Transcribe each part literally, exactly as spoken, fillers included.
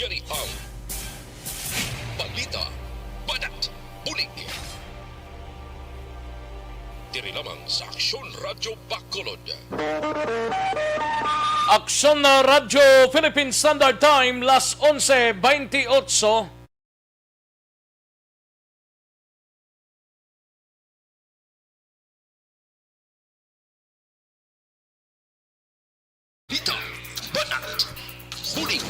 Yari ang Balita Banat Bulig. Diri lamang sa Aksyon Radyo Bacolod. Aksyon na Radyo Philippine Standard Time, las onse bentiocho. Balita Banat Bulig.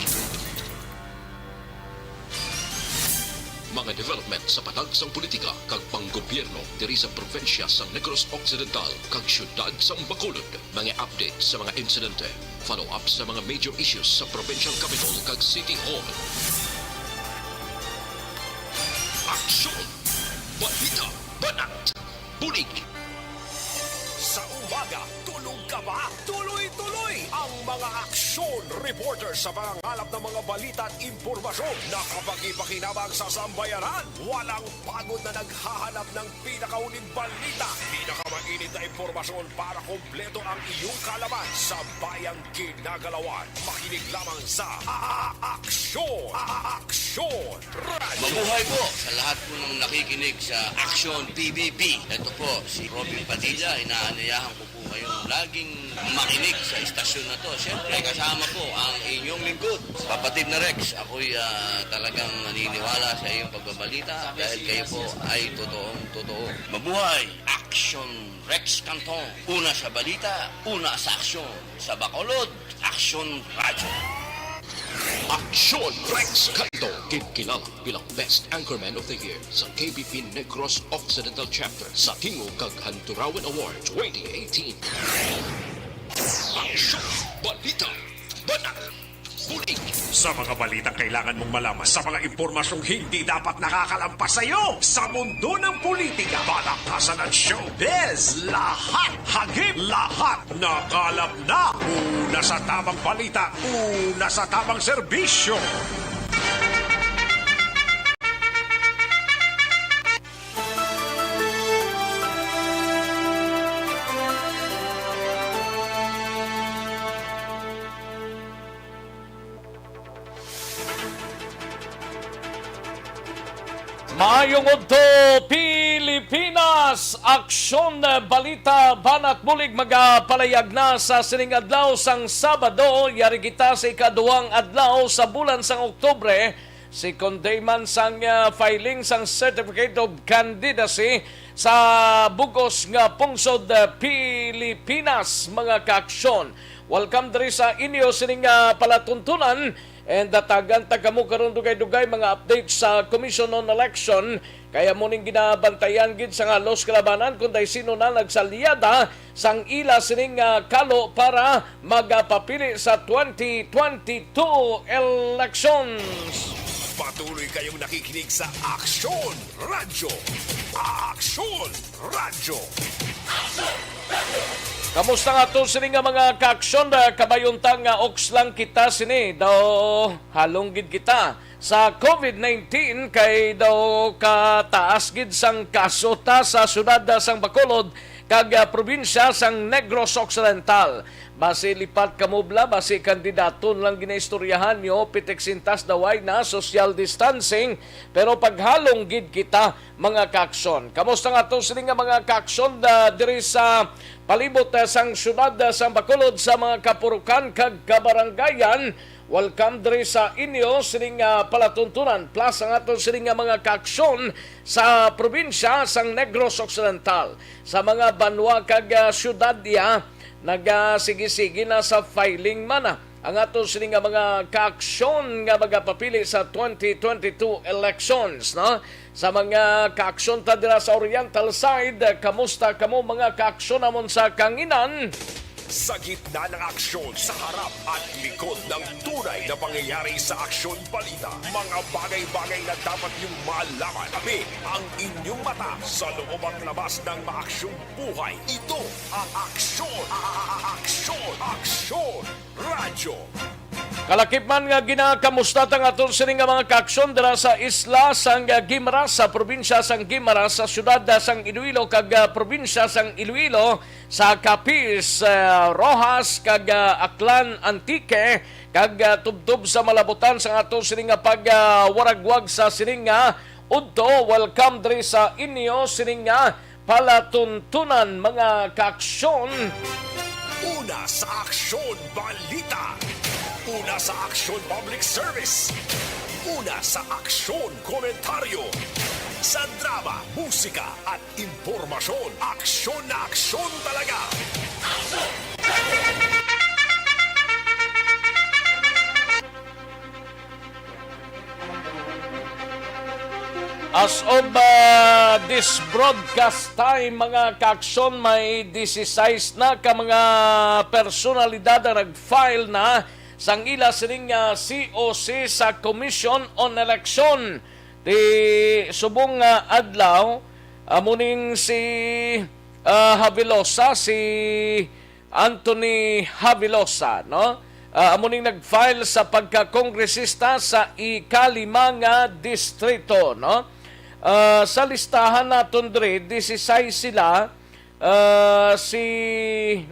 Mga development sa patag sang politika kag panggobyerno diri sa probinsya sang Negros Occidental kag siyudad sang Bacolod. Mga update sa mga insidente, follow-up sa mga major issues sa provincial capital kag city hall. Aksyon! Balita Banat Bulig. Sa umaga, tulog ka ba? Tuloy-tuloy ang mga aksyon reporter sa pangangalap ng mga balita at impormasyon na kapakipakinabang sa sambayanan. Walang pagod na naghahanap ng pinakahuling balita, pinakamainit na impormasyon para kompleto ang iyong kaalaman sa bayang kinagalawan. Makinig lamang sa A-, A-, Aksyon, A-, A-, Aksyon Radyo. Mabuhay po sa lahat po ng nakikinig sa Aksyon P B B. Ito po si Robin Padilla, inaanyayahan ko po kayong laging makinig sa istasyon na to. Siyempre, kasama po ang inyong lingkod, Papa Tim na Rex. Ako'y, ah, talagang naniniwala sa iyong pagbabalita dahil kayo po ay totoong totoo. Mabuhay! Action Rex Canton. Una sa balita, una sa aksyon. Sa Bacolod, Aksyon Radyo. Aksyon Rex Canton, gid kilala bilang Best Anchorman of the Year sa K B P Negros Occidental Chapter sa Tingog kag Hanturawan Award twenty eighteen. Aksyon, balita, banat, bulig. Sa mga balitang kailangan mong malaman, sa mga impormasyong hindi dapat nakakalampas sa iyo, sa mundo ng politika, palakasan at showbiz, lahat hagip, lahat nakalap na. Una sa tamang balita, una sa tamang serbisyo. Maayong udto, Pilipinas! Aksyon, balita, banat bulig magapalayag na sa sining adlaw sang Sabado. Yari kita sa ikaduhang adlaw sa bulan sang Oktubre. Second day man sang, ah, filing sang Certificate of Candidacy sa bug-os nga pungsod, ah, Pilipinas, mga kaaksyon. Welcome diri sa inyo sining, ah, palatuntunan. And datagan ta kamo karon dugay-dugay mga updates sa Commission on Election. Kaya mo ning ginabantayan gid sang halos kalabanan kung daw sino na nagsalyada sang ila sining, ah, kalo para magapapili sa twenty twenty-two elections. Patuloy kayong nakikinig sa Aksyon Radyo. Aksyon Radyo. Kamusta nga to sini nga mga kaaksyon? Ah, kabayon ta nga oks lang kita sini. Daw halong gid kita sa covid nineteen kay daw kataas gid sang kaso ta sa syudad, ah, sang Bacolod kag, ah, probinsya sang Negros Occidental. Basi lipat kamo bala, basi kandidaton lang ginaistoryahan nyo, pitik sintas daway na social distancing, pero paghalong gid kita, mga kaaksyon. Kamusta nga to sini nga mga kaaksyon, ah, diri sa palibot, ah, sang syudad, ah, sang Bacolod, sa mga kapurukan kag kabarangayan? Welcome diri sa inyo sining, ah, palatuntunan, plus ang aton sining nga mga kaaksyon sa probinsya sang Negros Occidental. Sa mga banwa kag, ah, syudad iya, nagasigi-sige na sa filing man, ah, ang aton sining nga mga kaaksyon nga magapapili sa twenty twenty-two elections, no? Sa mga kaaksyon ta dira sa Oriental Side, kamusta kamo mga kaaksyon namon sa Kanginan? Sa gitna ng aksyon, sa harap at likod ng tunay na pangyayari sa aksyon balita, mga bagay-bagay na dapat niyong malaman, tabi ang inyong mata sa loob at labas ng maaksyong buhay. Ito ang Aksyon, a-, a-, a-, Aksyon, Aksyon Radyo. Kalakip man nga ginakamusta ta nga aton sini nga mga kaaksyon dira sa isla sang, ah, Guimaras, sa probinsya sang Guimaras, sa siyudad, ah, sang Iloilo, kag, ah, probinsya sang Iloilo, sa Capiz, ah, Roxas, kag, ah, Aklan, Antique, kag, ah, tubtob sa malabutan sang aton sini nga pag, ah, waragwag sa sini nga udto. Welcome diri sa inyo sini nga palatuntunan, mga kaaksyon. Una sa aksyon, balita. Una sa aksyon, public service. Una sa aksyon, komentaryo. Sa drama, musika, at impormasyon, aksyon na aksyon talaga. As of, ah, this broadcast time, mga kaaksyon, may disisais na ka mga personalidad ang nag-file na sang ila sining, ah, C O C sa Commission on Election. Ti subong nga adlaw, amo ning si, ah, Havelosa, si Anthony Havelosa, no? Ah, amo ning nag-file sa pagka-kongresista sa ikalima nga distrito, no? Ah, sa listahan naton diri, disisais sila, ah, si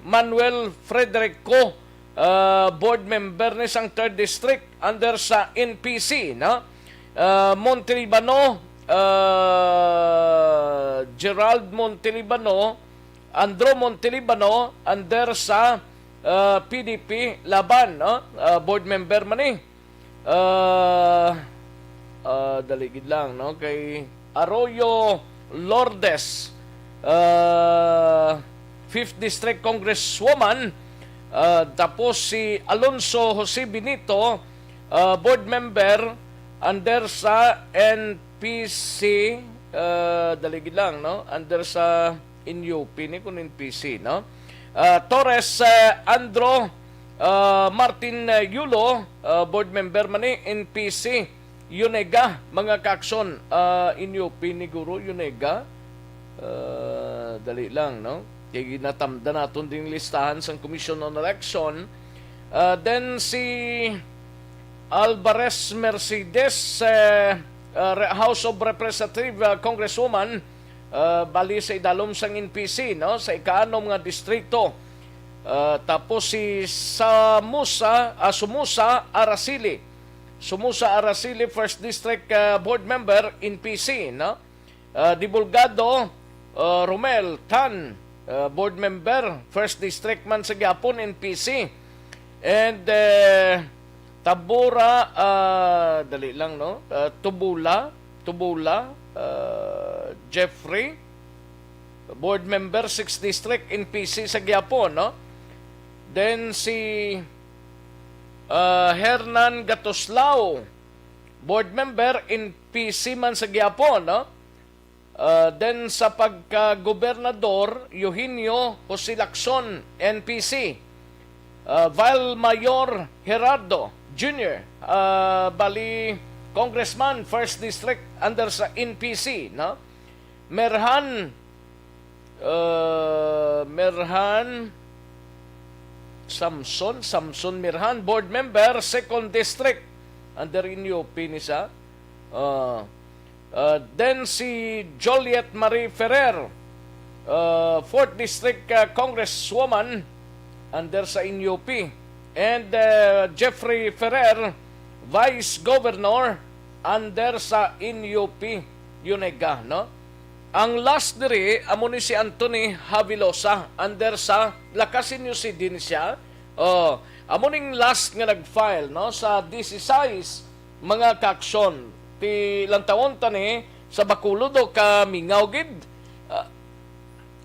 Manuel Frederico, ah, board member ni sang Third District under sa N P C, no? Ah, Montelibano, ah, Gerald Montelibano, Andro Montelibano, under sa, ah, P D P Laban, no? Ah, board member man ni. Ah, ah, dali gid lang, no? Kay Arroyo Lourdes, ah, Fifth District Congresswoman, ah, tapos si Alonso Jose Benito, ah, board member under sa N P C, ah, dali gid lang, no? Under sa N U P ni kun N P C, no? Ah, Torres, ah, Andro, ah, Martin, ah, Yulo, ah, board member man ni N P C, Yunega, mga kaaksyon, ah, N U P ni guro, Yunega. Ah, dali lang, no? Kay ginatamda naton ding listahan sang Commission on Election. Ah, then si Alvarez Mercedes, eh, ah, Re-, House of Representative, ah, Congresswoman, ah, bali sa idalom sang N P C, no, sa ikaanom nga distrito. Ah, tapos si Samusa, ah, Sumusa Araceli. Sumusa Araceli, First District, ah, Board Member, N P C, no? Ah, Divulgado, ah, Romel Tan, ah, Board Member, First District man sa gyapon, N P C. And, eh, Tabora, ah, dali lang, no? Ah, Tubula, Tubula, ah, Jeffrey, Board Member, Sixth District, N P C sa gyapon, no? Then si, ah, Hernan Gatoslao, Board Member, N P C man sa gyapon, no? Ah, then sa pagka-gobernador, Eugenio Jose Lacson, N P C. Ah, Vice Mayor Gerardo Junior, ah, bali Congressman, First District, under sa N P C, no? Merhan, ah, Merhan Samson, Samson Merhan, Board Member, Second District, under N U P ni sa. Ah, ah, then si Juliet Marie Ferrer, ah, Fourth District, ah, Congresswoman, under sa N U P. And, ah, Jeffrey Ferrer, Vice Governor, under sa N U P, Yunega, no? Ang last diri, amo ni si Anthony Havilosa, under sa Lakas Inyo City ni siya. Oh, amo ning last nga nag-file, no, sa disisais, mga kaaksyon. Ti lantawon ta ni sa Bacolod o kamingaw gid. Ah,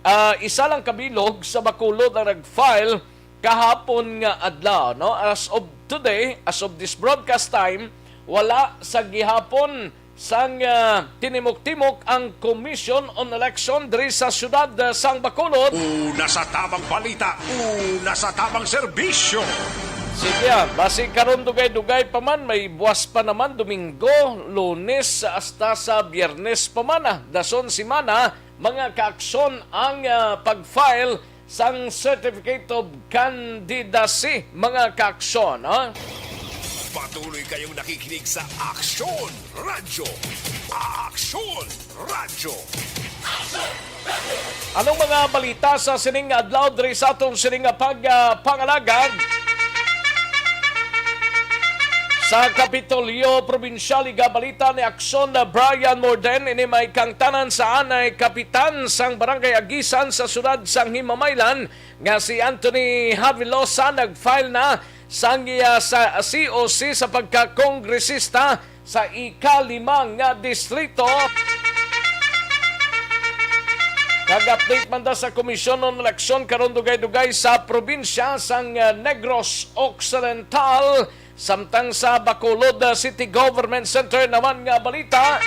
ah, isa lang ka bilog sa Bacolod ang nag-file kahapon nga adlaw, no? As of today, as of this broadcast time, wala sa gihapon sang, ah, tinimok-timok ang Commission on Election diri sa siyudad, ah, sang Bacolod. Una sa tabang balita, una sa tabang serbisyo. Sige, ah, basi karon dugay-dugay pa man, may buwas pa naman, Domingo, Lunes, hasta sa Biyernes pa man, ah, dason semana, mga kaaksyon ang, ah, pag-file sang Certificate of Candidacy, mga kaaksyon, ha? Patuloy kayong nakikinig sa Aksyon Radyo. Aksyon Radyo. Anong mga balita sa sining adlaw diri sa aton sining nga pag, ah, pangalagad? Sa Kapitolyo Probinsyal, igabalita ni Aksyon na Brian Morden, ini may kangtanan sa anay kapitan sang Barangay Agisan sa siyudad sang Himamaylan, nga si Anthony Havilosa nag-file na sang iya sa C O C sa pagkakongresista sa ikalima nga distrito. Kag update man ta sa Komisyon on Eleksyon karon, dugay-dugay sa probinsya sang, ah, Negros Occidental, samtang sa Bacolod, ah, City Government Center naman nga balita.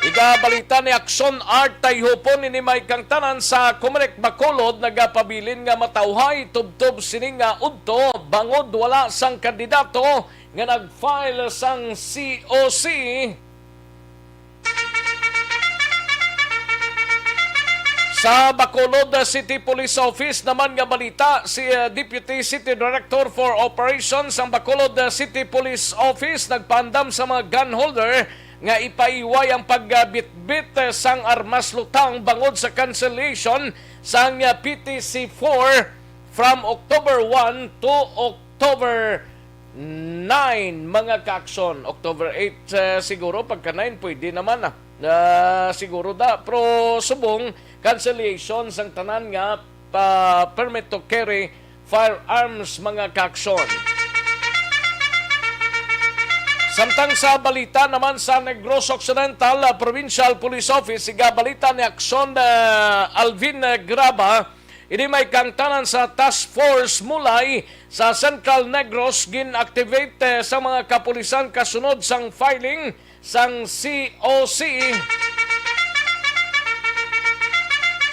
Igabalita ni Aksyon Art Tayhupon, ini may kangtanan sa Comelec Bacolod nagapabilin nga matawhay tubtob sini nga udto bangod wala sang kandidato nga nag-file sang C O C. Sa Bacolod City Police Office naman nga balita, si, uh, Deputy City Director for Operations sang Bacolod City Police Office nagpaandam sa mga gun holder nga ipaiway ang pagbitbit, uh, sang armas lutang bangod sa cancellation sang, uh, P T C four from October one to October nine, mga ka-aksyon. October eight, eh, siguro, pagka nine, pwede naman, ah. Ah, siguro da. Pero subong, cancellation sang tanan nga pa permit to carry firearms, mga ka-aksyon. Samtang sa balita naman sa Negros Occidental, ah, Provincial Police Office, igabalita ni Aksyon, ah, Alvin, ah, Graba, ini may kangtanan sa Task Force Mulay sa Central Negros gin-activate, eh, sa mga kapulisan kasunod sang filing sang C O C.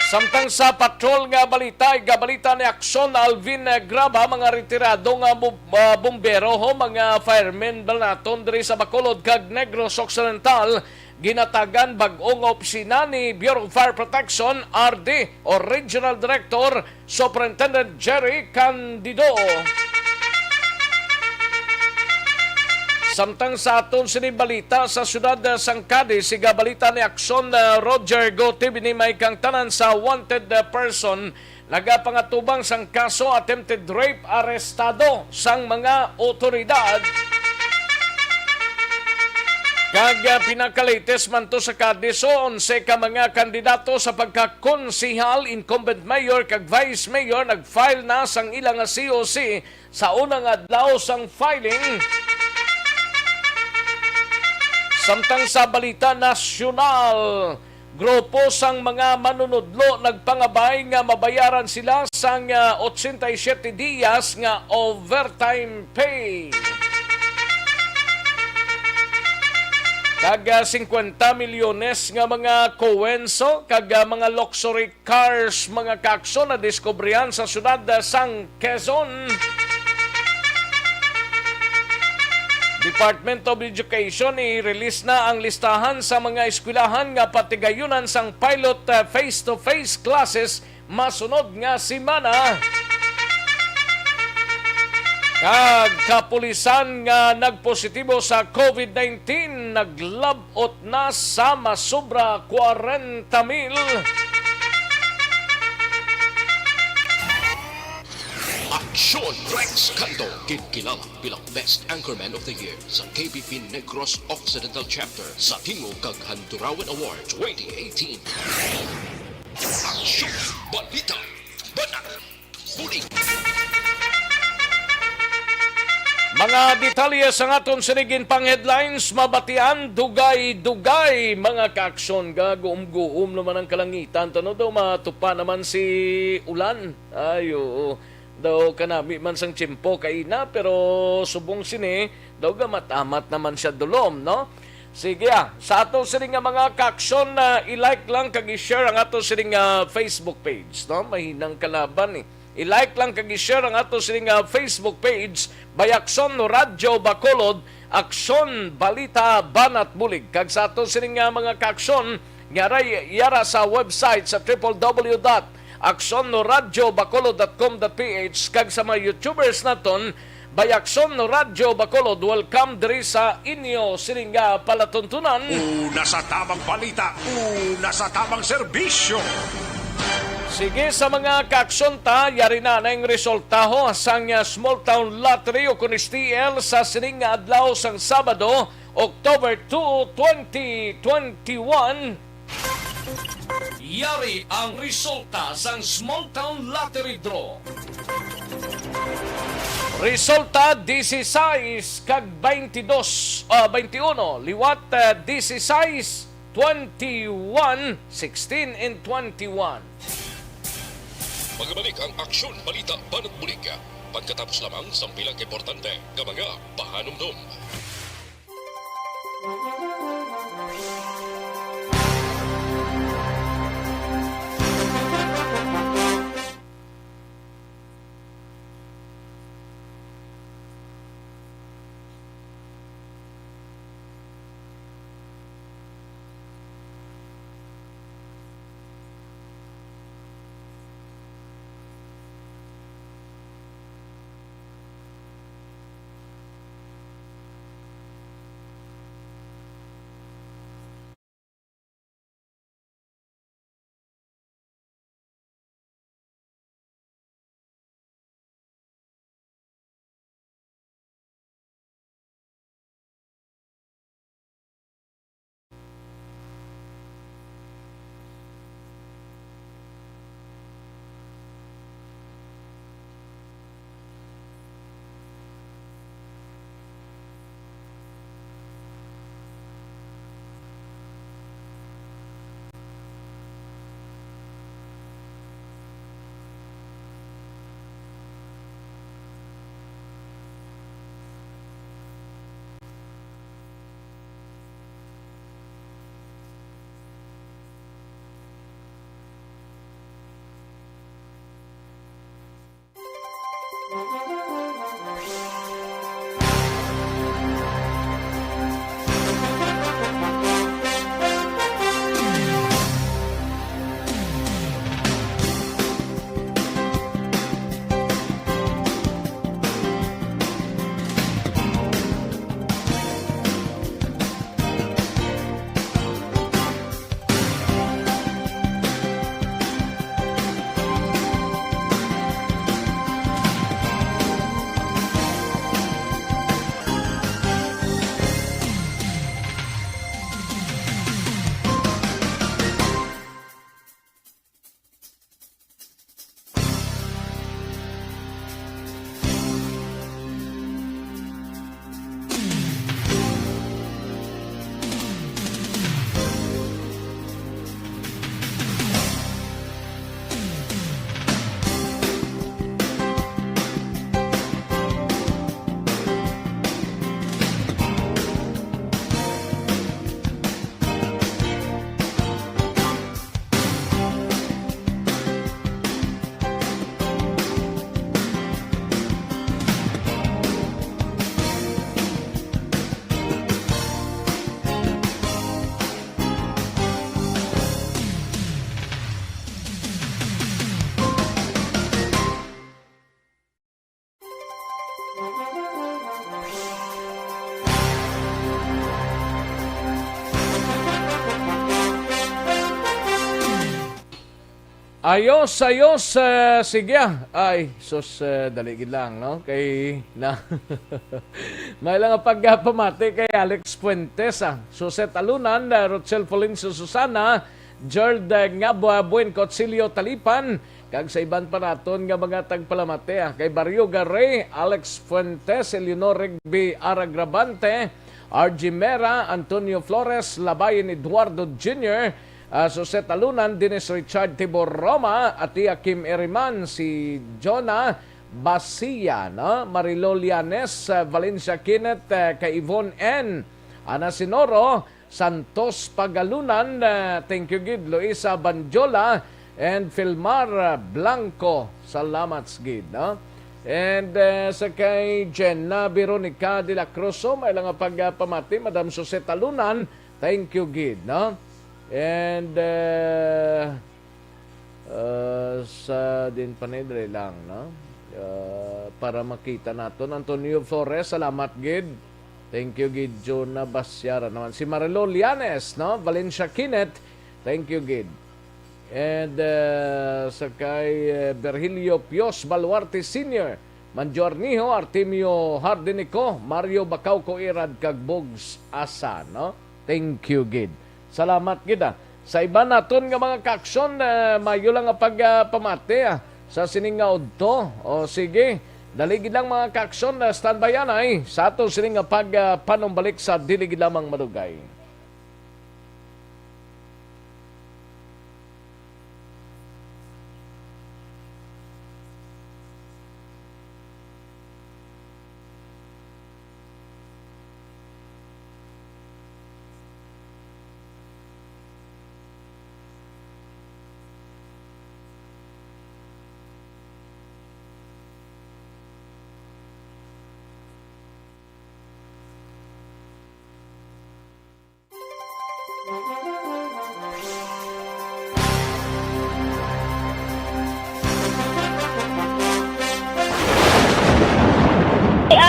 Samtang sa patrol nga balita, igabalita ni Aksyon Alvin, eh, Graba, mga retirado nga bu-, ah, bumbero, ho, mga firemen ba naton diri sa Bacolod kag Negros Occidental, ginatagan bag-o nga opisina ni Bureau of Fire Protection, R D, o Regional Director, Superintendent Jerry Candido. Samtang sa aton sini balita sa siyudad, uh, sang Cadiz, siga balita ni Aksyon, uh, Roger Gotib, ini may kangtanan sa wanted, uh, person nagapangatubang sang kaso attempted rape arestado sang mga otoridad. Kag, ah, pinaka-latest man to sa Cadiz, onse ka mga kandidato sa pagkakonsehal, incumbent mayor kag vice mayor nag-file na sang ila nga C O C sa unang adlaw sang filing. Samtang sa balita nasyonal, grupo sang mga manunudlo nagpangabay nga mabayaran sila sang, ah, ochenta y siete dias nga overtime pay. Kag, ah, singkwenta milyones nga mga kuwenso kag, ah, mga luxury cars, mga ka-aksyon, nadiskubrihan sa siyudad, ah, sang Quezon. Department of Education, i-release na ang listahan sa mga eskwelahan nga patigayunan sang pilot, ah, face-to-face classes masunod nga semana. Kag kapulisan nga nagpositibo sa COVID nineteen, naglab-ot na sa masobra kwarenta mil. Aksyon Rex Cando, ginkilala bilang Best Anchorman of the Year sa K B P Negros Occidental Chapter sa Tingog kag Handurawan Award twenty eighteen. Aksyon, balita, banat, bulig. Mga detalye sa aton sining ginpang-headlines, mabatian dugay-dugay, mga ka-aksyon. Gaguom-guom naman ang kalangitan. Tano daw matupa naman si ulan. Ay, oo. Daw kanami man sang tiyempo kaina, pero subong sini, daw gamat-amat naman siya dulom, no? Sige, ah. Sa ato sini nga mga ka-aksyon, ah, i-like lang kag i-share ang ato sini nga Facebook page, no? Mahinang kalaban, eh. I-like lang kag i-share ang ato sini nga Facebook page, by Aksyon Radyo Bacolod, Aksyon Balita Banat Bulig. Kag sa ato sini nga mga ka-aksyon, yara, yara sa website sa triple W dot aksyon radyo bacolod dot com dot P H, kag sa mga YouTubers naton, Bayakson Radyo Bacolod, welcome diri sa inyo sining nga palatuntunan. Una sa tamang balita, una sa tamang serbisyo. Sige, sa mga kaaksyon ta, yari na na ang resultaho sang, ah, Small Town Lottery o kun S T L sa sining nga adlaw sang Sabado, October two, twenty twenty-one. Yari ang resulta sang Small Town Lottery Draw. Resulta, dieciséis kag veintidós, ah, veintiuno, liwat, ah, dieciséis, twenty-one, sixteen, and twenty-one. Magabalik ang Aksyon Balita Banat Bulig pagkatapos lamang sang pila ka importante nga mga pahanumdom. Ayos, ayos, eh, sige, ah. Ay, sus, eh, dali gid lang, no? Kay na, may lang ang pagpamati kay Alex Fuentes, ah. Suset Alunan, eh, Rochelle Polincio Susana, Gerald, eh, Ngabua, Buen Concilio Talipan, kag sa iban pa naton nga mga tagpalamati, ah, kay Barrio Garay, Alex Fuentes, Eleanor Rigby Aragrabante, R G Mera, Antonio Flores, Labayon Eduardo Junior, ah, Suset Alunan, Dennis Richard Tibor Roma, Atia Kim Eriman, si Jonah Basia, no? Marilo Lianes, ah, Valencia Kenneth, ah, kay Yvonne N. Ana Sinoro, Santos Pagalunan, ah, thank you gid, Luisa Banjola, and Filmar, ah, Blanco. Salamat gid, no? And, ah, sa kay Jenna Veronica de la Cruz, oh, may lang nga pagpamati, Madam Suset Alunan, thank you gid, no? And, ah, ah, sa din panidre lang, no? Ah, para makita naton. Antonio Flores, salamat gid. Thank you gid. Jonah Basiara naman. Si Marilo Lianes, no? Valencia Kinet, thank you gid. And, ah, sa kay, eh, Virgilio Pios Baluarte Senior, Manjo Arnijo, Artemio Hardinico, Mario Bacauco Irad, kag Bugs Asa, no? Thank you gid. Salamat gid, ah. Sa iban naton nga mga kaaksyon, eh, mayo lang nga pagpamati, ah, sa sining nga udto. O sige, dali gid lang mga kaaksyon, ah, standby anay sa aton sining nga pag, ah, panumbalik sa dili gid lamang madugay.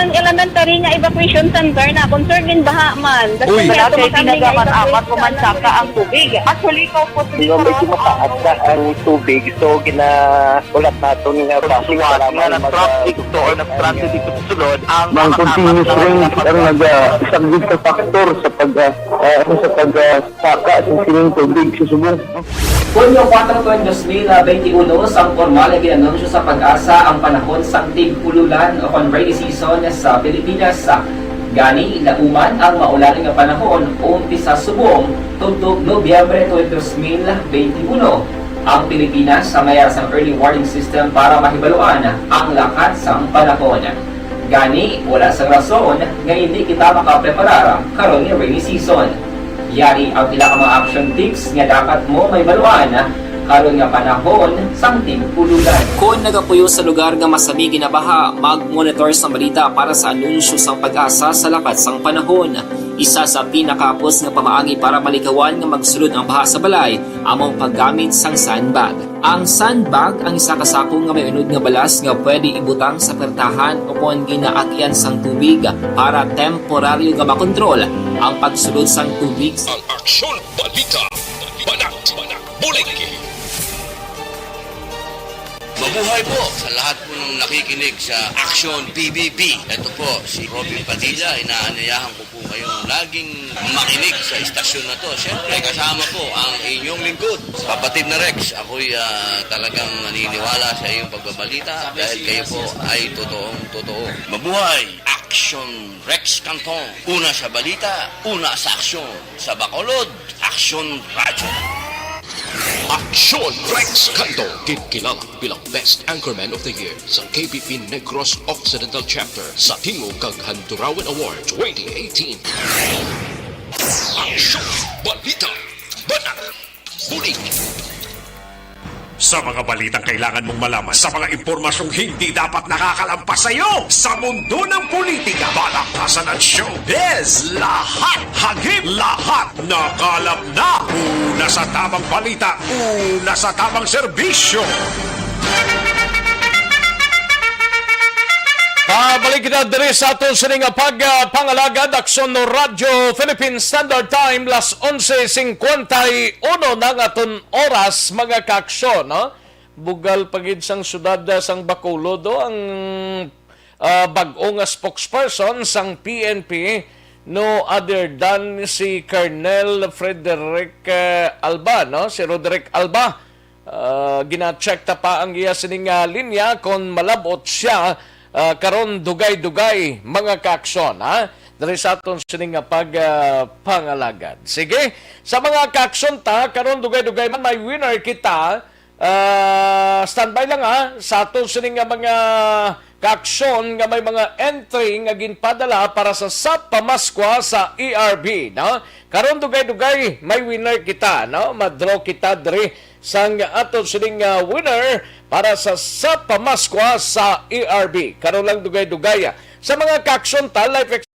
Ang elementary nga evacuation center na concern gid baha man. Uy. Wala kay ginagaman apat ko man saka ang tubig. Actually, ko po. Medyo mataas na ang tubig, so gina-, ulat naton nga base nga na-trap dito or na-stranded dito sa sulod ang mga continuous rain ang nag-, ah, isang big factor sa pag, ah, ah, ano, sa pag, ah, saka sa sining tubig sa subong. Hunyo kuwatro, dos mil benti uno, sang pormal nga gin-anunsyo sa PAGASA ang panahon sang tig-ululan o kon rainy season sa Pilipinas. Gani, lauman ang maulan nga panahon umpisa subong tubtob Nobyembre twenty, dos mil benti uno. Ang Pilipinas may ara sang early warning system para mahibaluan ang lakat sang panahon. Gani, wala sang rason nga indi kita makapreparar karon nga rainy season. Yari ang pila ka mga action tips nga dapat mo mahibaluan karon nga panahon sang tig-ululan. Kon nagapuyo sa lugar nga masami ginabaha, mag-monitor sang balita para sa anunsyo sang PAGASA sa lakat sang panahon. Isa sa pinakahapos nga pamaagi para malikawan nga magsulod ang baha sa balay amo ang paggamit sang sandbag. Ang sandbag ang isa ka sako nga may unod nga balas nga pwede ibutang sa pertahan o kon ginaagyan sang tubig para temporaryo nga makontrol ang pagsulod sang tubig. Ang Aksyon Balita, Banat, Bulig. Mabuhay po sa lahat po ng nakikinig sa Aksyon P B B. Ito po si Robin Padilla, inaanyayahan ko po kayong laging makinig sa istasyon na to. Siyempre, kasama po ang inyong lingkod, Kapatid na Rex. Ako'y, ah, talagang naniniwala sa iyong pagbabalita dahil kayo po ay totoong totoo. Mabuhay! Action Rex Canton. Una sa balita, una sa aksyon. Sa Bacolod, Aksyon Radyo. Aksyon Rex Canton, ginkilala bilang Best Anchorman of the Year sa K P P Negros Occidental Chapter sa Tingog kag Handurawan Award twenty eighteen. Aksyon, balita, banat, bulig. Sa mga balitang kailangan mong malaman, sa mga impormasyong hindi dapat nakakalampas sa iyo, sa mundo ng politika, balaktasan at showbiz, lahat, hagip, lahat, nakalap na. Una sa tamang balita, una sa tamang serbisyo. Ah, balik kita diri sa aton sini nga pag, ah, pangalagad, Aksyon Radyo Philippine Standard Time, las onse cincuenta y uno na ang aton oras, mga kaaksyon, no? Bugal pa gid sang siyudad, ah, sang Bacolod, oh, ang, ah, bag-o nga spokesperson sang P N P, no other than si Colonel Frederick, ah, Alba, no? Si Roderick Alba. Ah, gina-check ta pa ang iya sining, ah, linya kon malab-ot siya, ah, karon dugay-dugay, mga kaaksyon, ha? Diri sa aton sining nga pag, ah, pangalagad. Sige, sa mga kaaksyon ta, karon dugay-dugay man may winner kita. Ah, standby lang, ha, sa aton sining nga mga kaaksyon nga may mga entry nga ginpadala para sa Sap Pamaskwa sa E R B, no? Karon dugay-dugay may winner kita, no? Ma-draw kita diri sang aton sining, ah, winner para sa Sap Pamaskwa sa E R B. Karon lang dugay-dugay, ah. Sa mga kaaksyon ta, life ex-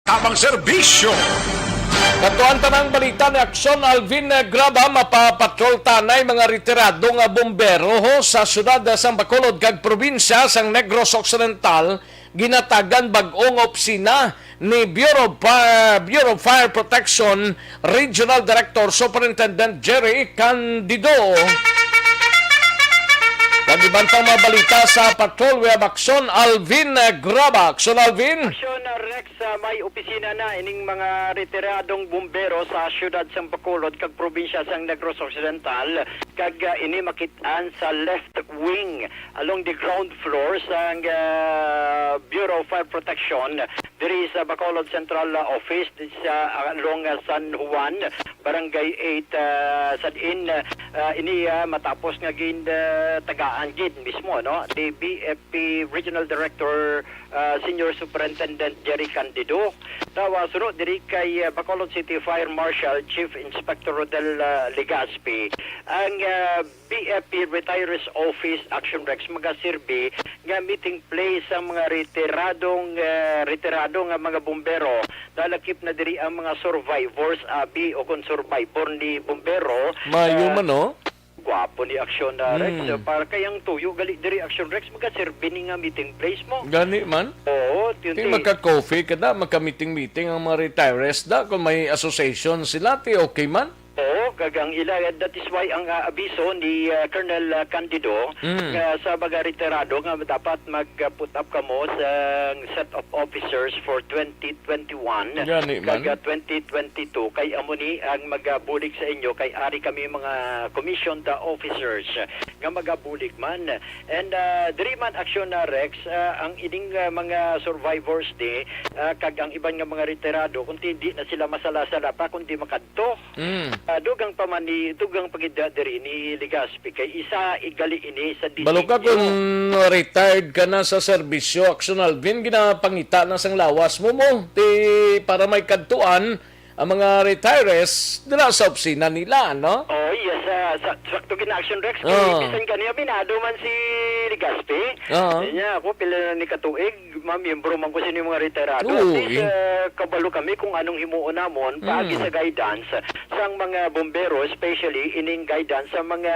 Tabang serbisyo. Katuan tanang balita ni Aksyon Alvin Graba, mapapatrol tanay mga retirado nga bombero ho sa siyudad sang Bacolod kag probinsya sang Negros Occidental, ginatagan bag-ong opisina ni Bureau of Fire, Bureau of Fire Protection Regional Director Superintendent Jerry Candido. Kag iban pang mga balita sa patrol, we have Aksyon Alvin Graba. Aksyon Alvin. Aksyon, uh, Rex, uh, may opisina na ining mga retiradong bumbero sa siyudad sang Bacolod kag probinsya sang Negros Occidental, kag, uh, ini makit-an sa left wing along the ground floor sang, uh, Bureau of Fire Protection diri sa Bacolod Central, uh, Office, sa, uh, along, uh, San Juan, Barangay eight, uh, sa diin, uh, uh, ini, uh, matapos nga gin, uh, tagaan gid mismo, no, ni B F P Regional Director, uh, Senior Superintendent Jerry Candido. Tawa suno diri kay, uh, Bacolod City Fire Marshal Chief Inspector Rodel, uh, Legaspi, ang, uh, B F P Retirees Office, Action Rex, magaserbi nga meeting place sa mga retiradong, uh, retirado nga mga bombero. Nalakip na diri ang mga survivors, abi, o kon survivor ni bombero. Maayo Ah, man, no? Gwapo ni Aksyon na Rex. Mm. Para kay ang tuyo gali diri, Aksyon Rex, magaserbi ni nga meeting place mo. Gani man. Oo, yun Kay ti. Magka-coffee ka na, magka-meeting-meeting ang mga retirees da. Kung may association sila, ti okay man. Oo, kag ang ila, that is why ang, ah, abiso ni, ah, Colonel, ah, Candido, Mm. nga sa mga retirado nga dapat mag, ah, put up kamo sa set of officers for twenty twenty-one Gani man. Kag, ah, twenty twenty-two, kay amo ni ang magabulig sa inyo, kay ari kami mga commissioned, ah, officers nga magabulig man. And, ah, diri man, Aksyon na Rex, ah, ang ining, ah, mga survivors ni, ah, kag ang iban nga mga retirado, kung di, di na sila masala-sala pa, kung di makadto. Mm. Ah, dugang pa man ni, dugang pa gid diri ni Legaspi, kay isa igali ini sa Balo ka disenyo. Kung retired ka na sa serbisyo, Aksyon Alvin, ginapangita na sang lawas mo mo. Ti, para may kadtuan, ang mga retirees, dira sa opisina nila, no? Oh, yes, ah, sa, sakto gid na, Aksyon Rex, kay Oo. Bisan gani, aminado man si Legaspi. Oo. Niya ako, pila na ni katuig, mamiyembro man ko sini mga retirado. Oo, At least, eh. Ah, kabalo kami kung anong himuon namon paagi Mm. sa guidance sang mga bombero, especially ining guidance sa mga,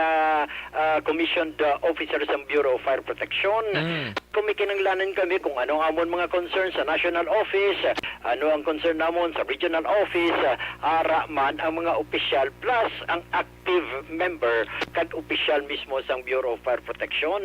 ah, commissioned, ah, officers sang Bureau of Fire Protection. Mm. Kung may kinahanglanan kami kung ano ang amon mga concern sa national office, ano ang concern namon sa regional office, ah, ara man ang mga opisyal plus ang active member kag opisyal mismo sang Bureau of Fire Protection.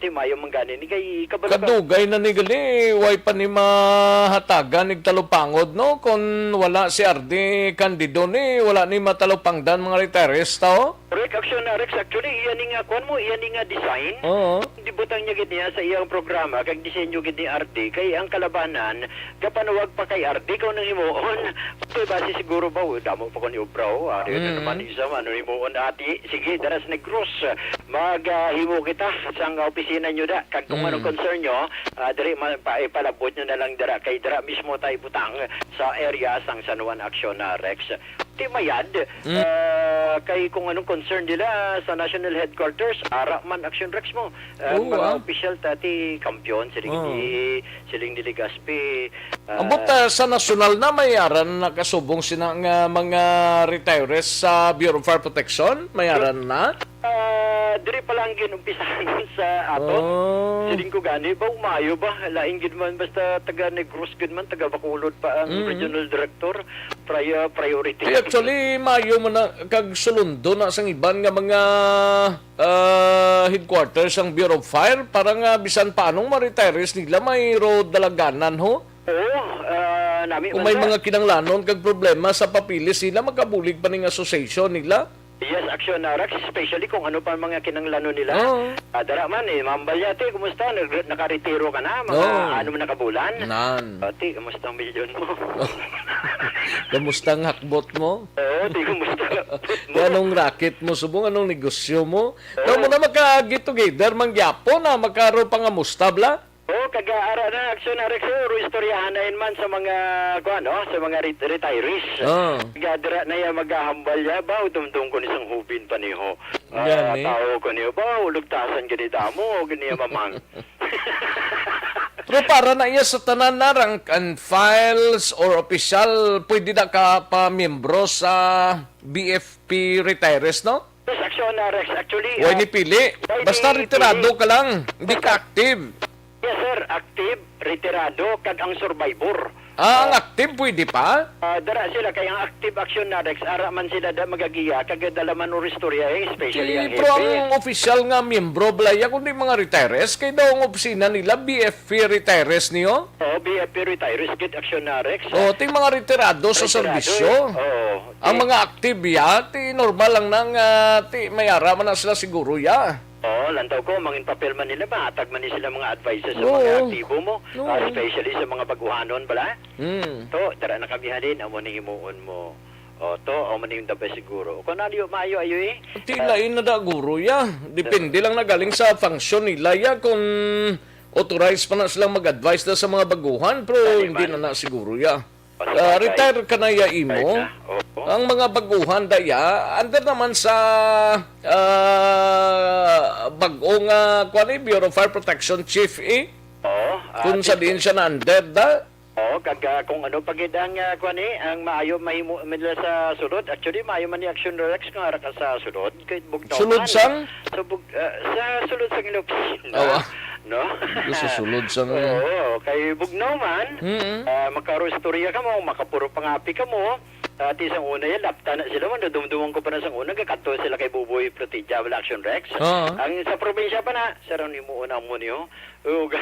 Ti mayo man gani ni kay kabalo ka. Kadugay na ni gali, way pa ni mahatagan nig talupangod, no? Kon wala si R D Candido ni, wala ni matalupangdan mga retirees, ta, oh. Correct, Aksyon na, Rex. Actually, iya ni nga, kuwan mo, iya ni nga design. Oo. Di butang niya gid niya sa iyang programa, kag disenyo gid ni R D, kay ang kalabanan, gapanawag pa kay R D, kung nang himuon. Kay base siguro ba, oh, damo pa ko ni obra, oh. Ari na Mm. naman, isa man, ano himuon, ati? Sige, dara sa Negros. Mag, ah, himo kita sang opisina nyo da. Kag kung Mm. anong concern nyo, ah, diri man, pa, ipalabot nyo na lang dira. Kay dira mismo tayo butang sa area sang San Juan Action na Rex. Ti mayad, Mm. ah, kay kung anong concern nila sa national headquarters, ara man Action Rex mo. Ang Oo, mga ah. Opisyal ta, ti kampiyon, siling Oo. ni, siling ni Legaspi, ah, Ambot, ah, sa nasyonal na, may ara na nakasubong sina nga mga retirees sa Bureau of Fire Protection? May ara na? Ah, diri pa lang ginumpisahan sa aton. Oh. Siling ko gani ba, umayo ba? Lain gid man, basta taga Negros gid man, taga Bacolod pa ang Mm. regional director. Prior-, priority. Kay actually, maayo man na, kag sulundo na sang iban nga mga, ah, headquarters ang Bureau of Fire para nga bisan pa anong ma-retirees nila, may road dalaganan, ho? Oo, ah, nami Kung man may na. Mga kinanglanon kag problema sa papeles nila, makabulig pa ning association nila. Yes, Action na, Rex, especially kung ano pa ang mga kinanglanon nila. Oo. Ah, dara man, eh, Ma'am Balyate, kumusta? Nag-, nakaretiro ka na? Mga Oo. Ano man na kabulan? Nan. Ati, kumusta ang milyon mo? Kamusta ang hakbot mo? Oo, di kumusta ang hakbot mo? Anong racket mo, subong? Anong negosyo mo? Oo. Daw mo na maka-get together, manggiapo na, magkaro pangamusta, bla? Oh, kaga ara na, Action na, Rex, oh, ro istoryahan na yun man sa mga, kuwan, no? Sa mga ret-, retirees. Oh. Kaga dira na yan maghahambal ya ba, o tumtong ko ni sang hubin pa niho. Ah, Gani. Tao ko niyo ba, ulugtasan gani damo, o gani mamang. Pero para na iya sa tanan na rank and files or opisyal, pwede na ka pa miyembro sa B F P Retires, no? Yes, Action, uh, Rex. Actually, Way uh, ni pili. way Basta ni retirado pili. Ka lang, hindi ka active. Yes, sir. Active, retirado, kag ang survivor. Ah, ang active pwede pa? Ah, dara sila kay ang active, Action, na Rex, ara man sila da magagiya, kag dala man og istorya, eh, especially Ti, ang pero hepe. Ang opisyal nga miyembro, Blaya, kundi mga retires, kay daw ang opisina nila, B F P retires niyo? Oh, B F P retires, good, Action, na Rex. O, ting mga retirado sa Retirado, serbisyo. eh. Oo. Ang mga active ya, ti normal lang nang, ah, ti may ara man na sila siguro ya. Oo, lantaw ko, mangin papel man nila, mahatag man ni sila mga advices sa Oo. mga aktibo mo, Oo. ah, especially sa mga baguhanon, bala. Hmm. To, dara na kami halin, amo ni himuon mo. O, to, amo ni yung the best siguro. Kung ano yung maayo-ayo eh. Ti lain na da guro ya. Depende lang na galing sa function nila ya kung authorized pa na silang mag-advise na sa mga baguhan, pero Dali hindi man. Na na siguro ya. O, sa Ah, bagay. retire ka na ya imo. Retire na, oo. Ang mga baguhan da ya, under naman sa ah, bag-o nga kuan eh, Bureau of Fire Protection Chief eh. Oo, ah, Kung sa at diin siya na under da. Oo, kag ah, kung ano pa gid ang ah, kuan eh, ang maayo mahimo nila sa sulod. Actually, maayo man ni Action Rex nga ara ka sa sulod kay bugnaw Sulod man. sang? Sa bug, ah, sa sulod sang inopisina. Awa. No? Ito sa sulod sang Oo, kay bugnaw man. Mm-mm. Ah, makaroon istorya ka mo, makapuro pangapi ka mo. Dati sang una yan, lapta na sila man, nadumduman ko pa na sang una, gakadto sila kay Buboy Protija, wala Action Rex. Oo. Ang sa probinsya pa na, sir, ang himuon mo niyo, ug,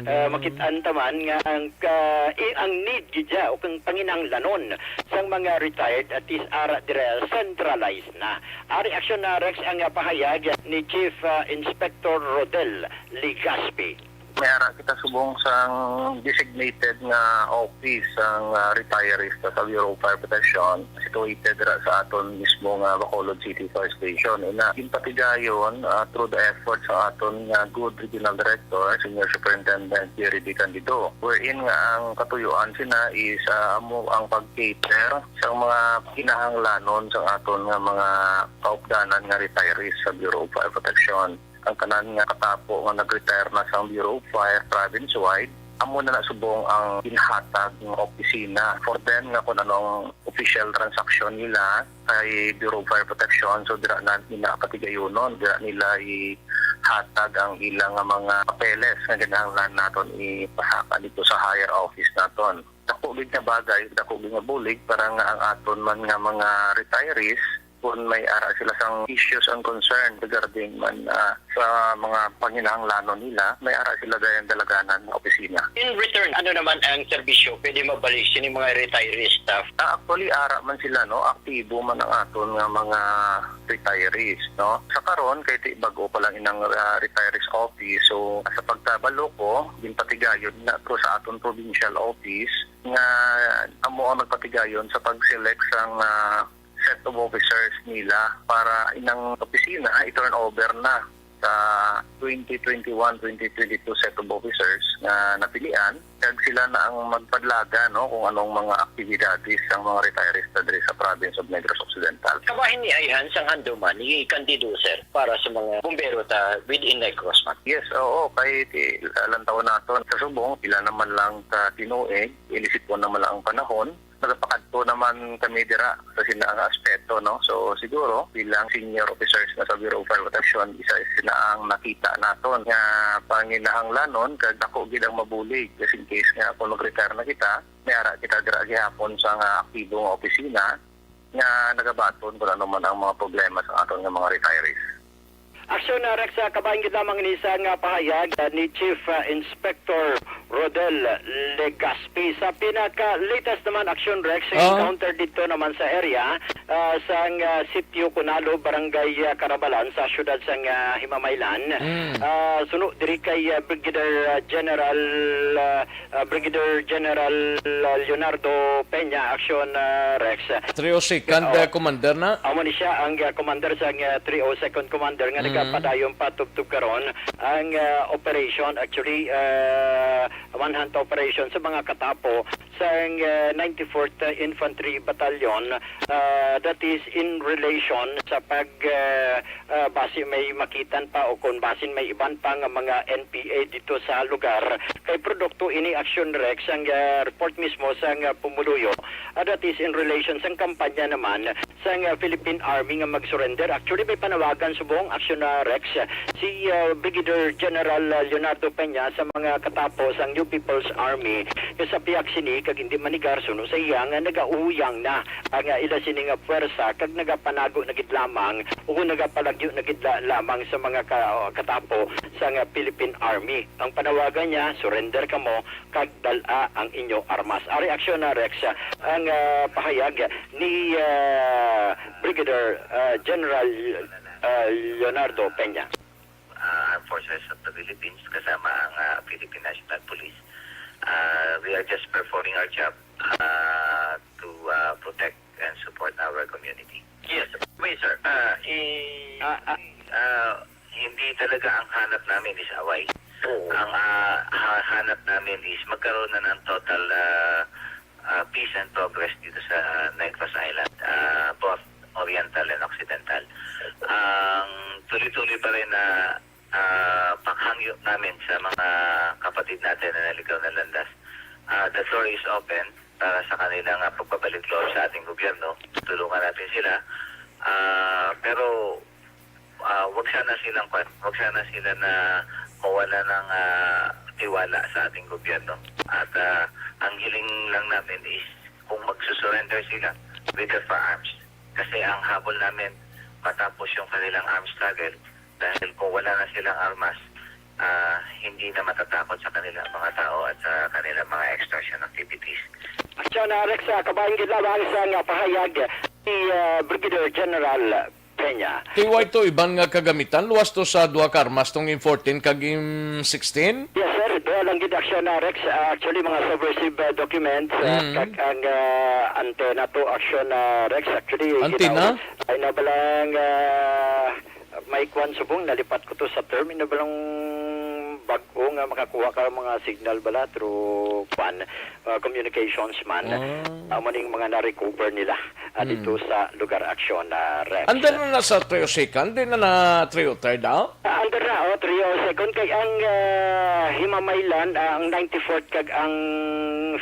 ah, makitaan ta man nga ang, ka, i, ang need gid siya o kang panginahanglanon sang mga retired at is ara dire centralized na. Ari Action na Rex ang, ah, pahayag ni Chief, ah, Inspector Rodel Legaspi. May ara kita subong sang designated nga office sang, ah, retirees sa Bureau of Fire Protection, situated ra sa aton mismo nga Bacolod City Fire Station. Ina, ginpatigayon, ah, through the efforts sa aton nga good regional director, Senior Superintendent Jerry D. Candido, wherein nga ang katuyuan sina is, ah, amo ang pag-cater sa mga kinahanglanon sa aton nga mga kaupdanan nga retirees sa Bureau of Fire Protection. Ang tanan nga katapo nga nag-retire na sang Bureau of Fire province-wide, amo na na subong ang ginhatag nga opisina for them nga kung ano ang official transaction nila kay Bureau of Fire Protection. So, dira na nila patigayonon, dira nila ihatag ang ilang nga mga papeles nga kinahanglan naton ipahaka dito sa higher office naton. Dako gid nga bagay, dako gid nga bulig para nga ang aton man nga mga retirees, kung may ara sila sang issues and concern regarding man, ah, sa mga panginahanglanon nila, may ara sila dayon dalaganan nga opisina. In return, ano naman ang serbisyo pwede mabalik sini mga retiree staff? Ah, actually, ara man sila, no? Aktibo man ang aton nga mga retirees, no? Sa karon, kay ti bag-o pa lang inang, ah, retirees office, so sa pagkabalo ko, ginpatigayon na to sa aton provincial office nga amo ang nagpatigayon sa pag-select sang, ah, set of officers nila para inang opisina i-turn over na sa twenty twenty-one, twenty twenty-two set of officers nga napilian, kag sila na ang magpadlaga, no, kung anong mga aktibidades ang mga retirees na diri sa province of Negros Occidental. Kabahin ni Ayhan sang handuman ni Candido, sir, para sa mga bumbero ta within Negros, man? Yes, oo, kay ti, lantawon naton sa subong, pila naman lang ka tinuig, ilisipon naman lang ang panahon. Nagapakadto naman kami dira sa sina nga aspeto, no? So, siguro, bilang senior officers na sa Bureau of Fire Protection, isa sina ang nakita naton nga panginahanglanon, kag dako gid ang mabulig. Just in case nga kung nag-retire na kita, may ara kita dira gihapon sa nga aktibo nga opisina nga nagabaton kung ano man ang mga problema sa aton nga mga retirees. Action, uh, Rex, uh, kabahin gid lamang ni sa nga pahayag, uh, ni Chief, uh, Inspector Rodel Legaspi. Sa pinaka-latest naman, Action Rex, Ah. encounter dito naman sa area, uh, sang, uh, Sitio Kunalo, Barangay, uh, Carabalan, sa siyudad sang, uh, Himamaylan. Mm. Uh, suno diri kay, uh, Brigadier, uh, General, uh, uh, Brigadier General, uh, Leonardo Peña, Action, uh, Rex. Three oh second Oo. uh, commander na. Amo ni siya ang, uh, commander sa, uh, three oh second Commander nga Mm. nagapadayon patubtob karon ang, uh, operation. Actually, uh, man manhunt operation sa mga katapo sang, ah, ninety-fourth Infantry Battalion, ah, that is in relation sa pag, ah, ah, basi may makitan pa o kung basin may iban pa nga mga N P A dito sa lugar. Kay produkto ini, Action Rex, ang, ah, report mismo sang, ah, pumuluyo, ah, that is in relation sang kampanya naman sang, ah, Philippine Army nga mag-surrender. Actually, may panawagan subong, Action, ah, Rex, si, ah, Brigadier General, ah, Leonardo Peña sa mga katapo sang New People's Army nga sa pihak sini kag hindi manigar suno sa iya nga nagauyang na ang, ah, ila sini nga puwersa kag nagapanago na gid lamang o kung nagapalagyo na gid la-, lamang sa mga ka-, katapo sang, ah, Philippine Army. Ang panawagan niya, surrender kamo kag dal-a ang inyo armas. Ari, Action, ah, Rex, ah, ang, ah, pahayag ni, ah, Brigadier, ah, General, ah, Leonardo Peña. Ah, Armed Forces of the Philippines kasama ang, ah, Philippine National Police. Ah, we are just performing our job, ah, to, ah, protect and support our community. Yes, may sir. Ah, i- Ah, ah. Ah, hindi talaga ang hanap namin is away. Oo. Ang, ah, ha-, hanap namin is magkaroon na ng total, ah, ah, peace and progress dito sa Negros Island, ah, both Oriental and Occidental. Ang tuloy-tuloy pa rin na, ah, paghangyo namin sa mga kapatid natin na naligaw ng landas, ah, the door is open para sa kanilang, ah, pagbabalik loob sa ating gobyerno. Tulungan natin sila. Ah, pero, ah, wag sana silang kwan, wag sana sila na mawala ng, ah, tiwala sa ating gobyerno. At, ah, ang hiling lang namin is kung magsusurrender sila with their firearms. Kasi ang habol namin, matapos yung kanilang arms struggle, dahil kung wala na silang armas, ah, hindi na matatakot sa kanila ang mga tao at sa kanilang mga extortion activities. Action, ah, Rex, ah, kabahin gid lamang sa nga pahayag ni, ah, Brigadier General Peña. Tiway to iban nga kagamitan, luwas to sa duha ka armas, tong M fourteen kag M sixteen? Yes, sir. Duha lang gid, Action, ah, Rex. Ah, actually, mga subversive, ah, documents, ah, Mm. kag ang, ah, antenna to, Action, ah, Rex. Actually, Antenna? ginawa-, ay na balang, ah, may kwan subong, nalipat ko to sa term, ina balang bag-o nga makakuha ka mga signal bala through kwan, ah, communications man. Ah. Amo ning mga na-recover nila, ah, Hmm. dito sa lugar aksyon, ah, Rex. Under na na sa three oh second, di na na three oh third, ah? Ah, under na, oh, three oh second. Kay ang, ah, Himamaylan, ah, ang ninety-fourth kag ang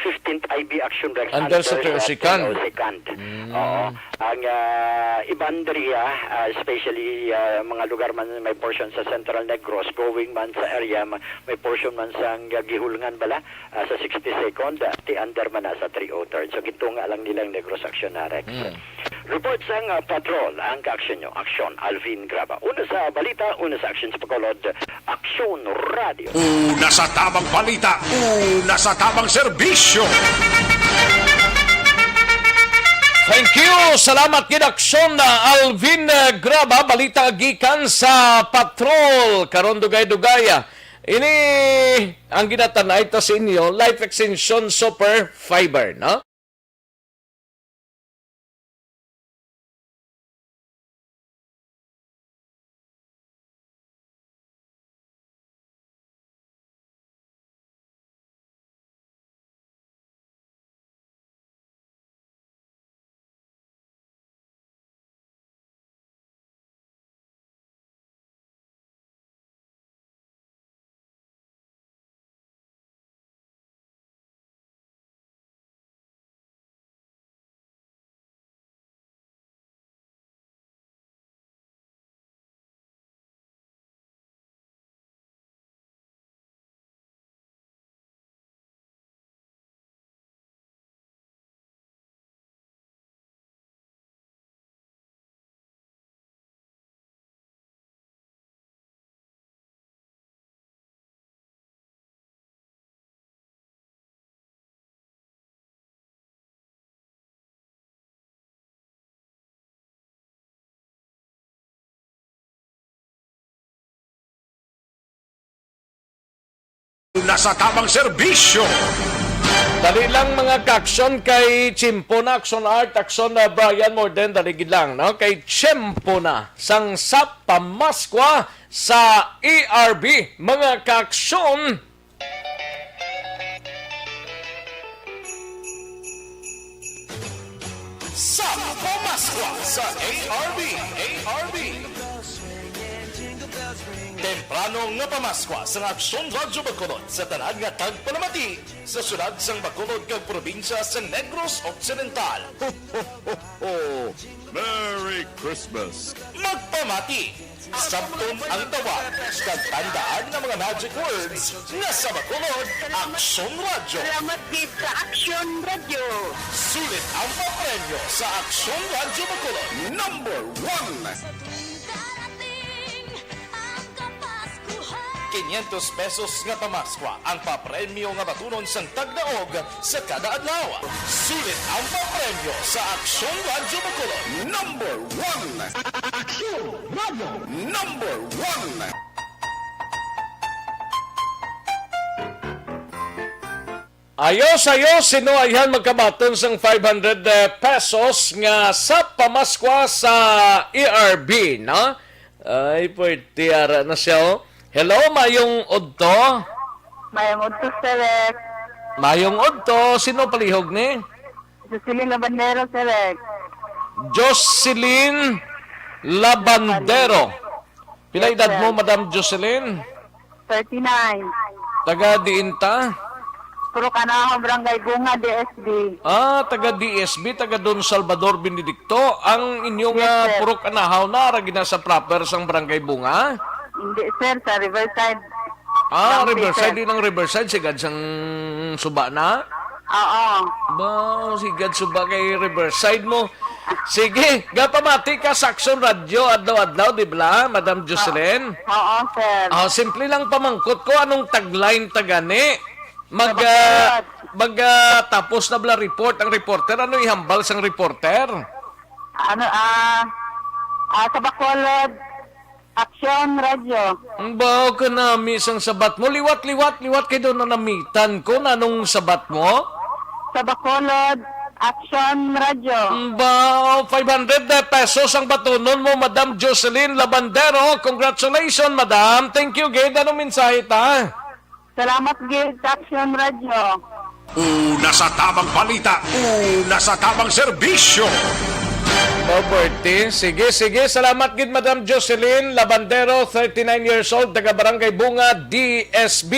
fifteenth I B action, Rex, Under sa under three oh sa second. three oh second. Hmm. Oo. Ang, ah, iban diri, ah, ah, especially, ah, mga lugar man may portion sa Central Negros, going man sa area, ma-, may portion man sa, ah, Gihulngan bala, ah, sa sixty-second, ah, ti under man na sa three oh third. So, gitunga lang nilang Negros Action na, Rex. Mm. Report sang, ah, patrol, ang kaaksyon nyo. Aksyon, Alvin Graba. Una sa balita, una sa aksyon sa Bacolod, Aksyon Radio. Una sa tabang balita, una sa tabang serbisyo. Thank you. Salamat gid, Aksyon na Alvin, eh, Graba. Balita gikan sa patrol. Karon dugay-dugay, ah. Ini ang ginatanay ta sa inyo, Life Extension Super Fiber, no? Nasa tamang serbisyo. Dali lang, mga ka-aksyon, kay tiyempo na, Aksyon Art, Aksyon, uh, Brian Morden, dali gid lang, no? Kay tiyempo na sang sa pamaskwa sa E R B, mga ka-aksyon. Sa Pamaskwa sa A R B, A R B. Temprano nga pamaskwa sa Aksyon Radyo Bacolod sa tanan nga tagpalamati sa syudad sang Bacolod kag probinsya sa Negros Occidental. Ho, ho, ho, ho! Merry Christmas! Magpamati! Sabton ang tawag, kag tandaan nga mga magic words nga sa Bacolod, Aksyon Radyo. Salamat gid sa Aksyon Radyo. Sulit ang papremyo sa Aksyon Radyo Bacolod. Number one. Quinientos pesos nga pamaskwa ang papremyo nga batunon sang tagdaog sa kada adlaw. Sulit ang papremyo sa Aksyon Radyo Bacolod. Number one. Aksyon Radyo. Number one. Ayos, ayos, sino ayhan magkabaton sang five hundred pesos nga sa pamaskwa sa A R B, no? Ay, pwerte ara na siya, oh. Hello, mayong udto. Mayong udto, Sir Rex. Mayong udto, sino palihog ni? Jocelyn Labandero, Sir Rex. Jocelyn Labandero. Pila edad mo, Madam Jocelyn? Thirty-nine. Taga diin ta? Purok Anahaw, Barangay Bunga, D S B. Ah, taga D S B, taga Don Salvador Benedicto. Ang inyo nga Purok Anahaw na, ara gina sa proper sang Barangay Bunga? Hindi, sir, sa Riverside. Ah, Riverside, sir. Di nang Riverside, sigad sang suba na? Oo. Ba, sigad suba kay Riverside mo. Sige, gapamati ka sa Aksyon Radyo adlaw-adlaw, di ba, Madam Jocelyn? Oo, sir. Ah, simple lang pamangkot ko, anong tagline ta gani? Mag, ah, mag, ah, tapos na bala report ang reporter. Ano ihambal sang reporter? Ano, ah, ah, sa Bacolod, Aksyon Radyo. Ang bao ka nami sang sabat mo. Liwat, liwat, liwat kay daw nanamitan ko. Nanong sabat mo? Sa Bacolod, Aksyon Radyo. Ang bao, five hundred pesos ang batunon mo, Madam Jocelyn Labandero. Congratulations, Madam. Thank you, gid. Anong mensahe ta? Salamat gid sa Aksyon Radyo. Una sa tamang balita, una sa tamang serbisyo. Mabuti. Sige, sige. Salamat gid, Madam Jocelyn Labandero, thirty-nine years old, taga Barangay Bunga, D S B.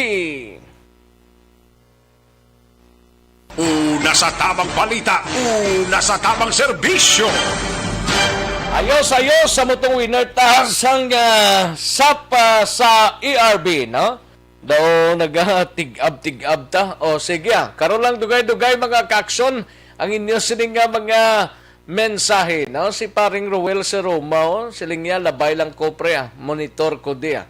Una sa tamang balita, una sa tamang serbisyo. Ayos, ayos, sa mutong winner ta sang, ah, sap, ah, sa A R B, no? Daw nagatig-ab-tig-ab ta. O, sige, ah. Karon lang dugay-dugay, mga kaaksyon, ang inyo sining nga mga mensahe, no? Si Paring Roel Seroma, oh, siling niya, "Labay lang ko, pre, ah. Monitor ko di, ah."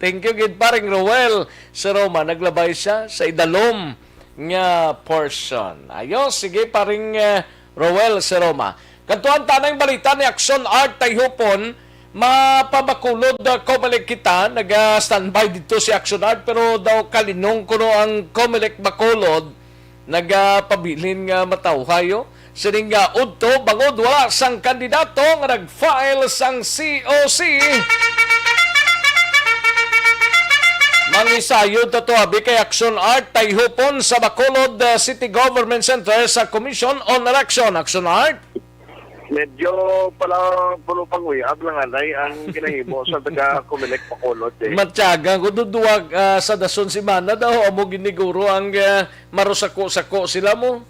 Thank you gid, Paring Roel Seroma. Naglabay siya sa idalom nga portion. Ayos, sige, Paring, eh, Roel Seroma. Kadtuan ta na ang balita ni Aksyon Art Tayhupon. Mapabakulod, ah, Comelec kita. Naga-standby dito si Aksyon Art, pero daw kalinong kuno ang Comelec Bacolod. Nagapabilin nga matawhay, oh. Sining nga udto, bangod wala sang kandidato nga nag-file sang C O C. Mangisayod ta to, abi, kay Aksyon Art Tayhupon sa Bacolod, uh, City Government Center sa Commission on Election. Aksyon Art? Medyo pala, puno pang uyab lang, anay, ang ginahimo sa taga Comelec Bacolod, eh. Matyaga ko, duduwag, ah, sa dason semana daw, amo giniguro ang, ah, marusako-sako sila mo.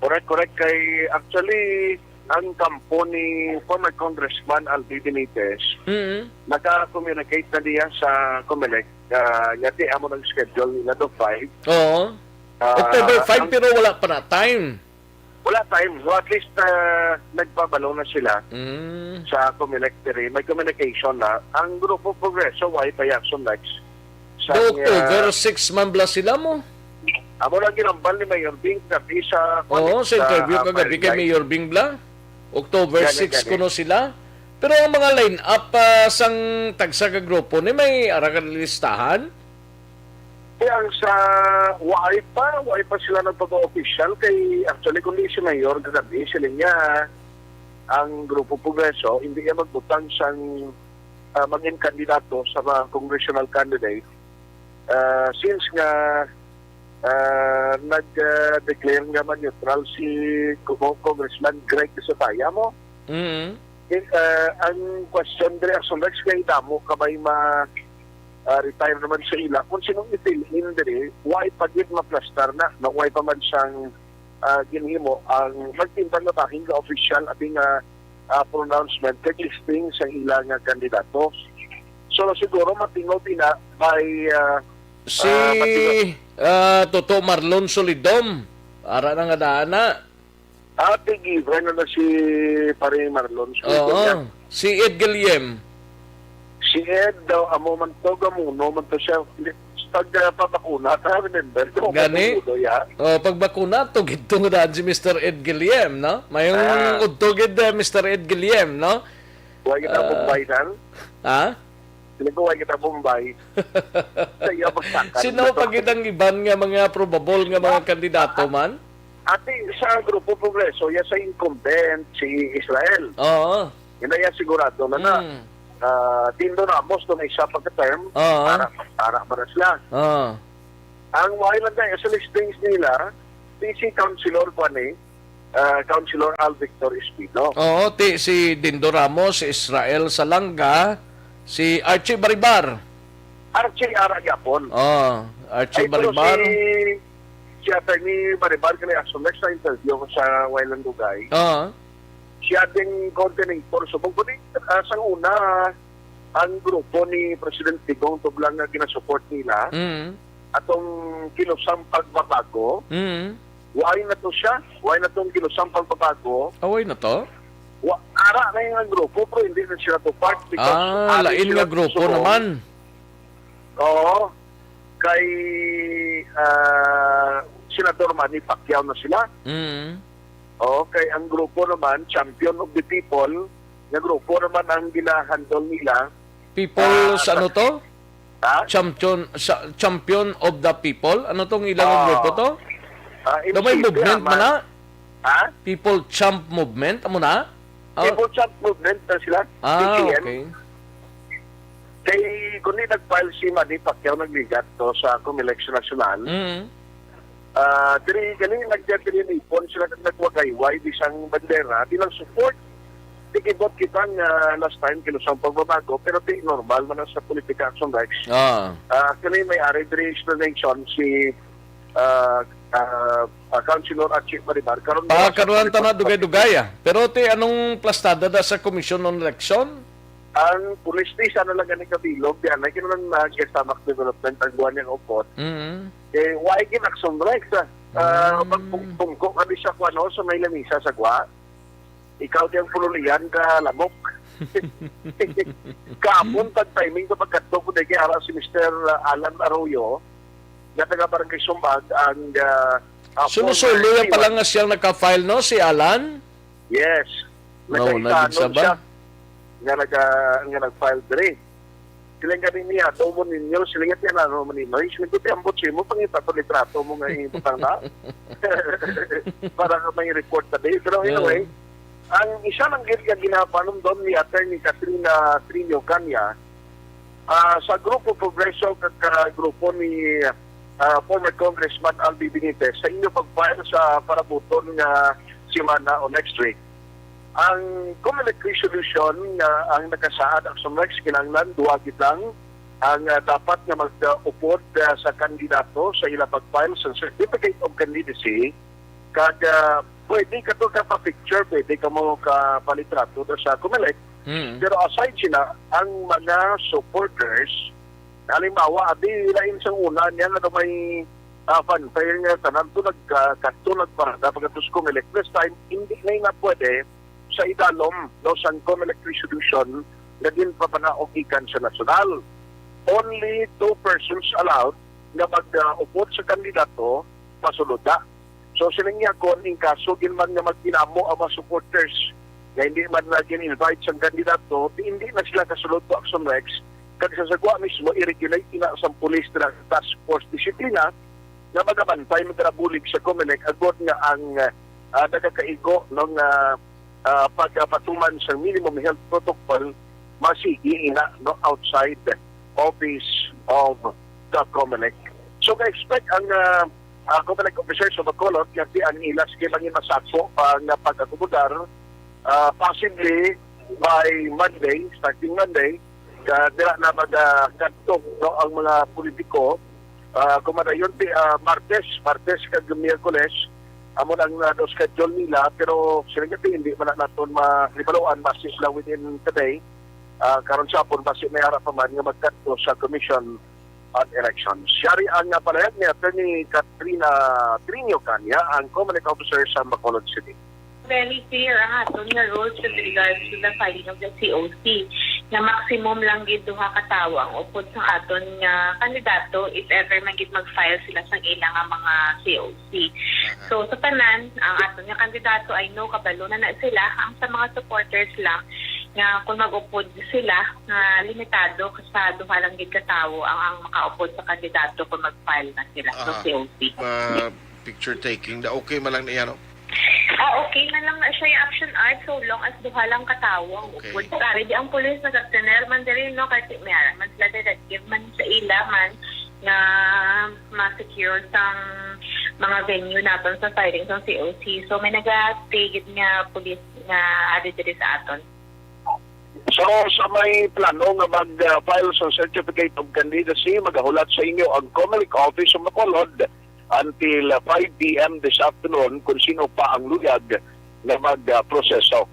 Correct, correct. Kay, actually, ang kampo ni former Congressman Albi Benitez, Mm. naka-communicate na niya sa Comelec, ah, yati amo nang schedule nila to five. Oo. Ah, October five, ang pero wala pa na time. Wala time. So, at least, ah, nagpabalo na sila Mm. sa Comelec diri. May communication na. Ang Grupo Progreso, why pa Action Next? Sa Do October niya six man bala sila mo? Amo lang ginambal ni Mayor Bing kagabi sa Oo, sa interview ah, kagabi kay Mayor Bing bala. October Gani, six gani. kuno sila. Pero ang mga line-up, ah, sang tagsa ka grupo ni may ara ka listahan? Eh, ang sa, waay pa, waay pa sila nagpapa-official kay actually kundi si Mayor kagabi, sila niya ang Grupo Progreso, hindi niya magbutang sang, ah, maging kandidato sa mga congressional candidate. Ah, since nga ah, nag-declare nga man neutral si Congressman Greg Sataya mo. Mm. Eh, ah, ang question diri, Action Rex, kay damo ka may ma-, ah, retire naman sa ila. Kung sinong i-fill in diri, why pa gid maplastar na, no? Why pa man siyang, ah, ginhimo ang magtimbang na bahin nga official abi nga, ah, pronouncement kag listing sa ila nga kandidato. So, siguro matingog ina by, ah, Si, ah, matingog. Ah, Toto Marlon Solidom. Ara na nga daan na. Ah, ti given na na si Pare Marlon Solidom Oo. niya. Si Ed Guillem. Si Ed daw, amo man to, gamuno man to siya. Pag, ah, pabakuna, ta, remember ko, Gani? Gamuno, ya. Oh, pagbakuna to, gid to nga daan si Mister Ed Guillem, no? Mayong Ah. udto gid, eh, Mister Ed Guillem, no? Why kita Ah. Bombay, sir? Ha? Sila ko, why kita Bombay? Sa iya, pagsakan Sino na to. pa gid ang iban nga mga probable nga mga Ah. kandidato man? Ati sa Grupo Progreso, ya sa incumbent, si Israel. Oo. Yun na yan, sigurado na na. Mm. Ah, Dindo Ramos, doon na isa pagka-term, Oo. para, para, para sila. Oo. Ang why lang tayo sa listings nila, si, si Councilor, kwan eh, ah, Councilor Al Victor Espino. Oo, ti, si Dindo Ramos, si Israel Salanga, si Archie Baribar. Archie ara gyapon. Oh, Archie Ay, pero Baribar. si, si Attorney Baribar, kaya sa next na interview ko sa Wayland Dugay. Oo. Siya din coordinator. So, kung pwede, ah, sa una, ang grupo ni President Digong Tublang nga ginasupport nila, Mm. atong Kilusang Pagbabago, Mm. why na to siya? Why na tong Kilusang Pagbabago? Away na to? Wa, ara na yung grupo, pero hindi na sila to part because Ah, ari lain sila nga grupo subong. naman. Oo. Kay, ah, Senador Manny Pacquiao na sila. Mm. Oo, kay ang grupo naman, Champion of the People, nga grupo naman ang gina-handle nila. People Ah, sa sa ano to? Ha? Champion, sa, Champion of the People? Ano tong ilang Ah. grupo to? Ah, Daw may M C P, movement ah, man na? Ha? People Champ Movement? Amo na? Ah. People Champ Movement na sila. Ah, P C M. Okay. Kay, kung di nag-file si Manny Pacquiao, nagligat to sa Comelec National. Mm. Ah, diri, gani, nagdadiri ni Ipon sila kag nagwagayway, bisang bandera, bilang support. Di kibot kita nga last time, Kilusang Pagbabago, pero di normal man na sa politika, Action Rex. Ah. Ah, actually, may ari diri explanation si, ah, ah, ah, Councilor Archie Baribar. Karon, Pa, wala sa karon ta na politika. Dugay-dugay, ah. Pero ti, anong plastada da sa Commission on Election? Ang police station na lang gani kabilog, di anay kinahanglan na stomach development ang buwan niyang upot. Mm. Eh, why gin Action Rex, ah? Ah, Mm. pag pung-, pungko ka di sa kuwan, no, sa may lamisa sa gwa. Ikaw di ang pululian ka lamok. Kahapon, pag timing ko pagkadto ko, di kay ara si Mister Alan Arroyo, nga taga Barangay Sumbag, ang, ah, ah, Solo-solo former yan pala nga siyang naka-file, no, si Alan? Yes. No, Nagkaisanon nagid sa ba? siya nga naga-, nga nag-file diri. Sila nga rin niya, "Domo ninyo," sila nga, "Tiyan, ano man ninyo?" Sila nga, "Tiyan, ambot siya mo, pangita ko litrato mo nga ibutang na." Para nga may report na din. Pero Yeah. anyway, ang isa lang gid nga ginapanumdom ni Attorney Katrina Trinio Canya, ah, sa Grupo Progreso kag, ah, grupo ni, ah, former Congressman Albi Benitez sa inyo pag-file sa parabuton nga semana o next week. Ang Comelec resolution nga ang nakasaad, Action Rex, kinahanglan duha gid lang ang, ah, dapat nga mag-upod, ah, sa kandidato sa ila pag-file sa Certificate of Candidacy, kag, ah, pwede ka to ka pa-picture, pwede ka mo ka palitrato do sa Comelec. Mm. Pero aside sina, ang mga supporters, halimbawa, abi, lain sang una niya nga may, ah, fanfare nga tanan to nag-, ah, kadto nagparada pagkatapos Comelec. This time, hindi na nga pwede sa idalom, no, sang Comelec resolution nga ginpamanaog gikan sa nasyonal. Only two persons allowed nga mag, ah, upod sa kandidato, masulod na. So, siling niya, kung in kaso gid man nga magkinamo ang mga supporters nga hindi man na gin-invite sang kandidato, di, hindi na sila kasulod to, Action Rex. Kag sa sagwa mismo, i-regulate na sang pulis na task force disiplina nga magabantay, magarabulig sa Comelec agod nga ang, ah, nagakaigo, no, nga, ah, pagpatuman sa minimum health protocol masigi ina, no, outside the office of the Comelec. So, ka-expect ang, ah, Ako pa nag-officer sa Bacolod, kasi ang ilas kay bangin masakpo pa nga pag-akomodar, ah, possibly by Monday, starting Monday, ka dira na magkadto, no, ang mga politiko. Ah, kung madayon ti, ah, Martes, Martes kag Miyerkules, amo na ang, ah, schedule nila, pero sila gati hindi man na naton ma-, mahibaluan, basi sila within today. Ah, karon sa hapon, basi may ara pa man nga magkadto sa Commission on Elections. Yari ang, ah, palahag ni Attorney Katrina Trinio Canya, ang Comelec Officer sa Bacolod City. Very clear ang aton nga rules with regards to the filing of the C O C, nga maximum lang gid duha ka tawo ang upod sa aton nga kandidato if ever man gid mag-file sila sang ila nga mga C O C. Aha. So, sa tanan, ang aton nga kandidato, I know, kabalo na na sila. Ang sa mga supporters lang, nga kung mag-upod sila, nga limitado sa duha lang gid ka tawo ang, ang makaupod sa kandidato kung mag-file na sila sa Aha. C O C. Ah, picture taking, da okay man lang niya, no? Ah, okay man lang na siya yung action art so long as duha lang ka tawo ang Okay. upod. Pare, di ang pulis nagagtener man diri, no? Kasi may ara man sila directive man sa ila man nga ma-secure sang mga venue naton sa filing sang C O C. So, may nag-stay gid nga pulis nga ari diri sa aton. So, sa may plano nga mag-file sa Certificate of Candidacy, magahulat sa inyo ang Comelec Office sa Bacolod until five P M this afternoon kung sino pa ang luyag nga mag-proseso.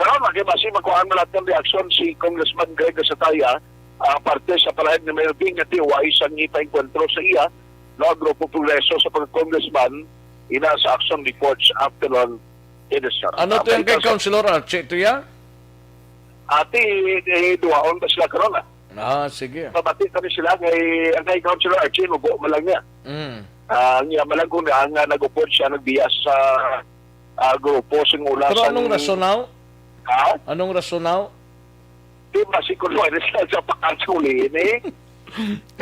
Karon, okay, basi makuhaan mo lahat ng reaksyon si Congressman Greg Gasataya, ah, parte sa palahag ni Mayor Bing nga T Y sa ipaengkwentro sa iya, no, ang Grupo Progreso sa pagka-congressman, ina sa action reports afternoon edition. Ano to yung kay Councilor Archie? Ito ya? Ati, eh, duwaon ba sila karon, ah? Ah, sige. Mabati kami sila kay, ang kay Councilor Archie, nubo mo lang niya. Mm. Ah, niya malang kung ang, ah, nag-upod siya, nagbiyas sa, ah, grupo, sing ula Pero sang anong rason now? Ha? Anong rason now? Di ba si Kuno, ano siya sa pagkasulihin, eh?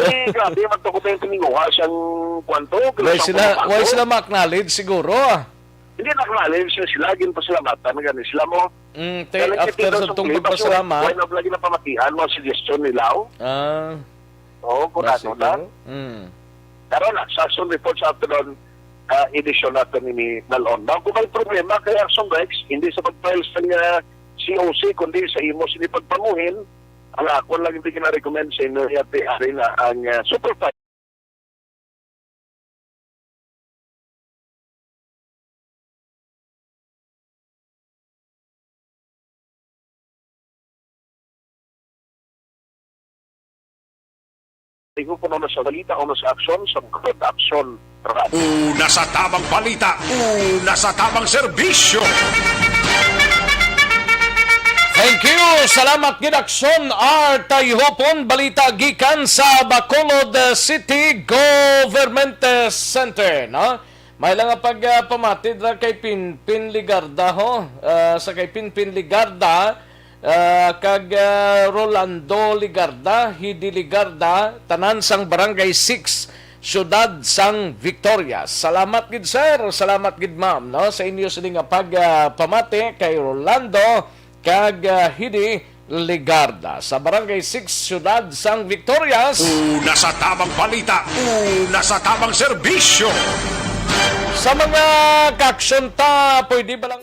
Eh, grabe, magtukot na yung pininguha siyang kwanto. Why sila, why sila ma-acknowledge siguro, ah? Hindi na acknowledge na sila, ginpasalamatan na gani sila mo. Mm, te, Kaya after nagkita sa sa tong problema, so, pagpasalamat. Why na lagi na pamatian, mga suggestion nila, oh? Ah. Oo, kung Basi ano na. Pero, mm. Karon na, sa action report sa afternoon, ah, edisyon nato ni Nalon. Now, kung may problema kay Action Rex, hindi sa pag-file sa nga C O C, kundi sa imo sini pagpamuhin, ang ako lang hindi gina-recommend sa inyo, yate, ari na ang, ah, super file. Tingog puno na sa balita, uno sa aksyon, sa Good Action Radio. Una sa tamang balita, una sa tamang serbisyo. Thank you. Salamat gid, Aksyon R. Tayhupon. Balita gikan sa Bacolod, uh, City Government, uh, Center, no? May lang nga pag, ah, pamati dira kay Pinpin Ligarda, ho. Ah, sa kay Pinpin Ligarda, ah, kag, ah, Rolando Ligarda, Hidi Ligarda, tanan sang Barangay six, Siyudad sang Victorias. Salamat gid, sir. Salamat gid, ma'am, no, sa inyo sini nga pag, ah, pamati kay Rolando kag, ah, Hidi Ligarda sa Barangay six, Siyudad sang Victorias. Una sa tamang balita, una sa tamang serbisyo. Sa mga kaaksyon ta, pwede ba lang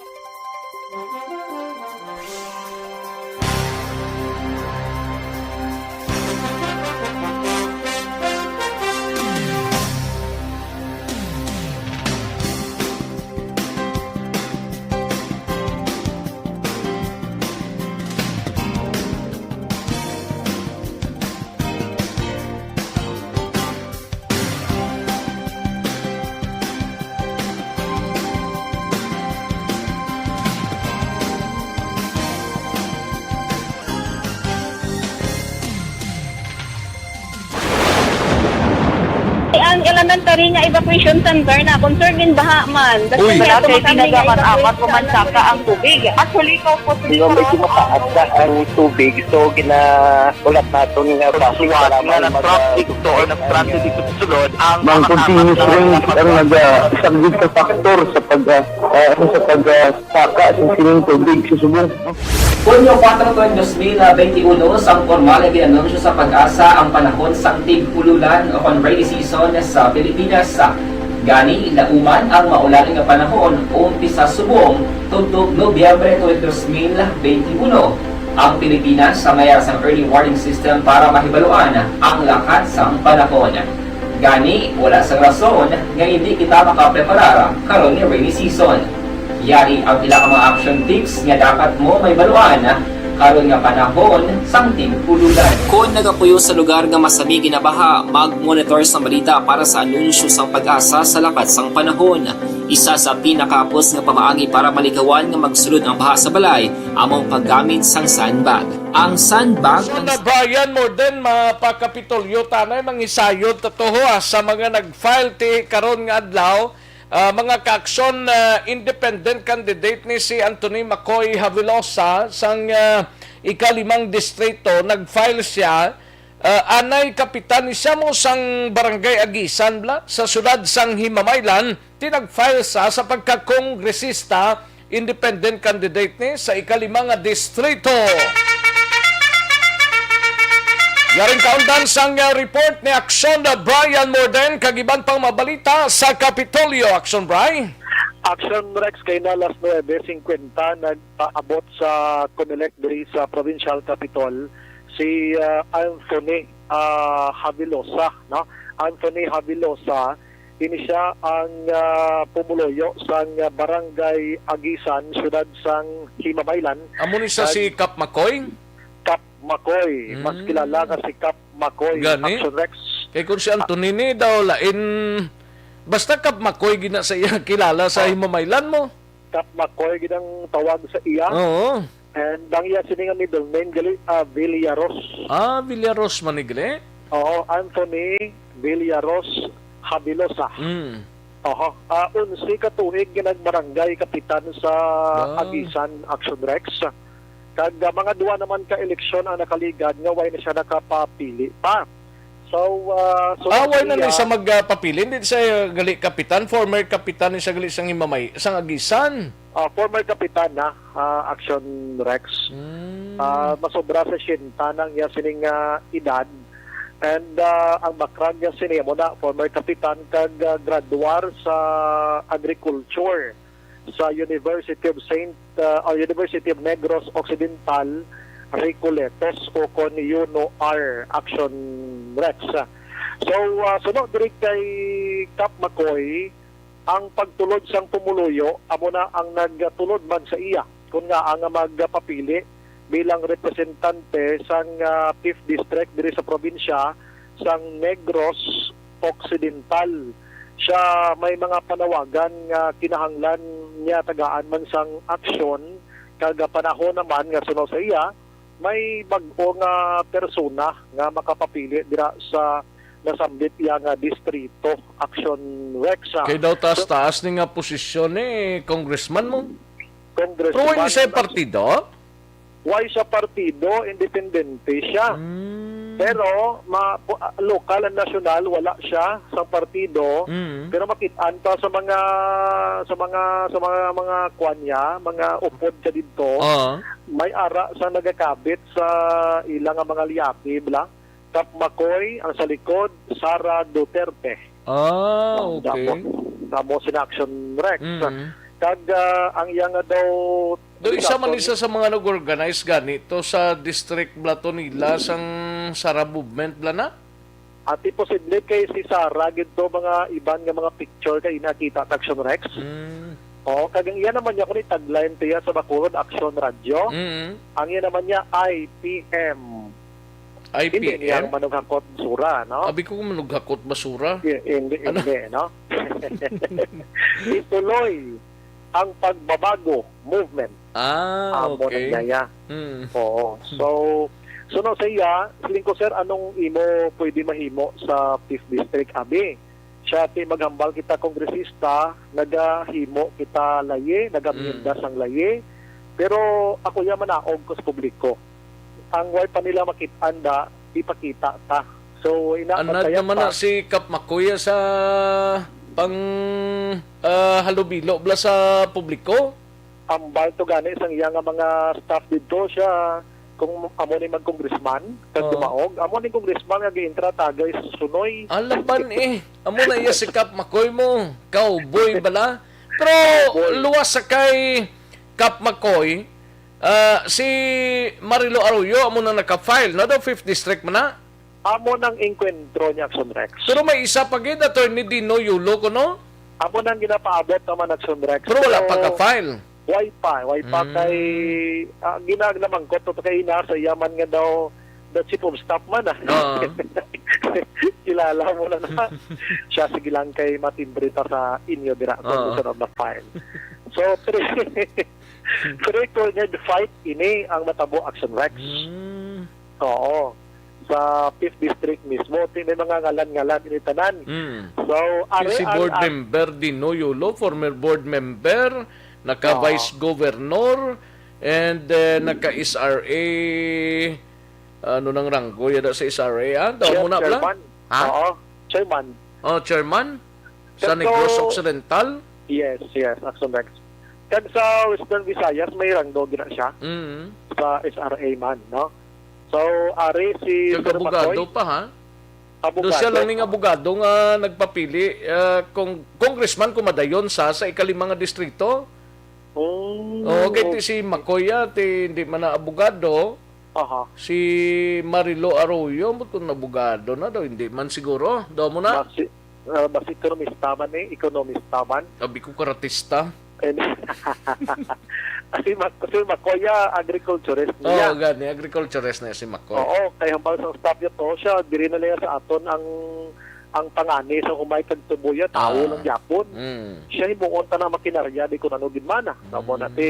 Ang elementary nga evacuation center na concern in baha man. Uy. Wala kay ginagamit-amat, kumansaka ang tubig. Actually, ikaw po, Hindi, medyo mataas na ang tubig. So, gina-, ulat naton nga base sa lamang na mag-, traffic to or na traffic dito sa sulod, ang Mang continuous rain ang nag-, ah, isang big factor sa pag, ah, ah, ano, sa pag, ah, saka sa sining tubig sa Subo. Hunyo kuwatro, dos mil benti uno, sang pormal nga gin-anunsyo sa PAGASA ang panahon sang tig-ululan o kon rainy season sa Pilipinas. Gani, lauman ang maulan nga panahon umpisa subong tubtob Nobyembre twenty twenty-one. Ang Pilipinas sa mayar sang early warning system para mahibaluan ang lakat sang panahon. Gani, wala sang rason nga hindi kita makapreparar karon nga rainy season. Yari ang pila ka mga action tips nga dapat mo mahibaluan karon nga panahon sang tig-ulogan. Kon nagapuyo sa lugar nga masami ginabaha, mag-monitor sang balita para sa anunsyo sang PAGASA sa lakat sang panahon. Isa sa pinakahapos nga pamaagi para malikawan nga magsulod ang baha sa balay amo ang paggamit sang sandbag. Ang sandbag Son ang na Brian Morden, mapakapitolyo tanay, mangisayod ta to, ha, sa mga nag-file ti karon nga adlaw, ah, mga kaaksyon, ah, independent candidate ni si Anthony Macoy Havelosa sang, ah, ikalimang distrito. Nag-file siya, ah, anay kapitan ni siya mo sang Barangay Agisan, bla, sa siyudad sang Himamaylan, ti nag-file sa, sa pagkakongresista, independent candidate ni sa ikalima nga distrito. Yaring kaundan sang, uh, report ni Aksyon, uh, Brian Morden, kag iban pang mabalita sa Kapitolyo. Aksyon, Bri. Action Rex, kay na alas nuebe cincuenta nagpaabot sa Comelec diri sa Provincial Capitol si, ah, Anthony, ah, Havilosa, no? Anthony Havilosa, ini siya ang, ah, pumuluyo sang Barangay Agisan, siyudad sang Himamaylan. Amo ni sa Kag si Kap Makoy? Kap Makoy, mas Mm. kilala nga si Kap Makoy, Gani? Action Rex. Kay kung si Anthony ni daw lain, basta Kap Makoy gina sa iya kilala sa Oh. Himamaylan mo. Kap Makoy gid ang tawag sa iya. Oo. And ang iya sini nga middle name gali, ah, Villaros. Ah, Villaros man ni gali? Oo, Anthony Villaros Habilosa. Mm. Oho. Ah, onse ka tuig nga nagbarangay kapitan sa Ah. Agisan, Action Rex. Kag, ah, mga duha naman ka eleksyon ang nakaligad nga way na siya nakapapili pa. So, ah, so Ah, way na ni siya magpapili. Hindi siya gali kapitan, former kapitan ni siya gali sang Himamay, sang Agisan. Ah, former kapitan na, ah, Action Rex. Mm. Ah, masobra sa siyenta nang iya sining, ah, edad. And, ah, ang background niya sini mo na former kapitan kag, ah, graduar sa agriculture sa University of Saint, ah, ah, University of Negros Occidental, Recoletos, o kon UNOR, Action Rex. So, ah, suno diri kay Kap Makoy, ang pagtulod sang pumuluyo amo na ang nagtulod man sa iya, kun ngaa nga magpapili bilang representante sang, ah, Fifth District diri sa probinsya sang Negros Occidental. Siya may mga panawagan nga kinahanglan niya tagaan man sang aksyon, kag panahon naman nga suno sa iya, may bag-o nga persona nga makapapili dira sa nasambit iya nga distrito, Action Rex, ah. Kay daw taas-taas ni nga posisyon ni congressman mo. Congressman Pero wala siya na partido? Wala siya partido, independente siya. Mm. Pero ma-, pu-, ah, lokal and nasyonal, wala siya sa partido. Mm. Pero makit-an pa sa mga, sa mga, sa mga, mga kwan niya, mga upod siya didto. Oo. May ara sa nagakabit sa ila nga mga liyapi, bla. Kap Makoy, ang sa likod, Sara Duterte. Ah, Ang okay. damo. Damo sina Action Rex. Mm. Kag, ah, ang iya nga daw Do isa man Dato isa sa mga nag-organize gani to sa district bla to nila sang Sara movement bla na? Ati posible kay si Sara gid to mga iban nga mga picture kay nakita ta Action Rex. Mm. Oh, kag ang iya naman niya kung tagline tiya sa Bacolod Action Radio. Mm. Ang iya naman niya I P M. I P M? Hindi niya manughakot basura, no? Abi ko manughakot basura. Di-, hindi, Ano? hindi, no? Ituloy ang pagbabago movement. Ah, Amo okay. na niya. Mm. Oo. So, suno sa iya, siling ko, "Sir, anong imo pwede mahimo sa Fifth District, abi?" Siya, "Ti maghambal kita kongresista, nagahimo kita layi, nagamiendas Mm. ang layi, pero ako ya manaog ko sa publiko. Ang way pa nila makit-an da, ipakita ta." So, ina, Anad pagkaya naman pa na si Kap Makuya sa pang, ah, halubilo bla sa publiko? Ambal to gani sang iya nga mga staff didto siya, Kung amo ni mag-congressman, kag Oo. dumaog, amo ni congressman nga giintra tagay sa Sunoy. Alaban eh. Amo na iya si Kap Makoy mo. Cowboy bala. Pero Cowboy. luwas sa kay Kap Makoy, ah, si Marilo Arroyo amo na naka-file. No, daw fifth district man na. Amo nang engkwentro ni Action Rex. Pero may isa pa gid, Attorney Dino Yulo, kuno? Amo nang ginapaabot naman Action Rex. Pero wala Pero pa ka-file. Why pa? Why pa Mm. kay, ah, ginaglamangkot to kay ina sa yaman nga daw the chief of staff man, ah. Oo. Kilala mo na na. Siya, sige lang kay matimbre ta sa inyo dira kung Oo. gusto na ma-file. So, three, three-cornered fight ini ang matabo, Action Rex. Mm. Oo. Sa fifth District mismo, ti may mga ngalan-ngalan ini tanan. Mm. So, Si, are si ang, board ang member Dino Yulo, former board member, naka Oo. vice governor, and, eh, naka S R A, ano nang ranggo yada sa S R A, ah? Daw Chair-, mo na pala? chairman. Ha? Oo, chairman. Oh, chairman? Sa Pero Negros Occidental? Yes, yes, Action Rex. Kag sa Western Visayas, may ranggo gina siya Mm. sa S R A man, no? So, ari si Kag Sir abogado Makoy. pa, ha? Abogado. Do siya lang ning abogado nga nagpapili, ah, kung congressman kung madayon sa, sa ikalima nga distrito. Oh, Oo, kay ti okay. si Makoy, ah, ti hindi man na abogado. Aha. Si Marilo Arroyo, ambot kung abogado na daw, hindi man siguro. Daw mo na. Basi, ah, basi ekonomista man eh, ekonomista man. Abi ko karatista. And si Mac-, si Makoy, ah, agriculturist Oo, niya. gani, agriculturist na si Makoy. Oo, kay hambal sa staff niya to, siya, diri na niya sa aton ang, ang pangani sa humay kag tuboy, ah, tawo Ah. lang gyapon. Mm. Siya himuon ta na makinarya, di kun ano gid man, ah. Amo na Mm. ti,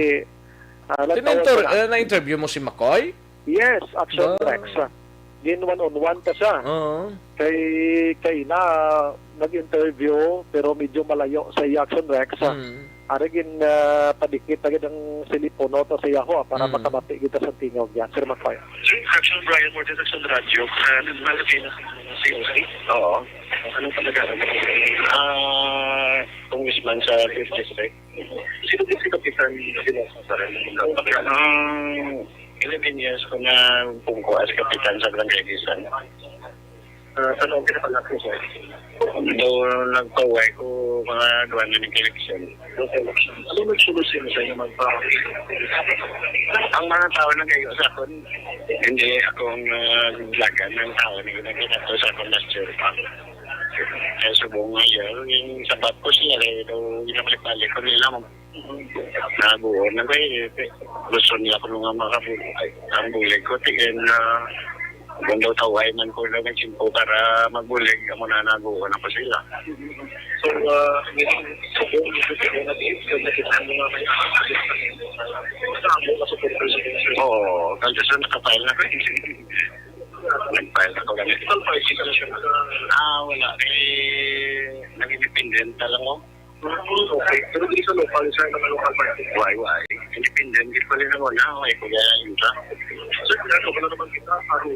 ah, nagtawag Tininter-, na. eh, na-interview mo si Makoy? Yes, Action Ah. Rex, ah. Gin one on one ta siya. Oo. Kay, kay na, nag-interview, pero medyo malayo sa iya, Action Rex, ah. Mm. Ari gin, ah, padikit na gid ang cellphone to sa iya ho, ah, para Mm. makabati kita sa tingog niya. Sir Makoy. Sir, Action Brian Mortis, Action Radio. Ah, nagbalak kayo na sa C O C? Oo. Anong pagkakaroon? Ah, congressman sa fifth District. Sino po si Kapitan Dinosa? Ang eleven years ko na pungko as kapitan sa Barangay Bisan. Ah, sa noon pinapalaki, sir? Doon nagpauwi ko mga duwan na ng eleksyon. Okay, election. Ano nagsulod sa inyo sa inyo magpa- Ang mga tao nagayo sa akon, hindi akong, ah, lagan ng tao na ginaginato sa akon last year pa. Kaya subong nga yun, yung sabat ko sila, eh, daw ginabalik-balik ko nila, mag-, nabuo na ba eh, gusto nila ko nga makabuo. Ay, ang bulig ko, tingin na kung daw taway man ko na nagsimpo para magbulig, amo na nabuo na ko sila. So, uh, so, kung gusto ko na din, so, nakita mo nga may sa amo ka sa purpose. Oo, kasi sa nakapile na ko eh. Nag-file ako ganito. Ang party ka na siya? Ah, wala. Eh, nag-independent na lang ako. Hmm, okay. Pero di sa local, sa mga local party? Why, why? Independent, di ko rin ako na, why ko kaya yun sa? Sir, ano, wala naman kita, aro.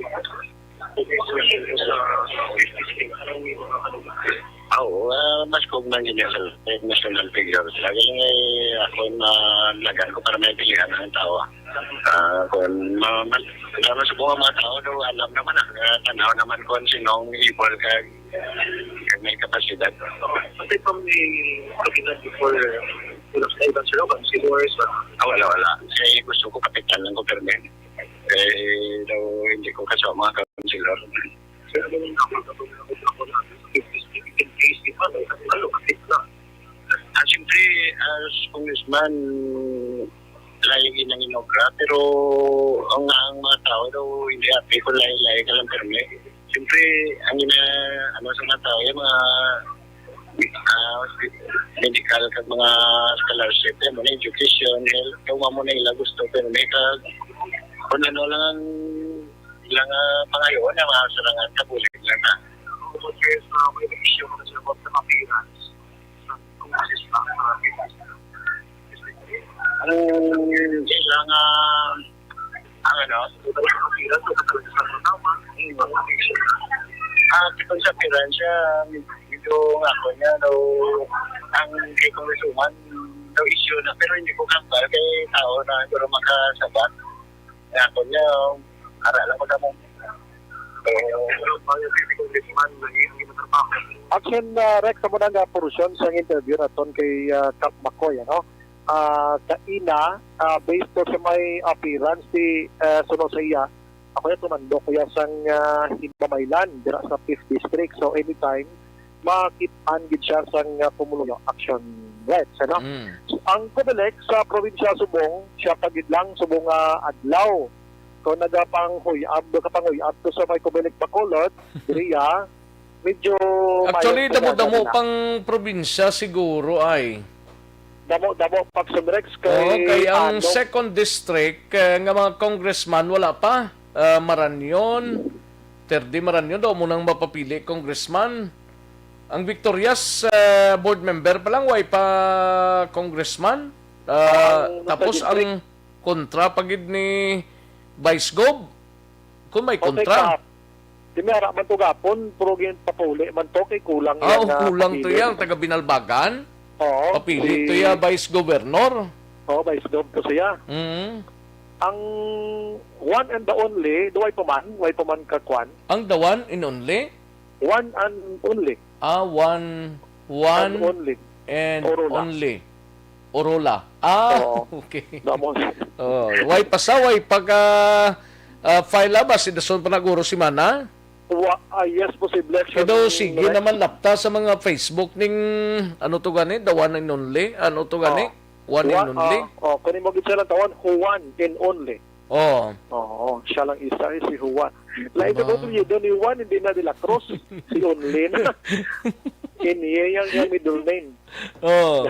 Okay, sir, sa, sa, Ah, oo, ah, mas kog man yun sa national figure. Lagi lang eh, ako na lagan ko para may pilihan ang tao. Ah, kung ma-, ma-, ma-, subong ang mga tao daw, alam naman ah, ah, tanaw naman kung sinong evil ka, kag may kapasidad. Pati pa may kapitan before, wala sa iba sila, councilors, ah. Ah, wala, wala. Kasi gusto ko kapitan lang ko, pero may, eh, daw hindi ko kasama mga councilor. Sir, ano yung dapat na pag-, pag-, pag-, in case, di ba, may ano, kapit na. Ah, siyempre, as congressman, layo gid ang inobra, pero ang, ang mga tao daw hindi happy kung layo-layo ka lang permi. Siyempre, ang ina-, ano sa mga tao, yung mga, ah, medical kag mga scholarship, yung mga education, health, yung mga muna nila gusto, pero may ka, kung ano lang ang ilang, ah, pangayoon, ang mga sarangan, kabulig lang na. Okay, so, may issue ko sa mga appearance. Ang ilang, ah, ang ano? Ah, kung sa appearance siya, medyo nga ako niya, no, ang kay Congresswoman, no issue na, pero hindi ko kambal kay tao na siguro makasabat. Kaya ako niya, ara lang ko sa mong. Action, ah, Rex, amo na nga portion sang interview naton kay, ah, Kap Makoy, ano? Ah, kaina, ah, based to sa may appearance, si, ah, suno sa iya, ako ya tumandok ko ya sang, ah, Himamaylan, dira sa Fifth District. So, anytime, makit-an gid siya sang, ah, pumuluyo. Action, Rex, ano? Mm. Ang Comelec sa probinsya subong, siya pa gid lang subong nga adlaw. Kung nagapanghuy-ab, kapanghuy-ab to sa may Comelec Bacolod, diri, ah, medyo Actually, mayat na damo-damo na. Pang probinsya siguro ay. Damo-damo, Paxon Rex, kay Oo, kay ang ano? Second district, eh, nga mga congressman, wala pa. Ah, Marañon, Terdi Marañon, daw mo nang mapapili congressman. Ang Victorias, eh, board member pa lang, way pa congressman. Ah, Ang tapos Nagka ang kontra pa gid ni Vice Gov. Kung may Okay, kontra. Kap. Di may ara man to gapon, pero ginpapauli man to kay kulang Ah, iya oh, nga kulang to papili. Iya, taga Binalbagan. Oo, Papili si to iya, Vice Governor. Oo, Vice Gov to siya. Mm. Ang one and the only, do way pa man, way pa man ka kwan? Ang the one and only? One and only. Ah, one, one And only. And Orola. Only. Orola. Ah, Oo. Okay. Damo. Oh, way pa sa, way pag, ah, ah, file ba si Dason Panaguro si Mana? Wa-, ah, yes, posible action Pero ng sige next. Naman lapta sa mga Facebook ning, ano to gani, the one and only, ano to gani? Oo. One and Wa-, only? Ah, oh, kunin mo gid siya lang tawon, Juan and only. Oh. Oo, siya lang isa, eh, si Juan. Lain sa Ba- apelyido ni Juan, hindi na De La Cruz, si Only na. Kini yang, yang middle name. Oh.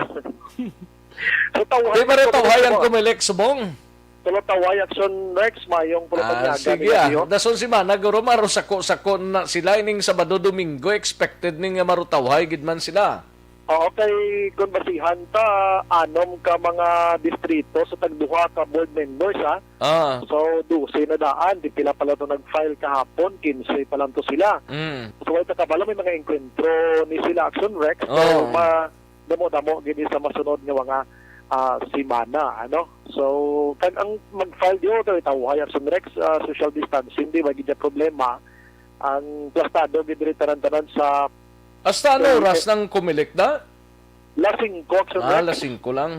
So, tawhay Di ba rin ang tawhay ang Comelec, Comelec, Subong? Pero tawhay action, Rex, mayong Ah, pulutong sige, ah. Dason si Mana, guro, marusako-sako na sila. Ining Sabado, Domingo, expected ni nga marutawhay gid man sila. Oo, kay kung basihan ta, anom ka mga distrito sa tagduha ka board members, ha? Ah. So, dose na daan, di pila pala to nag-file kahapon, kinse pa lang to sila. Mm. So, way ta kabalo, may mga engkwentro ni sila, Action Rex. So, Oo. ma-, damo-damo gini sa masunod nga mga, ah, semana, ano? So, kag ang mag-file di oto, tawhay, Action Rex, ah, social distancing, di ba, gid ang problema. Ang plastado gid diri tanan-tanan sa Hasta ano Eh, oras eh. Ng Comelec da? Las singko, Action Ah, Rex. Las singko lang.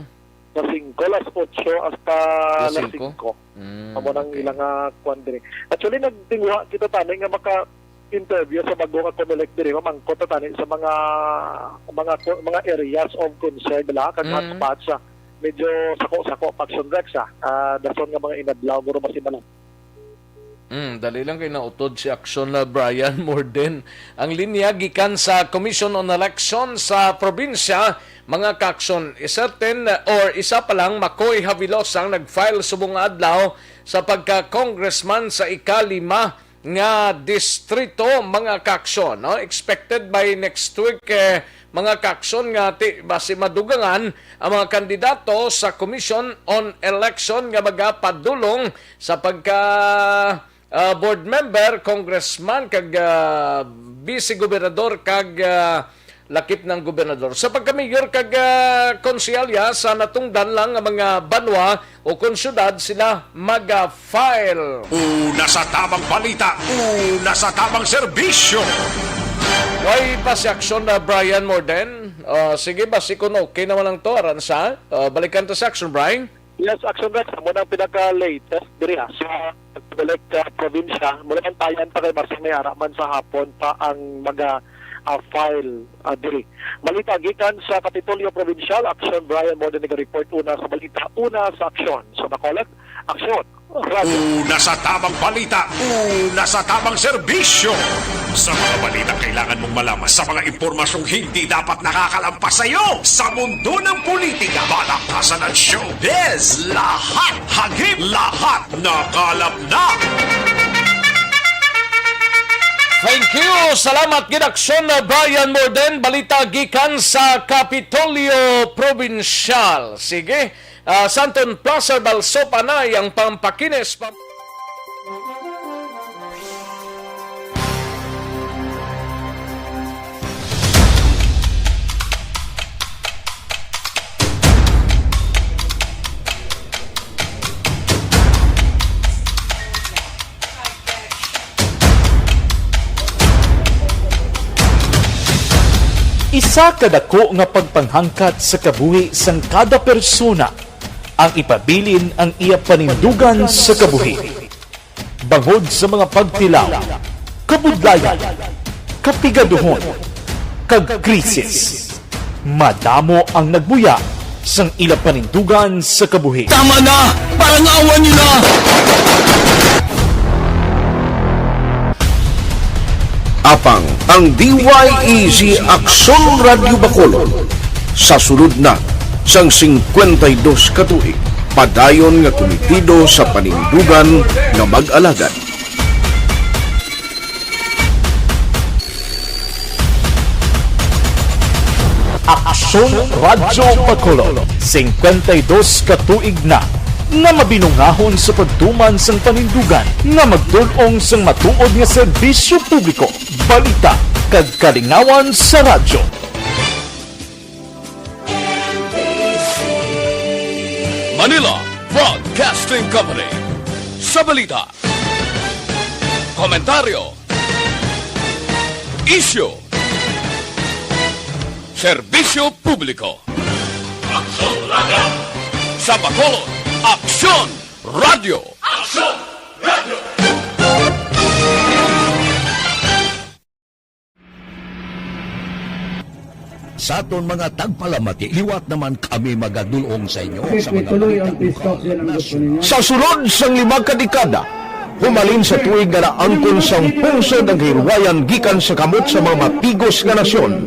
Las singko, las otso hasta Las las singko? Singko. Mm, Amo nang okay. Ilang, ah, kwan diri. Actually, nagtinguha kita tani nga maka-interview sa bago nga Comelec diri, mamangkot ta tani sa mga, mga, mga areas of concern, bala, kag Mm. Hotspots, ah. Medyo sako-sako pa, Action Rex, ah. Ah, dason nga mga inadlaw, guro, masimalan. Mm, dali lang kay nautod si Action na Brian Morden. Ang linya gikan sa Commission on Election sa probinsya, mga ka-action, certain or isa pa lang, Makoy Havilos ang nag-file subong nga adlaw sa pagka-congressman sa ikalima nga distrito, mga ka-action, no? Expected by next week, eh, mga ka-action, nga ti-, basi madugangan ang mga kandidato sa Commission on Election nga magapadulong sa pagka, ah, board member, congressman, kag, ah, vice gobernador, kag, ah, lakip ng gobernador. Sa pagka-mayor kag, ah, konsehalya sa natungdan lang nga mga banwa o kon syudad sila mag-file. Una sa tamang balita, una sa tamang serbisyo. Way pa si Action na Brian Morden. Ah, sige, basi kung okay naman lang to, aran sa, ah, balikan ta sa Action, Brian. Yes, Action Rex, amo na ang pinaka-latest diri, ha, sa Comelec, ah, probinsya. Mula ang tayan pa kay Marcel may ara man sa hapon pa ang mga, ah, file, ah, diri. Balita gikan sa Kapitolyo Provincial, Action Brian Morden nag-report una sa balita, una sa Aksyon. Sa Bacolod, Aksyon, Radyo. Una sa tamang balita, una sa tamang serbisyo. Sa mga balitang kailangan mong malaman, sa mga impormasyong hindi dapat nakakalampas sa iyo, sa mundo ng politika, balaktasan at showbiz, lahat hagip, lahat nakalap na. Thank you. Salamat gid, Aksyon na Brian Morden. Balita gikan sa Kapitolyo Provincial. Sige, ah, Santon Plaza, Balsopa na ang pampakinis. Pam- Sa kadako nga pagpanghangkat sa kabuhi sang kada persona, ang ipabilin ang iya panindugan sa kabuhi. Bangod sa mga pagtilaw, kabudlayan, kapigaduhon, kag krisis, madamo ang nagbuya sang ila panindugan sa kabuhi. Tama na! Parang awa niyo na! Apang ang D Y E Z Aksyon Radyo Bacolod sa sulod na sang singkwenta y dos ka tuig, padayon nga kumitido sa panindugan nga mag-alagad. Aksyon Radyo Bacolod, singkwenta y dos ka tuig na nga mabinungahon sa pagtuman sang panindugan nga magdul-ong sang matuod nga serbisyo publiko, balita, kag kalingawan sa radyo. Manila Broadcasting Company. Sa balita, komentaryo, isyu, serbisyo publiko. Aksyon Radyo. Sa Bacolod, Aksyon Radyo. Aksyon Radyo. Sa aton mga tagpalamati, liwat naman kami magadul-ong sa inyo sa mga balita lokal, nasyonal. Sa sulod sang lima ka dekada, humalin sa tuig nga naangkon sang pungsod ang kahilwayan gikan sa kamot sa mga matigos nga nasyon,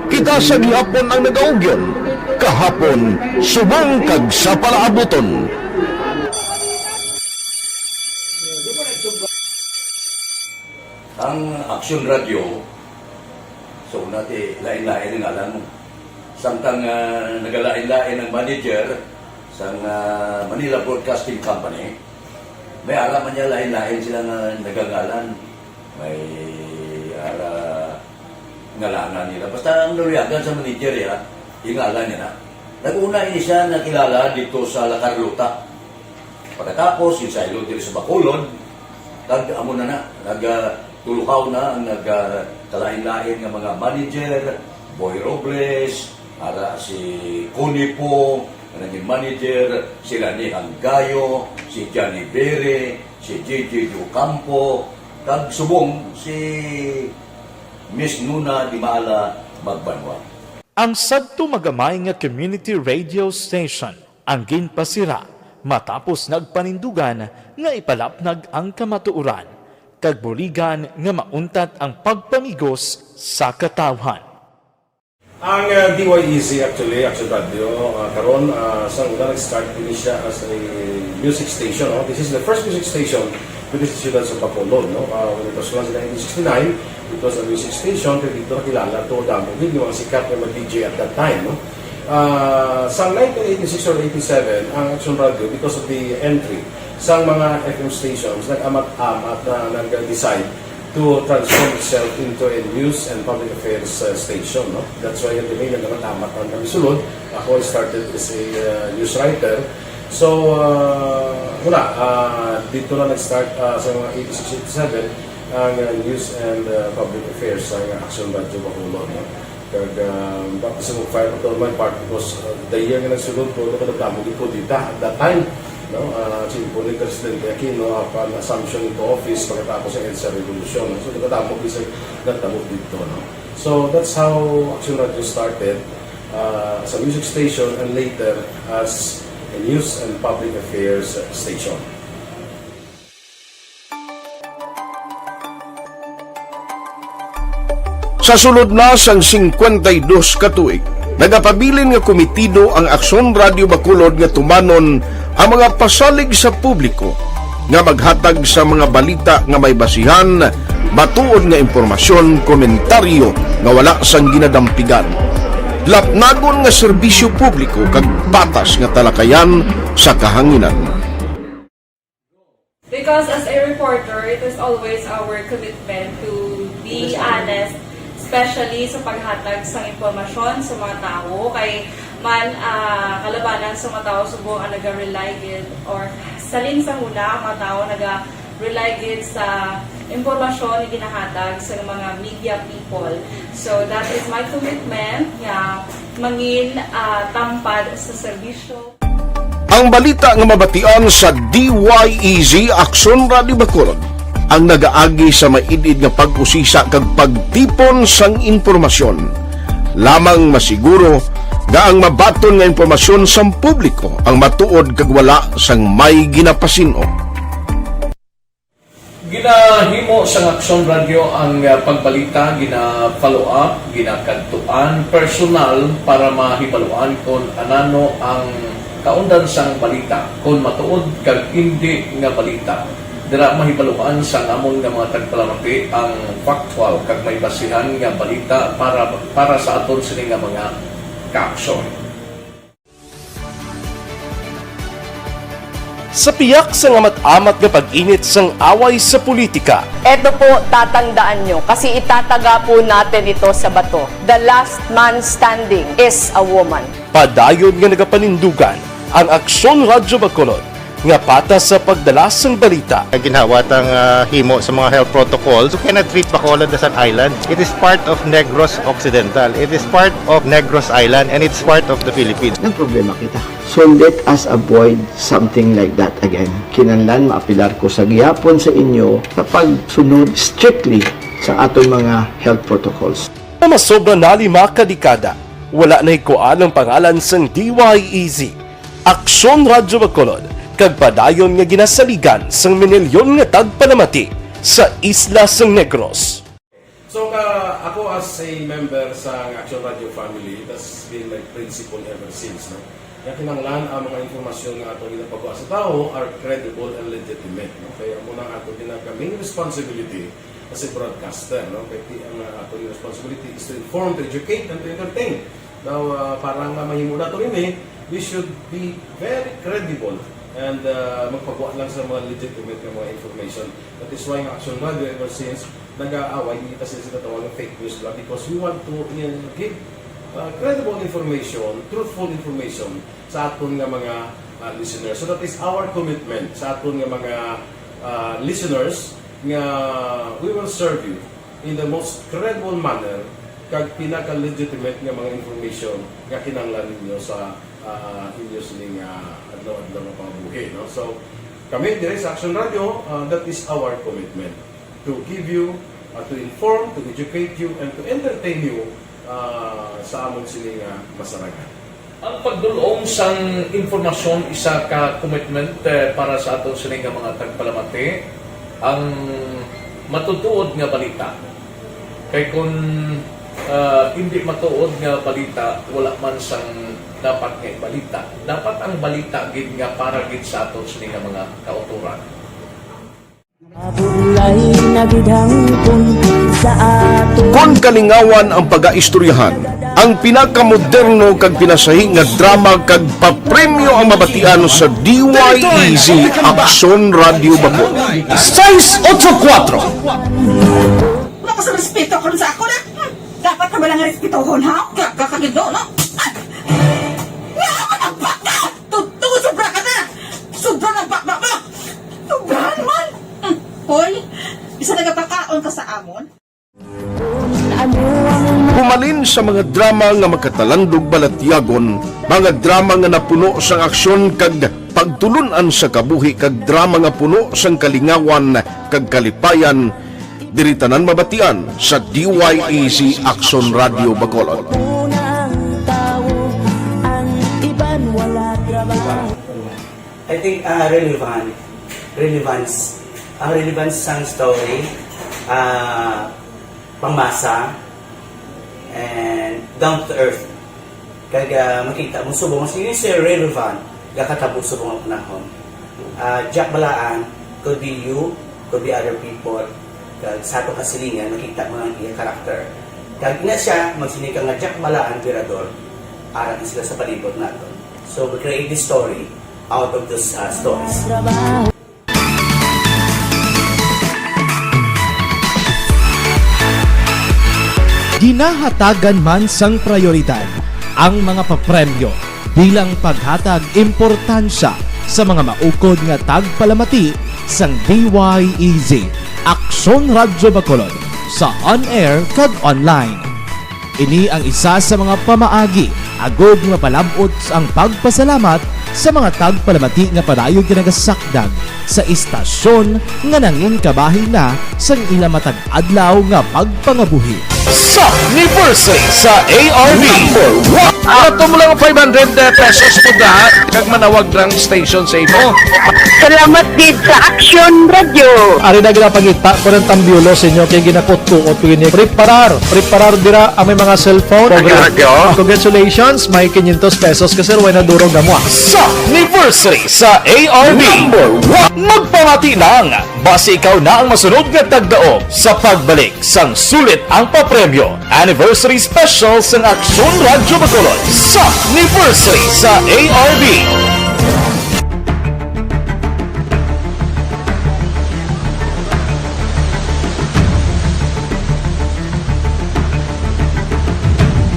kita sa gihapon ang nagaugyon, kahapon, subong kag sa palaabuton. Ang Aksyon Radyo, so, una ti, lain-lain ang ngalan mo. Samtang, ah, nagalain-lain ang manager sang, ah, Manila Broadcasting Company, may ara man niya lain-lain sila nga nagangalan. May ara ngalangan nila. Basta ang naluyagan sa manager, ya, yung ngalan niya na. Nag-una ini siya nakilala dito sa La Carlota. Pagkatapos, yung saylo diri sa Bacolod, kag amo na na, nag, ah, tuluhaw na ang nag, ah, kalain-lain nga mga manager, Boy Robles, ara si Connie Po, nga naging manager, si Rani Hanggayo, si Johnny Bere, si J J Ocampo, kag subong si Miss Nuna Dimala Magbanwa. Ang sadto magamay nga community radio station ang ginpasira matapos nagpanindugan nga ipalapnag ang kamatuoran kag buligan nga mauntat ang pagpamigos sa katawhan. Ang, uh, D Y E Z actually, Action Radio, uh, karon, uh, sa una nag-start ini siya as a music station, no? This is the first music station diri sa siyudad sa Bacolod, no? Uh, when it was launched in nineteen sixty-nine, it was a music station, pero dito nakilala to, damo gid yung mga sikat nga mga D J at that time, no? Ah, sa nineteen eighty-six or eighty-seven, ang Action Radio, because of the entry sa mga F M stations, nag-amat-amat na nag-decide to transform itself into a news and public affairs, uh, station, no? That's why, at the main, nag-amat-amat ang kami sulod. Ako, I started as a, uh, news writer. So, uh, wala, uh, dito na nag-start, uh, sa mga eighty-six, eighty-seven, ang, uh, news and, uh, public affairs sa Action Radio Bacolod, no? Kag, ah, baptism of fire pa to my part because, ah, the year nga nagsulod ko, ano ko nagdamo gid ko dita at that time, no? Ah, si Bonnie Presidente Aquino, ah, pan assumption into office pagkatapos sa EDSA Revolution, no? So, nagdamo gid sa nagdamo dito, no? So, that's how Action Radio started, ah, as a music station and later as a news and public affairs station. Sa sulod na sang singkwenta y dos ka tuig, nagapabilin nga kumitido ang Aksyon Radio Bacolod nga tumanon ang mga pasalig sa publiko nga maghatag sa mga balita nga may basihan, matuod nga impormasyon, komentaryo nga wala sang ginadampigan, lapnagon nga serbisyo publiko kag patas nga talakayan sa kahanginan. Because as a reporter, it is always our commitment to be honest, especially sa paghatag sa impormasyon sa mga tawo. Kay man, ah, kalabanan sa mga tawo subong ang naga-rely gid, or salin sa huna ang mga tawo naga-rely gid sa impormasyon nga ginahatag sa mga media people. So that is my commitment nga mangin ah, tampad sa serbisyo. Ang balita nga mabatian sa D Y E Z Aksyon Radio Bacolod ang nagaagi sa maid-id nga pag-usisa kag pagtipon sang impormasyon. Lamang masiguro nga ang mabaton nga impormasyon sang publiko ang matuod kag wala sang may ginapasin-o. Ginahimo sang Aksyon Radyo ang ah, pagbalita, gina-follow up, ginakadtuan personal para mahibaluan kon anano ang kaundan sang balita, kon matuod kag indi nga balita. Dira mahibaluan sang amon nga mga tagpalamati ang factual kag may basihan nga balita para para sa aton sini nga mga kaaksyon. Sa piyak sang amat-amat nga pag-init sang away sa politika, Eto po, tatandaan nyo, kasi itataga po natin ito sa bato. The last man standing is a woman. Padayon nga nagapanindugan ang Aksyon Radyo Bacolod nga patas sa pagdala sang balita. Ginhawa tang ah, himo sa mga health protocols. You cannot treat Bacolod as an island. It is part of Negros Occidental. It is part of Negros Island and it's part of the Philippines. Nagproblema kita. So let us avoid something like that again. Kinahanglan maapilar ko sa gihapon sa inyo sa pagsunod strictly sa aton mga health protocols. Nga masobra na lima ka dekada, wala nahikuan ang pangalan sang D Y E Z, Aksyon Radyo Bacolod, kag padayon nga ginasaligan sang minilyon nga tagpalamati sa isla sang Negros. So ka, ako as a member sa Action Radio family, that's been my principle ever since, no? Nga kinahanglan ang mga informasyon nga ato ginapagawa sa tawo are credible and legitimate, no? Kaya amo na ato ginaka main responsibility as a broadcaster, no? Kaya ti- ang uh, ato responsibility is to inform, to educate, and to entertain. Now, uh, para nga mahimo nato ini, we should be very credible and uh, magpagawa lang sa mga legitimate nga mga information. That is why ang Action Radio ever since nag-aaway kita sa ginatawag nga fake news lang because we want to uh, give uh, credible information, truthful information sa aton nga mga uh, listeners. So that is our commitment sa aton nga mga uh, listeners nga we will serve you in the most credible manner kag pinaka-legitimate nga mga information nga kinahanglan ninyo sa uh, inyo sining uh, adlaw-adlaw nga pangabuhi, no? So kami diri sa Action Radio, uh, that is our commitment to give you, uh, to inform, to educate you, and to entertain you uh, sa amon sini nga masarangan. Ang pagdul-ong sang impormasyon isa ka commitment eh, para sa aton sini nga mga tagpalamati. Ang matutuod nga balita. Kay kun ah, hindi matuod nga balita, wala man sang dapat nga ibalita. Dapat ang balita gid nga para gid sa aton sini nga mga kautoran. Mabulay na gid hangpon sa ato. Kon kalingawan ang pagaistoryahan, ang pinakamoderno kag pinasahi nga drama kag papremyo ang mabatian sa D Y E Z Aksyon Radio Bacolod. Seis ocho cuatro. Wala ko sa respeto karon sa ako na. Hmm, dapat na ba lang respetohon, ha? Kaka kagido, no? Ah! Nga naman ang baka! Tungod sobra ka na! Sobra ng baka mo! Sobrahan man! Hmm, hoy, isa nagapakaon ka sa amon? Humalin sa mga drama nga makatalandog balatyagon, mga drama nga napuno sang aksyon kag pagtulun-an sa kabuhi kag drama nga puno sang kalingawan kag kalipayan, diri tanan mabatian sa D Y E Z Aksyon Radio Bacolod. I think uh, relevant, relevance, ang relevance sang story, uh, pangmasa, and down to earth. Kag uh, makita mo subong mas yun is relevant gakatabo subong ang panahon. Uh, Jack Balaan could be you, could be other people. Kag sa atong kasilingan, makita mo ang iya karakter. Kag ina siya, magsinika nga Jack Balaan, Virador, ara na sila sa palibot naton. So we create this story out of those uh, stories. Ginahatagan man sang prayoridad ang mga papremyo bilang paghatag importansya sa mga maukod nga tagpalamati sang D Y E Z. Aksyon Radyo Bacolod sa on-air kag online. Ini ang isa sa mga pamaagi agud nga mapalab-ot ang pagpasalamat sa mga tagpalamati nga padayon ginagasakdag sa istasyon nga nangin kabahin na sang ila matag adlaw nga pagpangabuhi. Sa anniversary sa A R B. Number one. Ato mo lang five hundred pesos mo da, kag manawag lang station sa imo. Salamat gid sa Aksyon Radyo. Ari na ginapangita ko ng tambiolo sa inyo kay ginakutkuot ko ini. Preparar, preparar dira ang may mga cellphone. Aksyon Radyo. Congratulations, may quinientos pesos ka, sir, way na durog na mo, ah. Sa anniversary sa A R B. Number one. Magpamati lang, basi ikaw na ang masunod nga tagdaog sa pagbalik sang sulit ang papremyo. Anniversary Special sang Aksyon Radyo Bacolod sa anniversary sa A R B.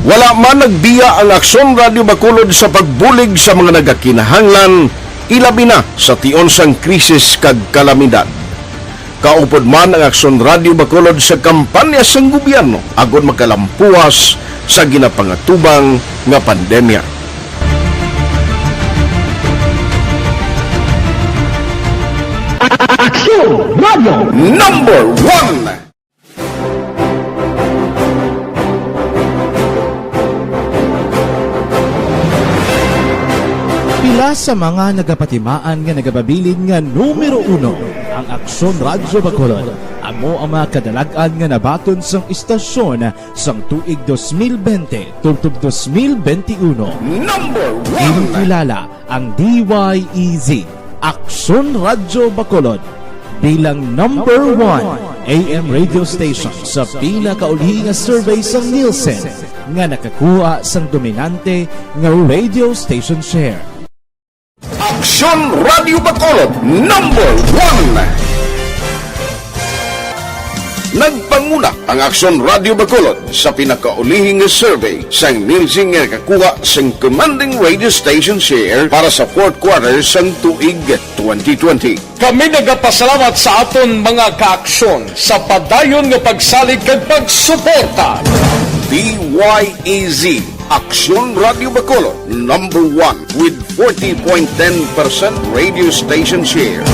Wala man nagbiya ang Aksyon Radyo Bacolod sa pagbulig sa mga nagakinahanglan, ilabi na sa tion sang krisis kag kalamidad. Kaupod man ang Aksyon Radyo Bacolod sa kampanya sang gobyerno agod makalampuas sa ginapangatubang nga pandemya. Aksyon Radyo Number One. Pila sa mga nagapatimaan nga nagapabilin nga numero uno ang Aksyon Radyo Bacolod. Amo ang mga kadalag-an nga nabaton sang istasyon sang tuig dos mil bente tubtob dos mil bente uno. Number one. Ginkilala ang D Y E Z, Aksyon Radyo Bacolod, bilang number one A M radio station sa pinakauli nga survey sang Nielsen nga nakakuha sang dominante nga radio station share. Aksyon Radyo Bacolod, number one. Nagpanguna ang Aksyon Radyo Bacolod sa pinakaulihing survey sang Nielsen nga nakakuha sang commanding radio station share para sa fourth quarter sang tuig twenty twenty. Kami nagapasalamat sa aton mga kaaksyon sa padayon nga pagsalig kag pagsuporta. D Y E Z, Aksyon Radyo Bacolod, number one with forty point ten percent radio station share.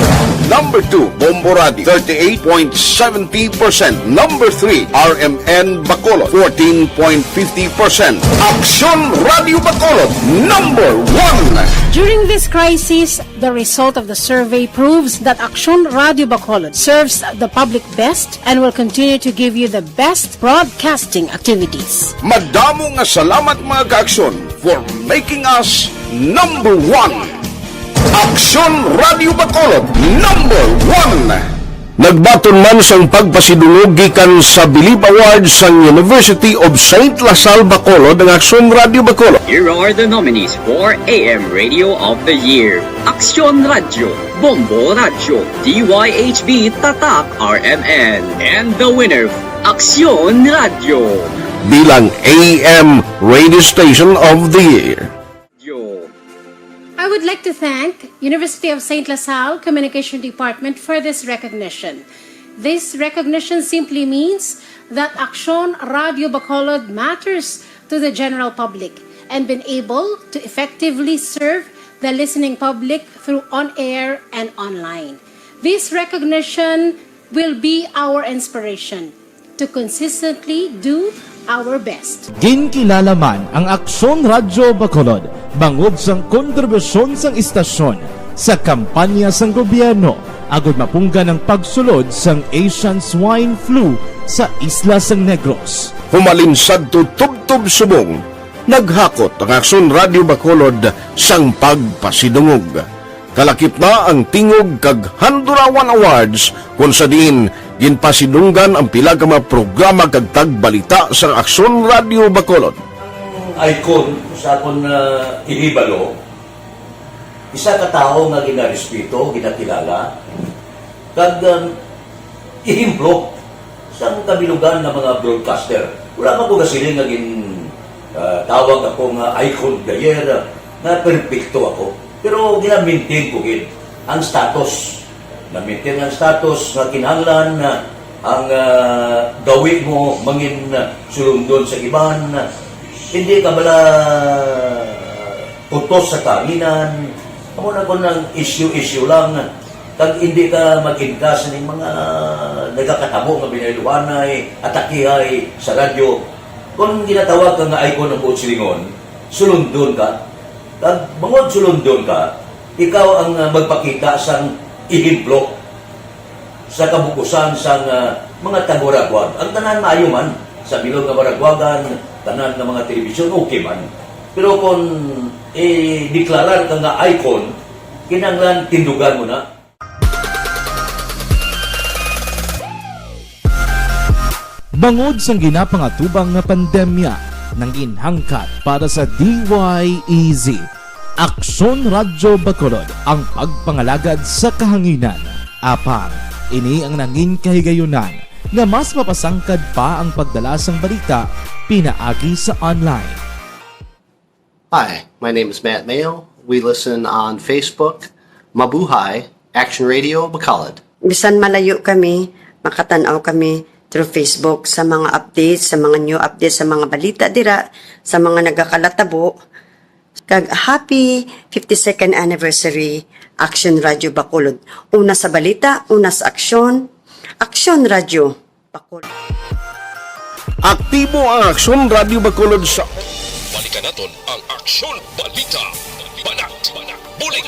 Number two, Bombo Radio, thirty-eight point seventy percent. Number three, R M N Bacolod, fourteen point fifty percent. Aksyon Radyo Bacolod, number one. During this crisis, the result of the survey proves that Aksyon Radyo Bacolod serves the public best and will continue to give you the best broadcasting activities. Madamo nga salamat, mga kaaksyon, for making us number one. Aksyon Radyo Bacolod, number one. Nagbaton man sang pagpasidungog gikan sa Bilib Awards sang University of Saint La Salle Bacolod ang Aksyon Radyo Bacolod. Here are the nominees for A M Radio of the Year: Aksyon Radyo, Bombo Radyo, D Y H B, Tatak R M N, and the winner, Aksyon Radyo. Bilang A M Radio Station of the Year. I would like to thank University of Saint La Salle Communication Department for this recognition. This recognition simply means that Aksyon Radyo Bacolod matters to the general public and been able to effectively serve the listening public through on-air and online. This recognition will be our inspiration to consistently do our best. Ginkilala man ang Aksyon Radyo Bacolod bangod sang kontribusyon sang istasyon sa kampanya sang gobyerno agud mapunggan ang pagsulod sang Asian Swine Flu sa isla sang Negros. Humalin sadto tubtob subong, naghakot ang Aksyon Radyo Bacolod sang pagpasidungog. Kalakip na ang Tingog kag Handurawan Awards, kon sa diin ginpasidunggan ang pila ka mga programa kag tagbalita sa Aksyon Radyo Bacolod. Icon sa akon, ah, ihibalo, isa ka tawo nga ginarespeto, ginakilala, kag, um, ehemplo sang kabilugan nga mga broadcaster. Wala man ko gasiling nga gin, ah, tawag ako nga icon of the year, ah, nga perpekto ako. Pero gina-maintain ko gid ang status Na-maintain ang status nga kinahanglan, ah, ang, ah, gawi mo mangin, ah, sulundon sa iban. Hindi ka bala utos sa kahanginan. Amo na kun ang issue-issue lang. Kag hindi ka mag-inkas ning mga nagakatabo nga binayluhanay, atakihay sa radyo. Kung ginatawag ka nga icon ng buot silingon, sulundon ka. Kag bangod sulundon ka, ikaw ang, ah, magpakita sang ehemplo sa kabukusan sang, ah, mga taga-Waraguag. Ang tanan maayo man, sa bilog nga Waraguagan, tanan nga mga telebisyon, okay man. Pero kung i-deklarar ka nga icon, kinahanglan tindugan mo na. Bangod sang ginapangatubang nga pandemya, nangin hangkat para sa D Y E Z, Aksyon Radyo Bacolod ang pagpangalagad sa kahanginan. Apang, ini ang nangin kahigayunan nga mas mapasangkad pa ang pagdala sang balita pinaagi sa online. Hi, my name is Matt Mayo. We listen on Facebook. Mabuhay, Action Radio, Bacolod. Bisan malayo kami, makatan-aw kami through Facebook sa mga updates, sa mga new updates, sa mga balita dira, sa mga nagakalatabo. Kag happy fifty-second anniversary Action Radio Bacolod. Una sa balita, una sa aksyon, Action Radio Bacolod. Aktibo ang Aksyon Radyo Bacolod sa Balikan naton ang Aksyon Balita. Banat, bulig.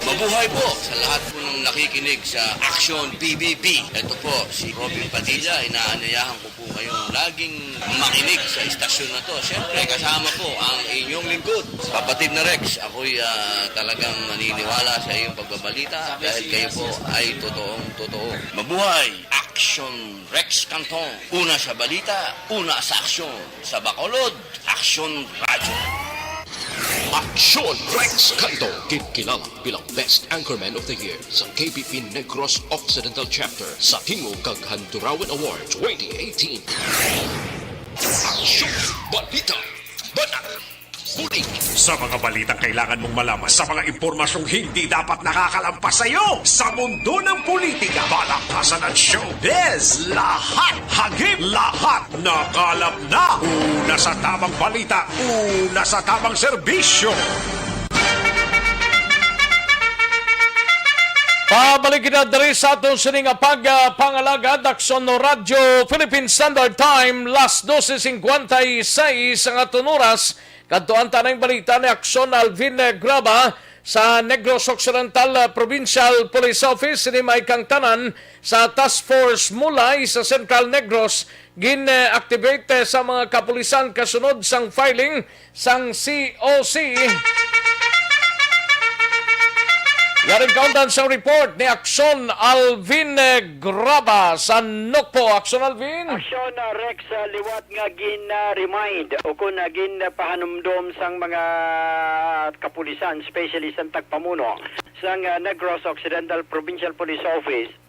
Mabuhay po sa lahat po ng nakikinig sa Action P B B. Ito po si Robin Padilla. Inaanyayahan ko po kayong laging makinig sa istasyon na to. Siyempre, kasama po ang inyong lingkod, kapatid na Rex. Ako'y ah, talagang naniniwala sa iyong pagbabalita dahil kayo po ay totoong totoo. Mabuhay! Action Rex Cantong. Una sa balita, una sa aksyon. Sa Bacolod, Aksyon Radyo. Aksyon Rex Cantong, ginkilala bilang Best Anchorman of the Year sa K P P Negros Occidental Chapter sa Tingog kag Handurawan Award twenty eighteen. Aksyon Balita. Banat. Bulig. Sa mga balitang kailangan mong malaman, sa mga impormasyong hindi dapat nakakalampas sa iyo, sa mundo ng politika, palakpasan at showbiz, lahat hagip, lahat nakalap na. Una sa tamang balita, una sa tamang serbisyo. Pabalik kita diri sa aton sini nga pagpangalagad, Aksyon Radyo Philippine Standard Time, las doce cincuenta y seis ang aton oras. Kadtuan ta ning balita ni Aksyon Alvin Graba sa Negros Occidental, ah, Provincial Police Office. Sini may kang tanan sa Task Force Mulay sa Central Negros gin-activate sa mga kapulisan kasunod sang filing sang C O C. Yaring kaundan sang report ni Aksyon Alvin Graba sa Nokpo. Aksyon Alvin. Aksyon, ah, Rex, ah, liwat nga gin-remind o kon, ah, ginpahanumdom sang mga kapulisan, especially sang tagpamuno sang, ah, Negros Occidental Provincial Police Office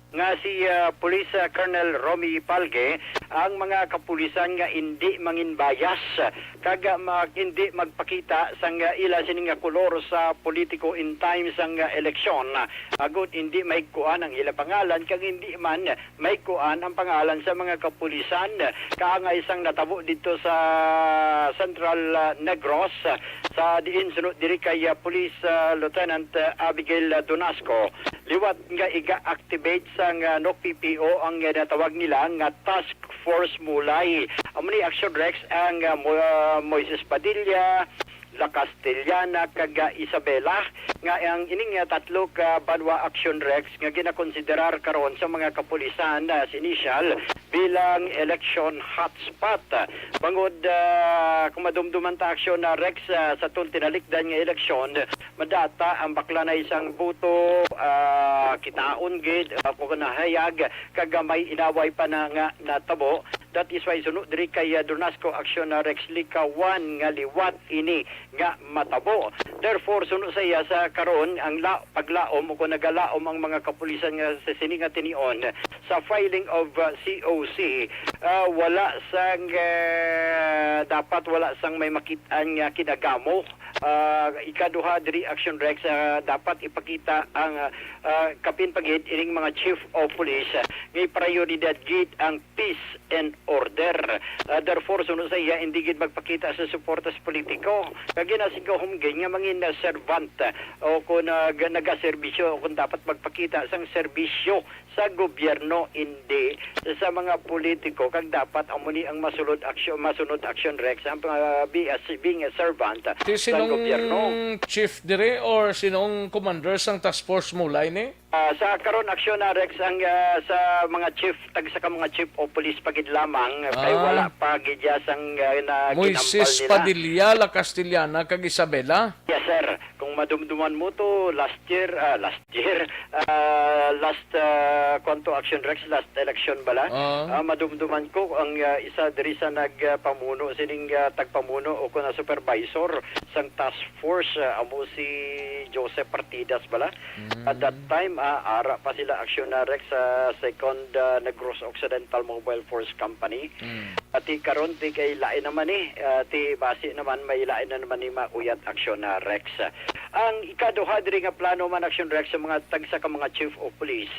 nga si, ah, Police, ah, Colonel Romy Palge, ang mga kapulisan nga indi mangin bias, ah, kag, ah, mag-, indi magpakita sang, ah, ila sini nga kolor sa politiko in times sang, ah, eleksyon, ah, agud indi mahigkuan ang ila pangalan kag indi man mahigkuan ang pangalan sa mga kapulisan, kaangay sang natabo didto sa Central, ah, Negros, ah, sa diin suno diri kay, ah, Police, ah, Lieutenant, ah, Abigail, ah, Donasco. Liwat nga iga-activate sang, ah, Nok P P O ang, ah, natawag nila nga Task Force Mulay. Amo ni Action Rex ang, ah, Mo-, ah, Moises Padilla, La Castellana, kag, ah, Isabela, nga ang ining, ah, tatlo ka banwa Action Rex nga ginakonsiderar karon sa mga kapulisan, ah, sa initial bilang election hotspot. Bangod, ah, kung madumduman ta, Action, ah, Rex, ah, sa tong tinalikdan nga eleksyon, madata ang baklanay sang boto, ah, kitaon gid, ah, kung nahayag, kag may inaway pa na nga natabo. That is why suno diri kay, ah, Donasco Action, ah, Rex, likawan nga liwat ini nga matabo. Therefore, suno sa iya, sa karon, ang la-, paglaom o kung nagalaom ang mga kapulisan nga sa sini nga tinion sa filing of, ah, C O C, ah, wala sang, ah, dapat wala sang may makit-an nga kinagamo Ah, ikaduha diri, Action Rex, ah, dapat ipakita ang, ah, ah, kapin pa gid ining mga chief of police, ah, nga prioridad gid ang peace and order. Ah, therefore, suno sa iya, hindi gid magpakita sa suporta sa politiko. Kag ginasigahom gid nga mangin na servant, ah, o kung, ah, ga-, nagaserbisyo o kung dapat magpakita sang serbisyo sa gobyerno, hindi sa mga politiko, kag dapat amo ni ang masulod aksyon, masunod, Action Rex, ang, ah, be as, being a servant Ti sang sinong gobyerno. Chief dire or sinong commander sang task force Mulay ni? Ah, sa karon, Action Rex, ang, ah, sa mga chief, tagsa ka mga chief of police pa gid lamang, kay Ah. wala pa gid ya sang, ah, na Moises ginhambal nila. Padilla, La Castellana, kag Isabela? Yes, sir. Kung madumduman mo to, last year, ah, last year, ah, last, ah, kwan to, Action Rex, last election bala. Ah. Ah, madumduman ko ang, ah, isa diri sa nagpamuno sining, ah, tagpamuno o kuna supervisor sang task force, ah, amo si Joseph Partidas bala. Mm. At that time, ah, ara pa sila, Action Rex, sa second, ah, Negros Occidental Mobile Force Company. Mm. Ati karon, ti kay lain naman ni, ah, ti basi naman may lain na naman ni mauyat, Action Rex. Ang ikaduha diri nga plano man, Action Rex, sa mga tagsa ka mga chief of police,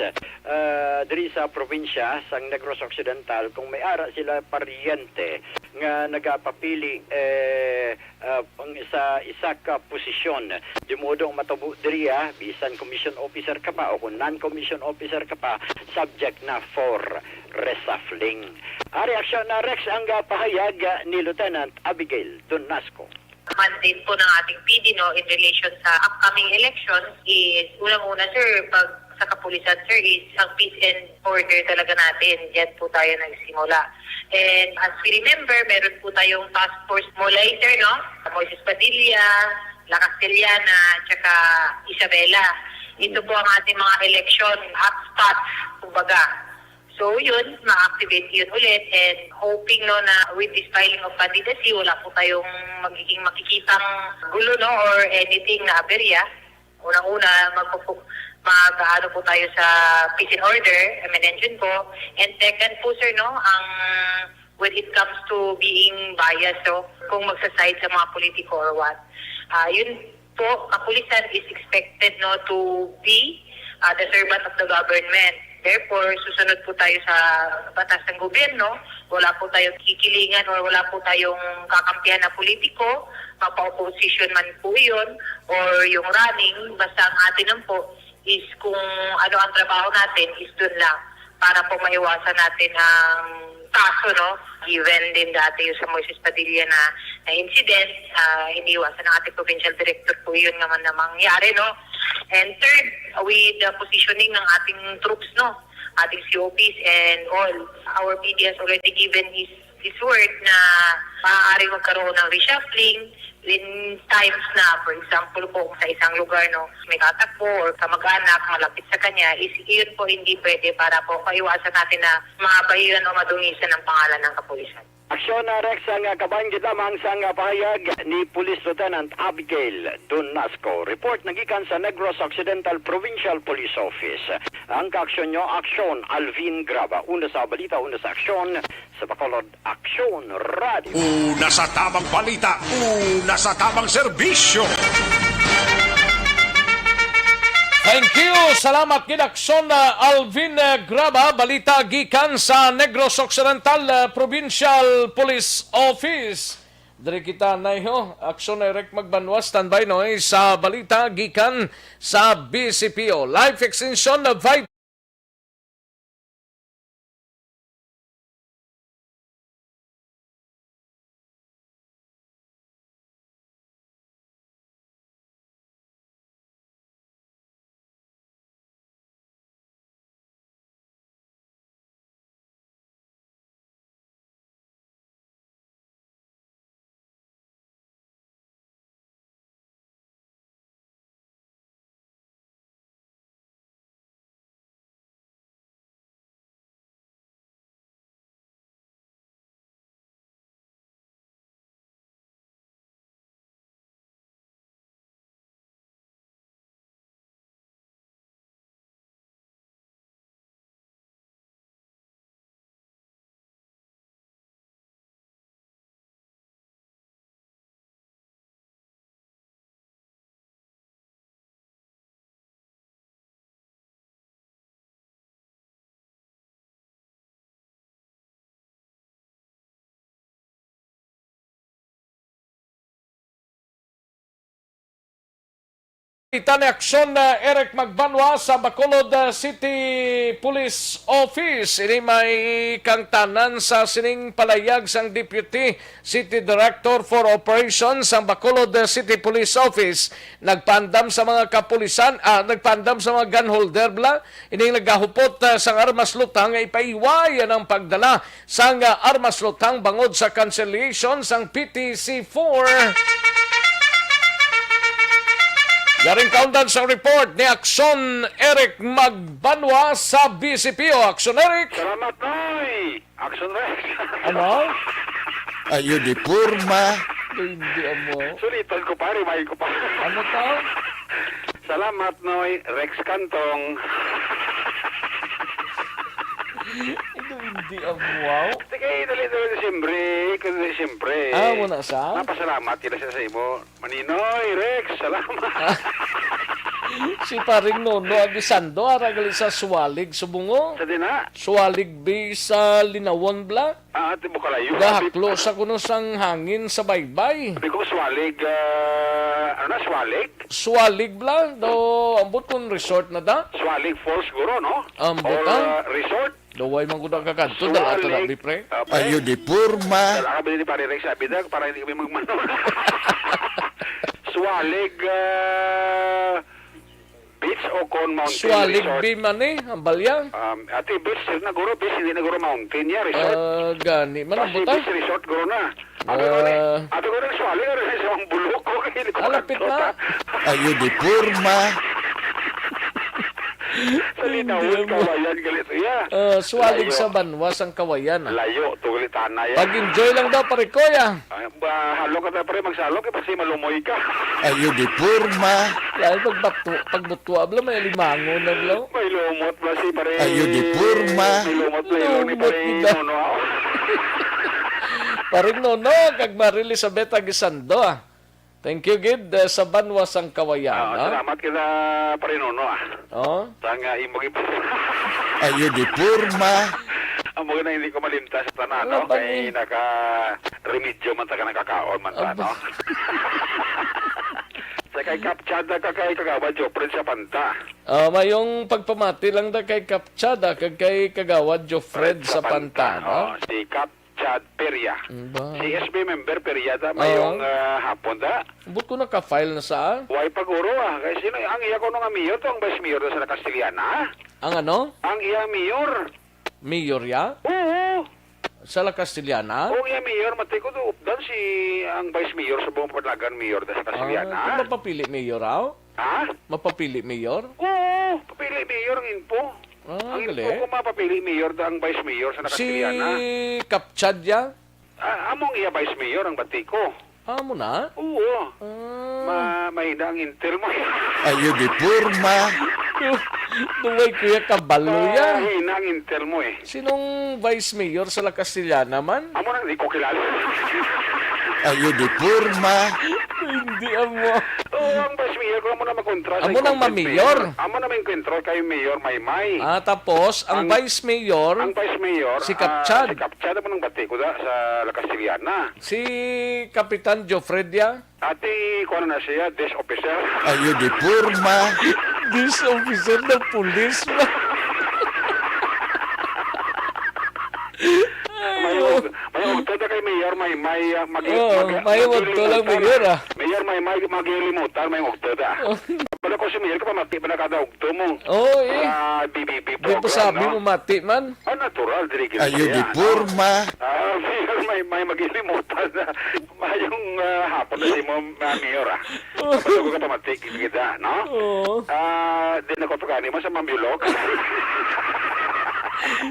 ah, diri sa probinsya sang Negros Occidental, kung may ara sila paryente nga nagapapili, eh, ah, ang isa, isa ka posisyon. Di modo ang matabo diri, ah, bisan commission officer ka pa o kung non-commission officer ka pa, subject na for reshuffling. Ari, Action Rex, ang, ah, pahayag, ah, ni Lieutenant Abigail Donasco. Mandate po ng ating P D, no, in relation sa upcoming elections is, unang-una, sir, pag sa kapulisan, sir, is ang peace and order talaga natin. Diyan po tayo nagsimula. And as we remember, meron po tayong task force Mulay, sir, no? Moises Padilla, La Castellana, tsaka Isabela. Ito po ang ating mga election hotspots, kumbaga. So, yun, ma-activate yun ulit, and hoping, no, na with this filing of candidacy, wala po tayong magiging makikitang gulo, no, or anything na aberya. Unang-una, magpupu-, mag-aano po tayo sa peace and order, I mention po. And second po, sir, no, ang when it comes to being biased, so, kung magsa-side sa mga politiko or what. Ah, yun po, kapulisan is expected, no, to be, ah, the servant of the government. Therefore, susunod po tayo sa batas ng gobyerno. Wala po tayong kikilingan or wala po tayong kakampihan na politiko, mapa-opposition man po iyon or yung running. Basta ang atin lang po is kung ano ang trabaho natin, is dun lang para po maiwasan natin ang kaso, no? Given din dati yung sa Moises Padilla na, na incident, ah, hindi iwasan ng ating provincial director po yun naman na mangyari, no? And third, with the positioning ng ating troops, no? Ating C O Ps and all. Our P D has already given his, his word na maaaring magkaroon ng reshuffling in times na, for example po, sa isang lugar, no, may tatakbo or kamag-anak malapit sa kanya, is iyon po hindi pwede para po maiwasan natin na mabayuan o madungisan ang pangalan ng kapulisan. Aksyon na, Rex, ang, ah, kabahin gid lamang sang, ah, pahayag ni Police Lieutenant Abigail Donasco. Report nagikan sa Negros Occidental Provincial Police Office. Ang kaaksyon nyo, Aksyon Alvin Graba. Una sa balita, una sa aksyon, sa Bacolod Aksyon Radio. Una sa tamang balita, una sa tamang serbisyo. Thank you. Salamat gid, Aksyon, uh, Alvin, uh, Graba. Balita gikan sa Negros Occidental, uh, Provincial Police Office. Diri kita, nayho, Aksyon Direct Magbanwa. Standby, no, eh, sa balita gikan sa B C P O. Life Extension, uh, Vit- Ita ni Aksyon, uh, Eric Magbanwa sa Bacolod, uh, City Police Office. Ini may kangtanan sa sining palayag sang Deputy City Director for Operations sang Bacolod, uh, City Police Office. Nagpaandam sa mga kapulisan, ah, nagpaandam sa mga gun holder bala. Ining nagahupot, uh, sang armas luthang nga ipaiway ang pagdala sang, ah, armas luthang bangod sa cancellation sang P T C four. Yaring kaundan sa report ni Aksyon Eric Magbanwa sa B C P O. Aksyon Eric! Salamat, Noy! Aksyon Rex! Ano? Ayo di porma. Hindi amo. Sulitan ko, pare, main ko pa. Ano to? Salamat, Noy. Rex Cantong. Ito hindi ang wow. Sige, dali, dali, siyempre. Kung siyempre. Ah, muna sa? Napasalamat kita sa, sa imo. Maninoy, Rex, salamat. Si Paring Nono Aguisando, ara gali sa Suwalig, Subungo. Sa dina? Suwalig bi sa Linawon, bla? Ah, ati mo kalayo. Gahaklo sa kuno sang hangin sa baybay. Sabi ko, Swalig, ah, ano na, Swalig? Swalig, bla? Do, ambot kung resort na da? Swalig Falls, siguro, no? Ambot, Or, ah. ah, resort? Daway man gud ang kakadto, dala ato na, Suwalig. Bi, pre. Ah, pre. Ayo di porma. Dala ka ba ni Pare Rex? Sabi na, para hindi kami magmano. Suwalig, ah, Beach o kon Mountain Suwalig Resort? Bi man eh, ang balya. Um, ati beach, na guro beach, hindi na guro mountain niya, resort. Ah, gani man ang Basi buta. Beach resort, guro na. Abi ko ni, Ah. Abi ko ni, Suwalig, ano sa mga bulok ko, kaya hindi ko Ah, lapit na. Makakita. Ayo di porma. Sa Linawon, Hindi mo. Kawayan, galit, iya. Ah, Suwalig Layo. Sa Banwa, sang Kawayan, ah. Layo, to, galit, anay, ah. Pag-enjoy lang daw, pare ko, ya. Ay, ba, halo ka na, pre, magsalo ka, kasi malumoy ka. Ayo di porma. Yan, pagbato, pagbutua, bla, may limango na, bla. May lumot, bla, si pare. Ayo di porma. May lumot, bla, ilong ni Lumot pare ni da. Nono, ah. Paring Nono, kag Mari Elizabeth Aguisando, ah. Thank you, gid, eh, sa Banwa sang Kawayan, Ah, no? Salamat kila pare Nono, ah. Oh. Sa nga imo gid. Ayo di porma. Amo na hindi ko malimtas sa tanan, Ah, no? Kay bali. Naka-remedyo man ta ka, nakakaon man ta, Aba. No? Sa kay Kapchada ka kay Kagawad Jopred sa Panta. Ah, mayong pagpamati lang da kay Kapchada kag kay Kagawad Jofred Fred sa sa Panta, Panta, no? Oh, si Kapchad Peria. Ba? Si S B member Peria da, mayong, Oo. Ah, hapon da. Ambot ko naka-file na sa? Way pa guro, ah. Kay sino, ang iya kuno nga mayor to, ang vice mayor da sa La Castellana? Ang ano? Ang iya mayor. Mayor ya? Oo. Sa La Castellana? Oo, iya mayor, matay ko to, updan si, ang vice mayor sa buong Panagan, mayor da sa Castellana. Ah, kung mapapili mayor, aw? Ha? Mapapili mayor? Oo, papili mayor ang info. Ah, Ang info gali. Ko mapapili mayor da ang vice mayor sa La Castellana. Si Kapchad ya? Ah, among iya vice mayor ang bati ko. Amo na? Oo. Ah. Ma-, mahina ang intel mo. Ayo di porma. Duway kuya kabalo ya. Mahina ang intel mo eh. Sinong vice mayor sa La Castellana man? Amo nang di ko kilala. Ayo di porma. Hindi amo. Oo, ang vice mayor ko, amo na makontra sa Amo nang incumbent mamayor? Mayor. Amo na may enkwentro kay Mayor Maymay. Ah, tapos, ang Ang, vice mayor, ang vice mayor, si ah, Kapchad. Si Kapchad, amo nang bati ko da, sa La Castellana. Si Kapitan Jofred ya? Ati, kuwan na siya, desk officer. Ayo di porma. Desk officer ng pulis ba? May Ayo. ug-, may ugto na kay Mayor, may, may, ah, magi-, Oo, magi-, may ugto lang, magilimutan. Mayor, ah. Mayor, may, may magilimutan, may ugto na. Oh. Wala ko si Mayor, kapamati pa na kada ugto mo. Oo, eh. Sa B B B Di pa program, sabi no? Mo mati man. Ah, natural, diri gid Ayo siya, di no? Porma. Ah, may, may magilimutan na. Mayong, ah, hapon na si mo, ah, Mayor, ah. Kapag ako kapamatik, kita, no? Oo. Ah, di na ko pagani mo sa Mambiulok.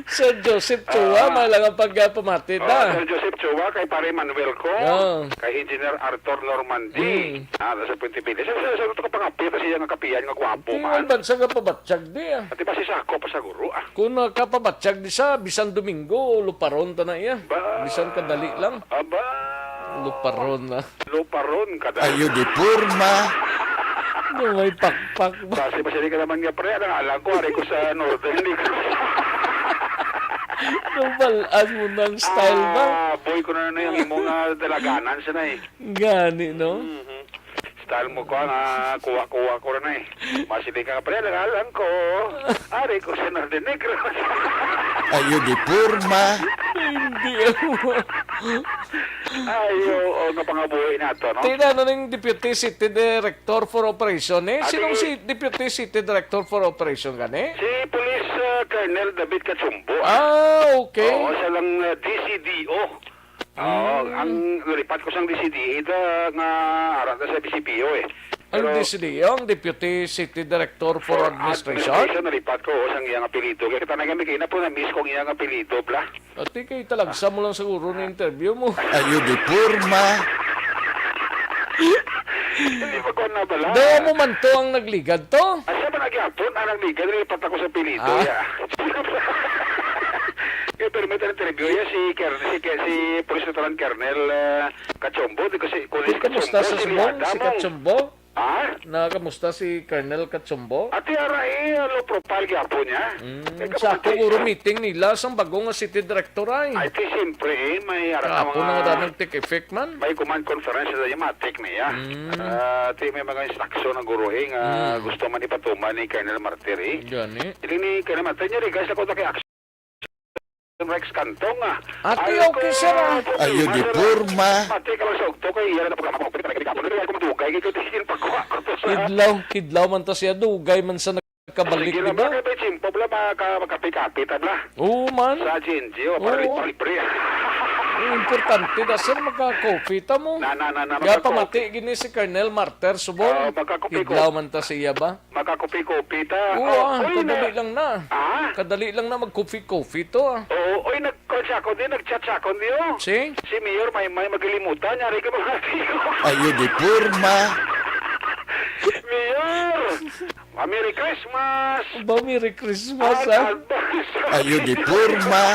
Sir Joseph Chua, Ah. May lang ang pagpamati Oh, na. Sir Joseph Chua, kay Pare Manuel ko, Oo. Kay Engineer Arthur Normandy. Mm. Ah, sa Puente Villa. Sa, sa, sa, sa, kapangapit, siya nga kapiyan, nga gwapo Di man. Man sa kapabatsyag di, ah. Ati pa si Sako pa sa guro, ah. Kung nakapabatsyag di sa, bisan Domingo, luparon ta na iya. Ba? Bisan kadali lang. Aba. Luparon na. Luparon kadali. Ayo di porma. Yung may pakpak ba? Basi ba siya di ka naman nga, pre? Ang alam ko, ari ko sa Northern Negros. Nung balaan mo ng style ba? Ah, boy, ko na na yung imong, ah, dalaganan siya na eh. Gani, no? Mhm. Tal mo ko nga kuha-kuha ko na eh. Masili ka, "Pre, alang-alang ko. Ari ko sa Norte Negros." Ayo di porma. Hindi ako. Ayo, o, nga pangabuhi nato, no? Tingnan na ning Deputy City Director for Operation, eh. Ati Sinong si Deputy City Director for Operation gani? Si Police, ah, Colonel David Cachumbo. Ah, okay. Oo, siya lang, ah, D C D O. Oo, Mm. ang nalipat ko sang D C D A da nga ara na sa B C P O eh. Ang Pero D C D O, ang Deputy City Director for for Administration? Administration, nalipat ko, oh, sang iyang apelido. Kaya kita na kami, kaya na po na-miss kong iyang apelido, bla. Ati kay talagsa mo lang siguro ni interview mo. Ayo di porma. Hindi pa ko na bala. Daw mo man to ang nagligad to? Asa ba nagyapon ang nagligad? Nilipat ako sa apelido, Ah. ya. Kaya permit ang interview, ya, si Ker-, si Ke-, si Police Lieutenant Colonel, ah, Cachombo, di ko si, Police Di, kumusta Cachombo, sa si subong, Liada si mo. Cachombo? Ha? Na, kamusta si Colonel Cachombo? Ati ara, eh, low profile gyapon niya. Mm, Kaya sa kamusta ako, uro siya? Meeting nila sang bago nga city director ay. Ay, ti, siyempre, eh, may ara ka Kapo mga na nga take effect man. may command conference sa matik niya. Mm. Ah, ti, may mga instruction ang guro, eh, nga Mm. gusto man ipatuman ni Colonel Martir, eh. Gani. Dili ni Colonel Martir, niya, guys, ako na kay Rex Cantong, ah. Ate, Ay, okay, ako, sir, ah. Ayo, di problema, sir, ah. Porma. Pati ka lang sa ugto, kay iya na programa ko, pwede talaga di ka, pwede talaga madugay, kay kung tingin pagkuha ko to sa Kidlaw, kidlaw man ta siya, dugay man sa nagkabalik, Sige di lang, ba? Bla, kay may tsimpo, bla, maka-, makape-kape ta, bla. Oo, man. Sa G N G, o, para Oo. libre-libre. Ang importante na, sir, maka-coffee ta mo. Na, na, na, na, Nga maka-coffee. Pamati, gini si Colonel Marter, subong. Oo, maka-coffee Kidlaw ko. Man ta siya ba? Makakupi-kupi ta. Oo, Oh, ah, uy, kadali na. lang na. Ah? Kadali lang na mag-coffee-coffee to, ah. Oo, uy, nag-call siya ako din, nag-chat siya ako din, oh. Si? Si Mayor Maymay Magalimutan, yari ka mga tiyo. Ayo di porma. Mayor! Ah, Merry Christmas! Ba, Merry Christmas, And ah. Advance Ayo di porma.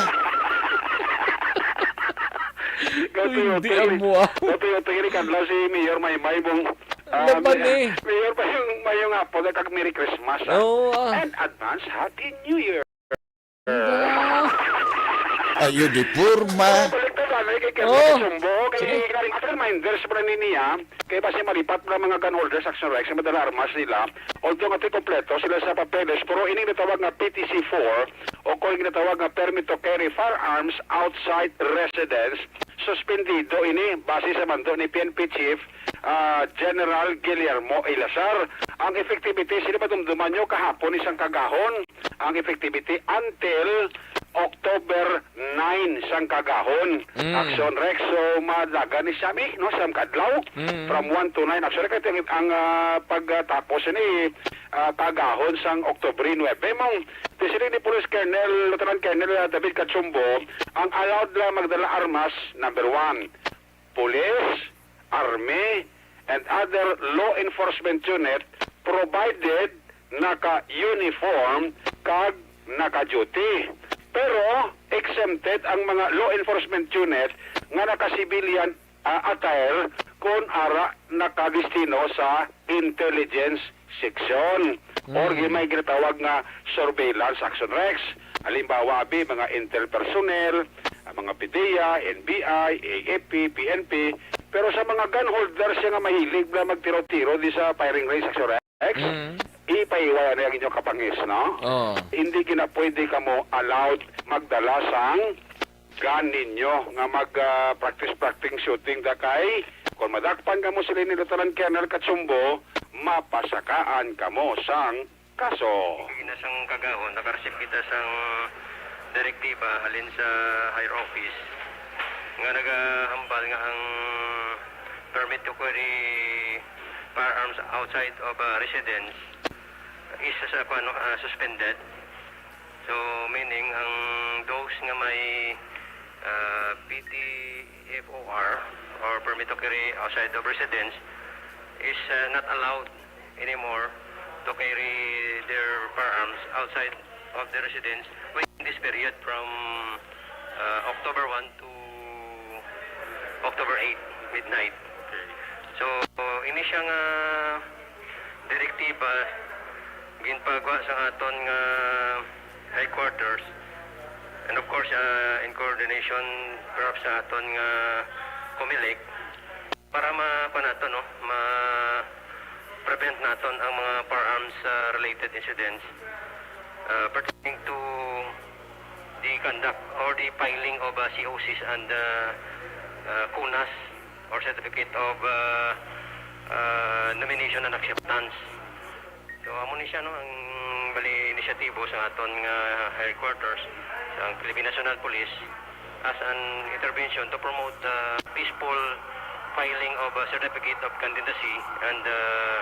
Hindi mo, ah. Gatuyo-tuyo ni Kadlaw si Mayor Maymay mong Ah, Laban may, eh. Mayor, mayong, mayong hapon, kag Merry Christmas, ah. Oo, ah. And advance Happy New Year. Ah. Ayo di porma. Oh, balik na sana kay Kevin Oh. Sumbo. Kay Sige. Karing reminders pala ni niya, kay basi malipat na mga gun holders, Action Rex, sa madala armas nila. Although nga ti kompleto sila sa papeles, pero ining natawag nga P T C four o kung ginatawag nga permit to carry firearms outside residence, suspendido ini base sa mando ni P N P Chief ah, General Guillermo Ilazar. Ang effectivity, sila madumduman nyo, kahapon isang kagahon. Ang effectivity until October nine sang kagahon. Mm. Action Rex, so madagan ni siya, mi, no, siyam kadlaw. Mm. From one to nine. Actually, kaya ang, ang, ah, pagtapos ini, ah, kagahon sang October nine. Mong, ti siling ni Police Colonel, Lieutenant Colonel, ah, David Cachumbo, ang allowed lang magdala armas, number one, police, army, and other law enforcement unit, provided naka-uniform kag naka-duty. Pero exempted ang mga law enforcement unit nga naka-civilian, ah, attire kon ara nakadestino sa intelligence section or Mm. may ginatawag nga surveillance, Action Rex. Halimbawa, abi, mga intel personnel, ang mga PDEA, N B I, A F P, P N P. Pero sa mga gun holders siya nga mahilig na magtiro-tiro di sa firing range, Action Rex, Mm. ipahiwala na ang inyong kapangis, no? Oh. Hindi kinapwede kamo allowed magdala sang gun ninyo nga mag, ah, practice, practice shooting da kay kung madakpan kamo sila ni Lieutenant Colonel Cachumbo, mapasakaan kamo sang kaso. Ginasang kagahon, nakareceive kita sang direktiba halin sa higher office nga nagahambal nga ang permit to carry firearms outside of a residence is, sa, kuwan, ah, suspended. So, meaning, ang those nga may, ah, P T F O R or permit to carry outside of residence is, ah, not allowed anymore to carry their firearms outside of the residence within this period from, ah, October one to October eight, midnight. Okay. So, ini siya nga direktiba ginpagwa sa aton nga headquarters, and of course, ah, in coordination perhaps sa aton nga Comelec, para ma-, kuwan nato, no? Ma-, Naton ang mga firearms, ah, related incidents, ah, pertaining to the conduct or the filing of, ah, C O Cs and, ah, ah, kunas or certificate of, ah, ah, nomination and acceptance. So, amo ni siya, no, ang bali inisyatibo sa aton nga headquarters, sa Philippine National Police, as an intervention to promote the peaceful filing of a certificate of candidacy and, uh,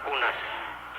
kunas.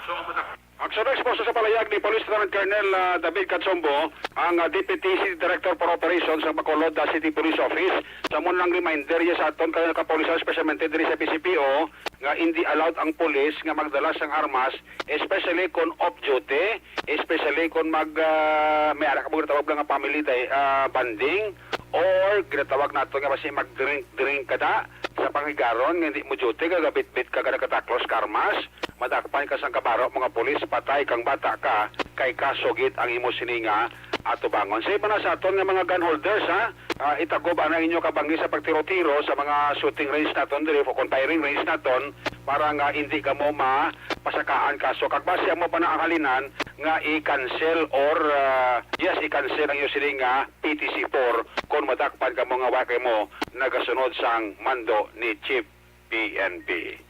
So, ang matak- Aksyon na eksposo sa palayag ni Police Lieutenant Colonel, ah, David Catsombo, ang, ah, Deputy City Director for Operations sa Bacolod, ah, City Police Office. Sa mo lang reminder ya sa aton ka kapulisan, especially diri sa P C P O, nga hindi allowed ang pulis nga magdala sang armas, especially kon off duty, especially kon mag, ah, may ara ka mo ginatawag lang nga family day, ah, bonding, or ginatawag nato nga basi mag-drink-drink ka da sa panghigaron nga hindi mo duty, gagabitbit ka ka nagkataklos ka armas, madakpan ka sang kabaro mga pulis, patay kang bata ka, kay kaso gid ang imo sini nga atubangon. Sa iba na sa aton nga mga gun holders, ha, ah, itagob ana inyo kabangi sa pagtiro-tiro sa mga shooting range naton diri o kon firing range naton para nga hindi kamo mapasakaan kaso. Kag basi amo pa na ang halinan nga i-cancel or, ah, yes, i-cancel ang iyo sini nga P T C four kon madakpan kamo nga wa kamo nagasunod sang mando ni Chief P N P.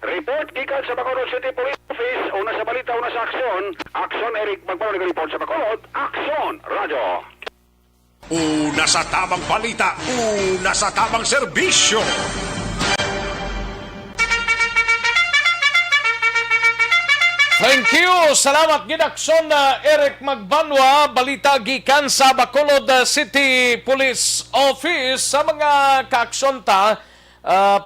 Report gikan sa Bacolod City Police Office. Una sa balita, una sa aksyon. Aksyon, Eric Magpano nag-report sa Bacolod. Aksyon, Radyo. Una sa tabang balita, una sa tabang serbisyo. Thank you. Salamat gid, Aksyon, uh, Eric Magbanwa. Balita gikan sa Bacolod, uh, City Police Office. Sa mga kaaksyon ta, uh,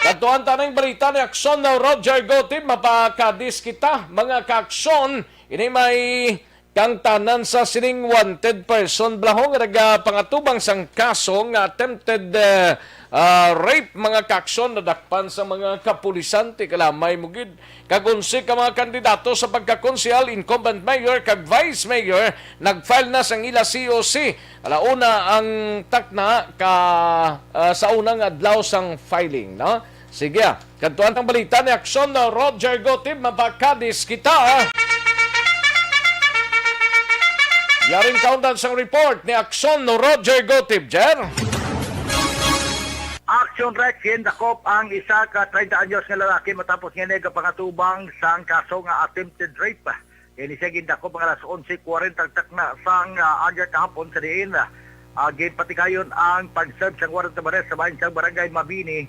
Kadtuan ta ning balita ni Aksyon na Roger Gotib, mapakadis kita, mga kaaksyon. Ini may kang tanan sa sining wanted person, bala, ho, nga nagapangatuban sang kaso nga attempted, eh, ah, rape, mga kaaksyon, nadakpan sa mga kapulisan. Ti kalamay mo gid. Kag onse ka mga kandidato sa pagkakonsehal, incumbent mayor, kag vice mayor, nag-file na sang ila C O C. Alauna ang takna ka, ah, sa unang adlaw sang filing, no? Sige, ah. Kadtuan ang balita ni Aksyon, no, Roger Gotib, mapakadis kita, ah. Yaring kaundan sang report ni Aksyon, no, Roger Gotib, Jer. Action Rex, gindakop ang isa ka treinta anyos nga lalaki matapos nga nagapangatubang sang kaso nga attempted rape. Kini siya gindakop mga alas onse kwarenta takna sang, ah, aga kahapon, sa diin, ah, ginpatigayon ang pag-serve sang warrant of arrest sa bahin sang Barangay Mabini,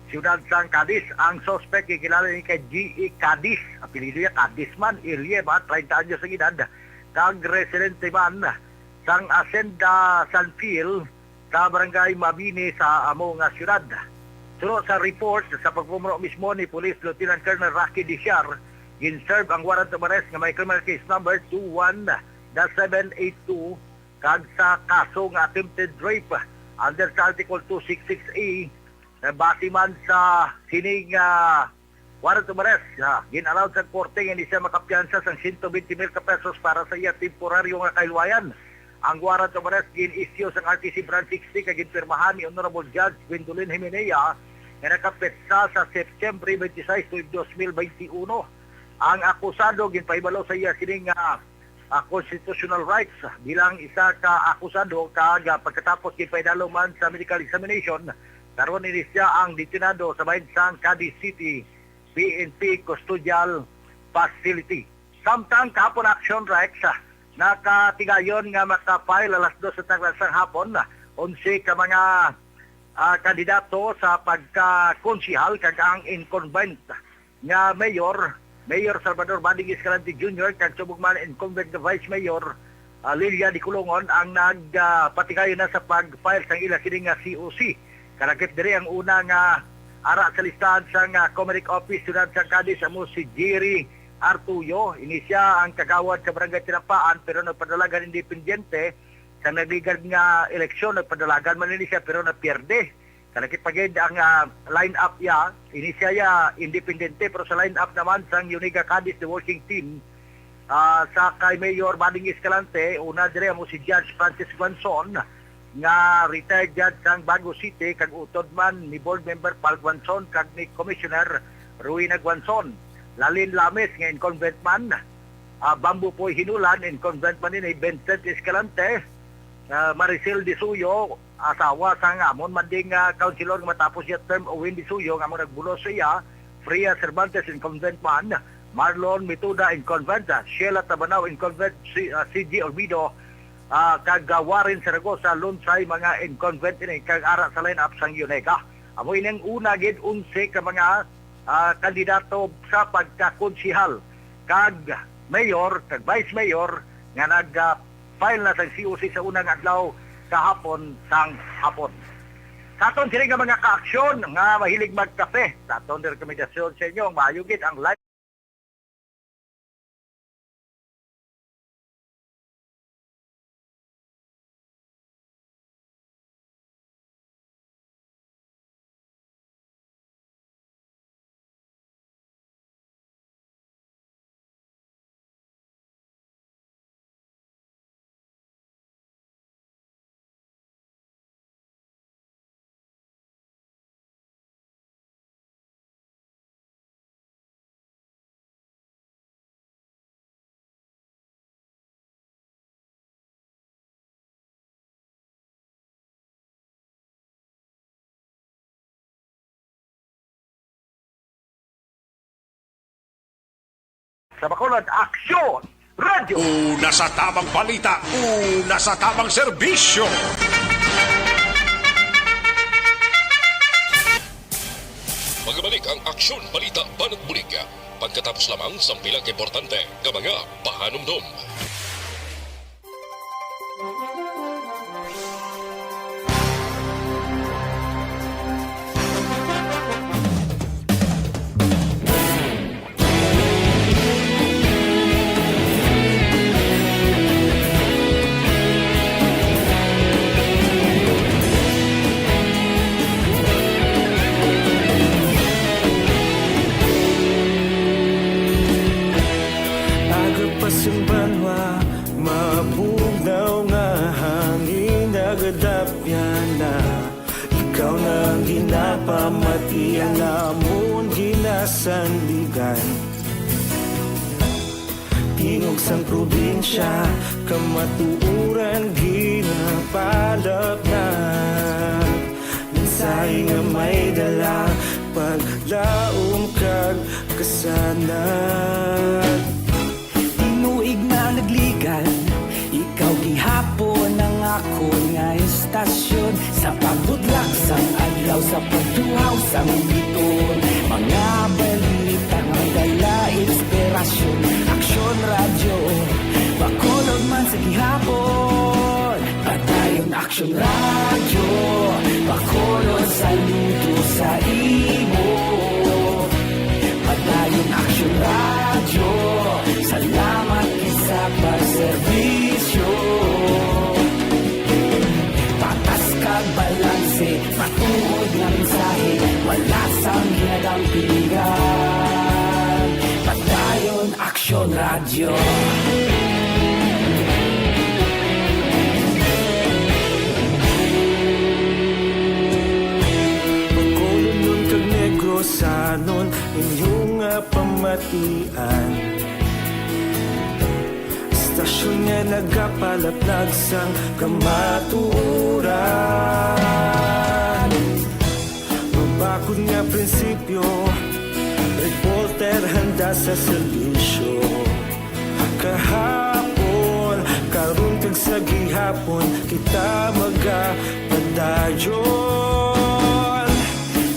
siyudad sang Cadiz. Ang suspect gikilala ni kay G E Cadiz, apelyido niya Cadiz man, Ilyeva, treinta anyos ang edad, kag residente man sang Hacienda San Phil, sa Barangay Mabini sa amo nga siyudad. Suno sa report, sa pagpumuno mismo ni Police Lieutenant Colonel Rocky Diciar, gin-serve ang warrant of arrest nga may criminal case number two one dash seven eight two kag sa kaso nga attempted rape under sa Article two six six A, na base man sa sining, ah, warrant of arrest, ah, gin-allow sang korte nga hindi siya makapiyansa sang siyento bente mil ka pesos para sa iya temporaryo nga kahilwayan. Ang warrant of arrest gin-issue sang R T C Branch sixty kag ginpirmahan ni Honorable Judge Gwendolyn Jimenea nga nakapetsa sa Setyembre twenty-six tuig dos mil twenty-one. Ang akusado ginpahibalo sa iya sining nga, ah, constitutional rights bilang isa ka akusado, kag, ah, pagkatapos ginpahinalo man sa medical examination, karon ini siya ang detenado sa bahin sang Cadiz City P N P Custodial Facility. Samtang kahapon, Action Rex, ah, nakatigayon nga maka-file alas dos sa tagna sang hapon, ah, onse ka mga, ah, kandidato sa pagkakonsihal, kag ang incumbent nga mayor, Mayor Salvador Bading Escalante Junior, kag subong man incumbent nga Vice Mayor, ah, Lilia Dicolongon, ang nag, ah, patigayon na sa pag-file sang ila sini nga C O C. Kalakip diri ang una nga ara sa listahan sang, ah, Comelec Office, Syudad sang Cadiz, amo si Jerry Artuyo. Ini sia ang kagawad sa Barangay Tinapaan, pero nagpadalagan independiente. Sa nagligad nga eleksyon, nagpadalagan man ini sia, pero napierde. Kalakip pa gid ang, ah, line-up iya. Ini sia ya independente, pero sa line-up naman sang Unega Cadiz, the working team, ah, sa kay Mayor Bading Escalante, una diri amo si Judge Francis Guanzon, nga retired judge sang Bago City, kag utod man ni Board Member Paul Guanzon kag ni Commissioner Rowena Guanzon. Lalin Lames nga incumbent man, ah, Bamboo Poy Hinulan, incumbent man ini, Vincent Escalante, ah, Maricel Disuyo, asawa sang amon man ding, ah, councilor nga matapos iya term, Owen Disuyo, nga amo nagbulos sa iya, Freya Cervantes, incumbent man, Marlon Mituda, incumbent, ah, Sheila Tabanaw, incumbent, si, ah, C G Olvido, ah, kag, ah, Warren Zaragoza, Lunsay, mga incumbent ini, kag ara sa lineup sang Unega. Amo ini ang una gid onse ka mga, ah, kandidato sa pagkakonsihal kag mayor kag vice mayor nga nag, ah, file na sang C O C sa unang adlaw kahapon sang hapon. Sa aton sini nga mga kaaksyon nga mahilig magkape, sa aton rekomendasyon sa inyo, ang maayo gid ang live. Sa Bacolod, Aksyon Radyo. Una sa tamang balita, una sa tamang serbisyo. Magbalik ang Aksyon Balita Banat Bulig pagkatapos lamang sang pila ka importante nga mga pahanumdom. Aga pa sang banwa, mabugnaw nga hangin, nagadapyan na. Ikaw na ang ginapamati, ang amon ginasandigan. Tingog sang probinsya, kamatuoran ginapalapnag. Mensahe nga may dala, paglaom kag kasanag. Tinuig na nagligan, ikaw gihapon ang akon nga estasyon. Sa pagbudlak sang adlaw, sa pagtuhaw sang biton, mga balita may dala inspirasyon. Aksyon Radyo, Bacolod man sa gihapon. Padayon Aksyon Radyo, Bacolod, saludo sa imo. Padayon Aksyon Radyo, salamat gid sa pagserbisyo. Patas kag balanse, matuod nga mensahe, wala sang ginadampigan. Padayon Aksyon Radyo. Bacolodnon kag Negros, Sanon inyo nga pamatian, estasyon nga nagapalaplag sang kamatuoran. Mabakod nga prinsipyo, reporter handa sa serbisyo. Kahapon, karon, kag sa gihapon, kita magapadayon.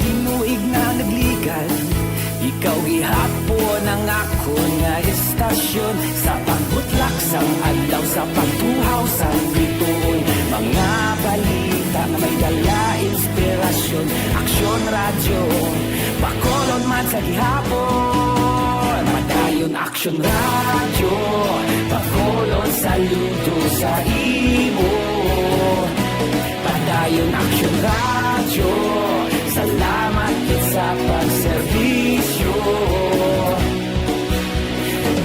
Tinuig nga nagligan, ikaw gihapon ang akon nga estasyon. Sa pagbutlak sang adlaw, sa pagtuhaw sang bituon, mga balita nga may dala inspirasyon. Aksyon Radyo, Bacolod man sa gihapon. Padayon Aksyon Radyo, Bacolod, saludo sa imo. Padayon Aksyon Radyo, salamat gid sa pagserbisyo.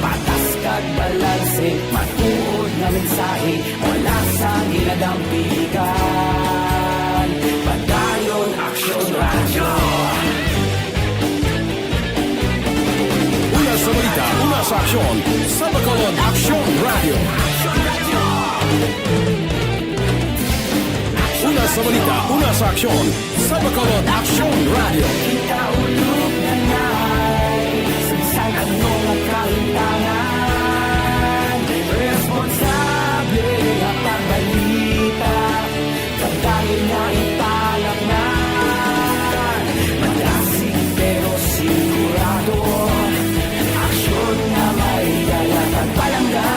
Patas kag balanse, matuod nga mensahe, wala sang ginadampigan. Padayon Aksyon Radyo. Una sa balita, una sa aksyon, sa Bacolod Aksyon Radyo. Una sa balita, una sa aksyon, sa Bacolod Aksyon Radyo. Kita ulog na ngay, sa bisan ano nga kahintangan, responsable nga pagbalita. Padayon nga ipalapnan, madasig pero sigurado, aksyon nga may dala kag palangga.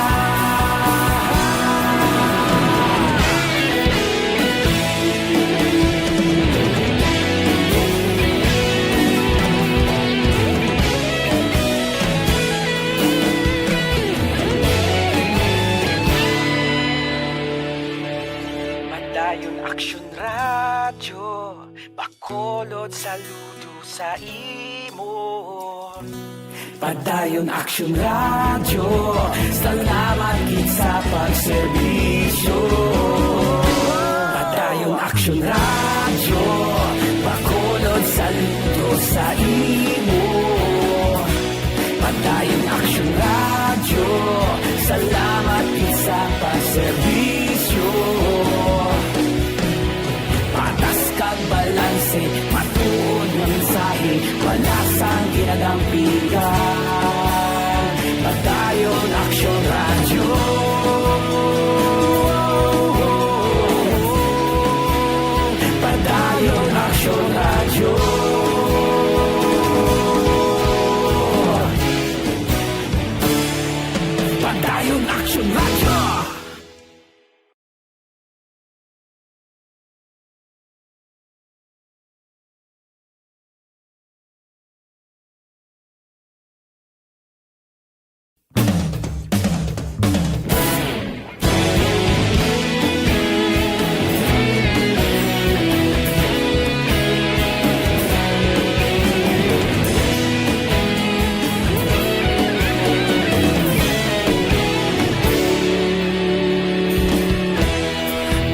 Padayon Aksyon Radyo, Bacolod, saludo sa imo. Padayon Aksyon Radyo, salamat gid sa pagserbisyo. Padayon Aksyon Radyo, Bacolod, saludo sa imo. Padayon Aksyon Radyo, salamat gid sa pagserbisyo. Patas kag balanse, matuod nga mensahe, wala sang ginadampigan. Padayon Aksyon Radyo. Padayon Aksyon Radyo. Padayon Aksyon Radyo.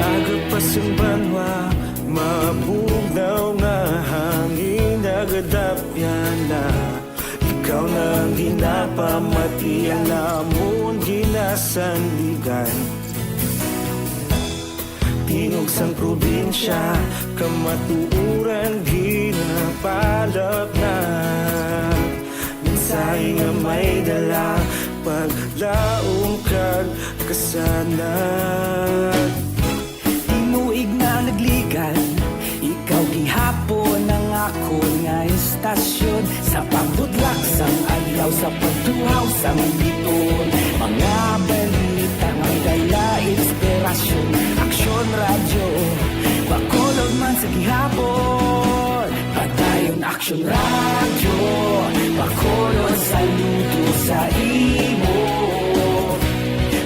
Aga pa sang banwa, mabugnaw nga hangin nagadapyan na. Ikaw na ang ginapamatian namon ginasandigan. Tingog sang probinsya, kamatuoran ginapalapnag. Mensahe nga may dala, paglaom kag kasanag. Tinuig nga nagligan, ikaw gihapon ang akon nga estasyon. Sa pagbutlak sang adlaw, sa pagtuhaw sang bituon, mga balita nga may dala inspirasyon. Aksyon Radyo, Bacolod man sa gihapon. Padayon Aksyon Radyo, Bacolod, saludo sa imo.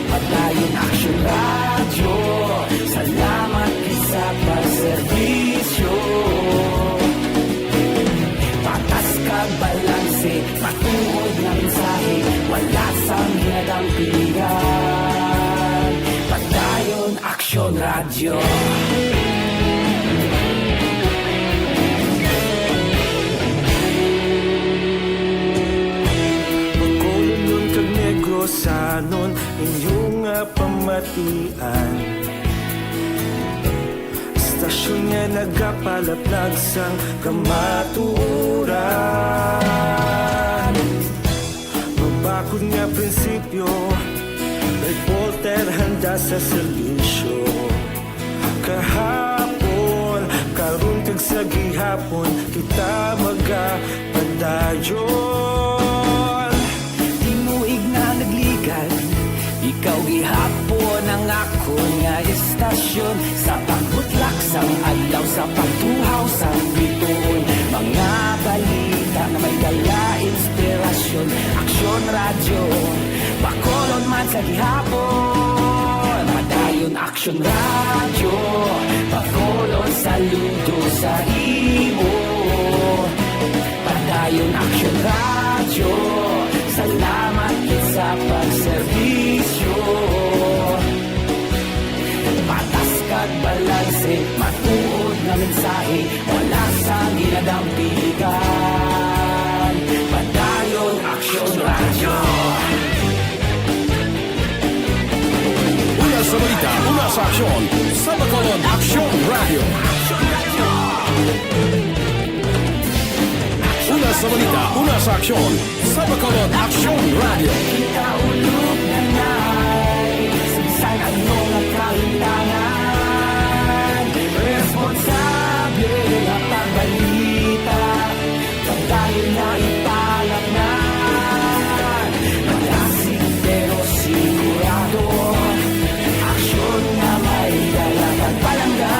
Padayon Aksyon Radyo, salamat gid sa pagserbisyo. Patas kag balanse, matuod nga mensahe, wala sang ginadampigan. Padayon Aksyon Radyo. Sanon inyo nga pamatian, istasyon nga nagapalaplag sang kamatuoran. Mabakod nga prinsipyo, reporter handa sa serbisyo. Kahapon, karon kag sa gihapon, kita magapadayon. Tinuig nga nagligan, ikaw gihapon ang akon nga istasyon. Sa pagbutlak sang adlaw, sa pagtuhaw sang bituon, mga balita nga may dala inspirasyon. Aksyon Radyo, Bacolod man sa gihapon. Padayon Aksyon Radyo, Bacolod, saludo sa imo. Padayon Aksyon Radyo, salamat gid sa pagserbisyo. Patas kag balanse, matuod nga mensahe, wala sang ginadampigan. Padayon Aksyon Radyo. Una sa balita, una sa aksyon, sa Bacolod Aksyon Radyo. Una sa balita, una sa aksyon, sa Bacolod Aksyon Radyo. Kita ulog na nay, sa bisan ano nga kahintangan, responsable nga pagbalita. Padayon na ipalatnan, malasig pero sigurado. Aksyon nga may dala kag palangga.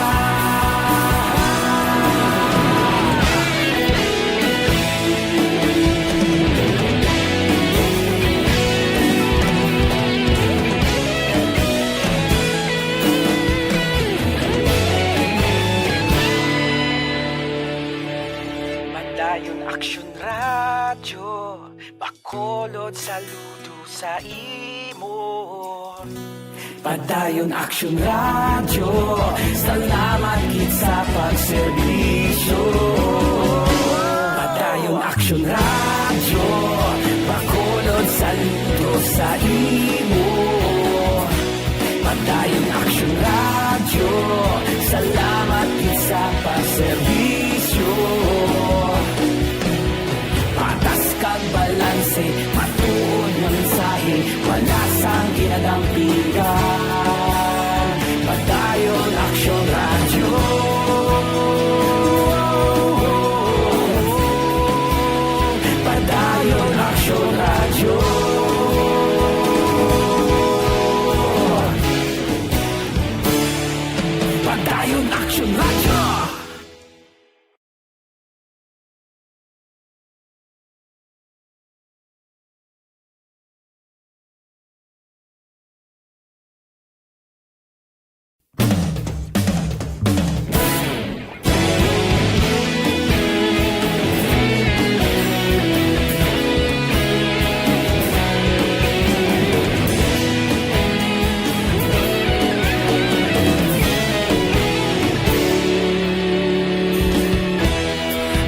Padayon Aksyon Radyo, Bacolod, saludo sa imo. Padayon Aksyon Radyo, salamat gid sa pagserbisyo. Padayon Aksyon Radyo, Bacolod, saludo sa imo. Padayon Aksyon Radyo, salamat gid sa pagserbisyo. Patas kag balanse, matuod nga mensahe, wala sang ginadampigan. Padayon Aksyon Radyo. Padayon Aksyon Radyo. Padayon Aksyon Radyo.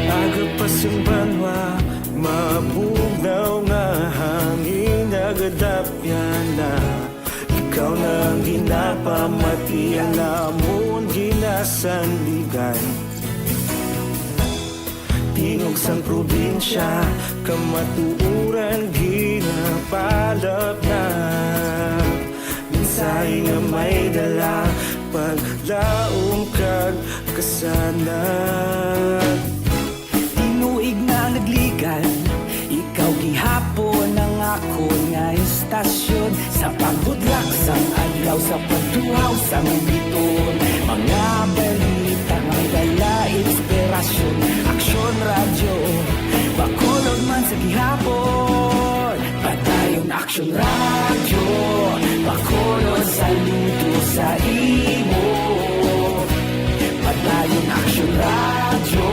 Aga pa sang banwa, mabugnaw nga hangin nagadapyan na. Ikaw na ang ginapamatian namon ginasandigan. Tingog sang probinsya, kamatuoran ginapalaplag. Mensahe nga may dala, paglaom kag kasanag. Tinuig nga nagligan, ikaw gihapon ang akon nga istasyon. Sa pagbudlak sang adlaw, sa pagtuhaw sang bituon, mga balita nga may dala inspirasyon. Aksyon Radyo, Bacolod man sa gihapon. Padayon Aksyon Radyo, Bacolod, saludo sa imo. Padayon Aksyon Radyo,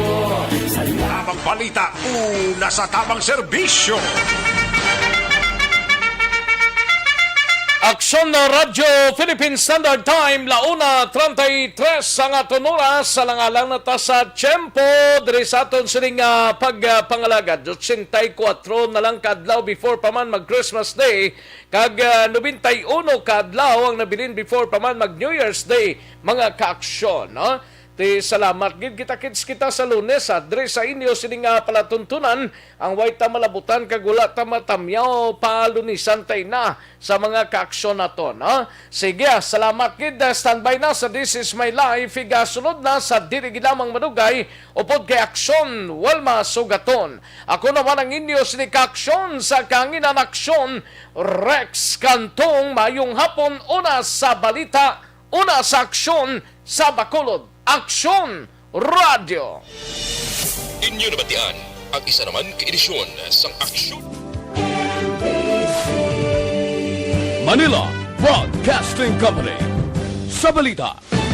sa Tabang balita, una sa tabang serbisyo. Aksyon na Radyo Philippine Standard Time, la una treinta y tres ang aton oras. Alang-alang na ta sa tiyempo diri sa aton sining, ah, pagpangalagad. Ochenta y kuwatro na lang ka adlaw before pa man mag Christmas Day, kag, ah, nobenta y uno ka adlaw ang nabilin before pa man mag New Year's Day, mga kaaksyon, no? Ti salamat gid kita, kits kita sa Lunes, ah, diri sa inyo sining, ah, palatuntunan, ang way ta malabutan kag wala ta matamyaw, palunisan ta ina sa mga kaaksyon naton, ha? Sige, ah, salamat gid. Ah, standby na sa This Is My Life. Igasunod na sa Dili Gid Lamang Madugay upod kay Aksyon Wilma Sugaton. Ako naman ang inyo sini kaaksyon sa kahanginan, Aksyon Rex Cantong. Mayong hapon, una sa balita, una sa aksyon, sa Bacolod, Aksyon Radyo. Inyo nabatian ang isa naman ka edisyon sang Aksyon Manila Broadcasting Company. Sa balita,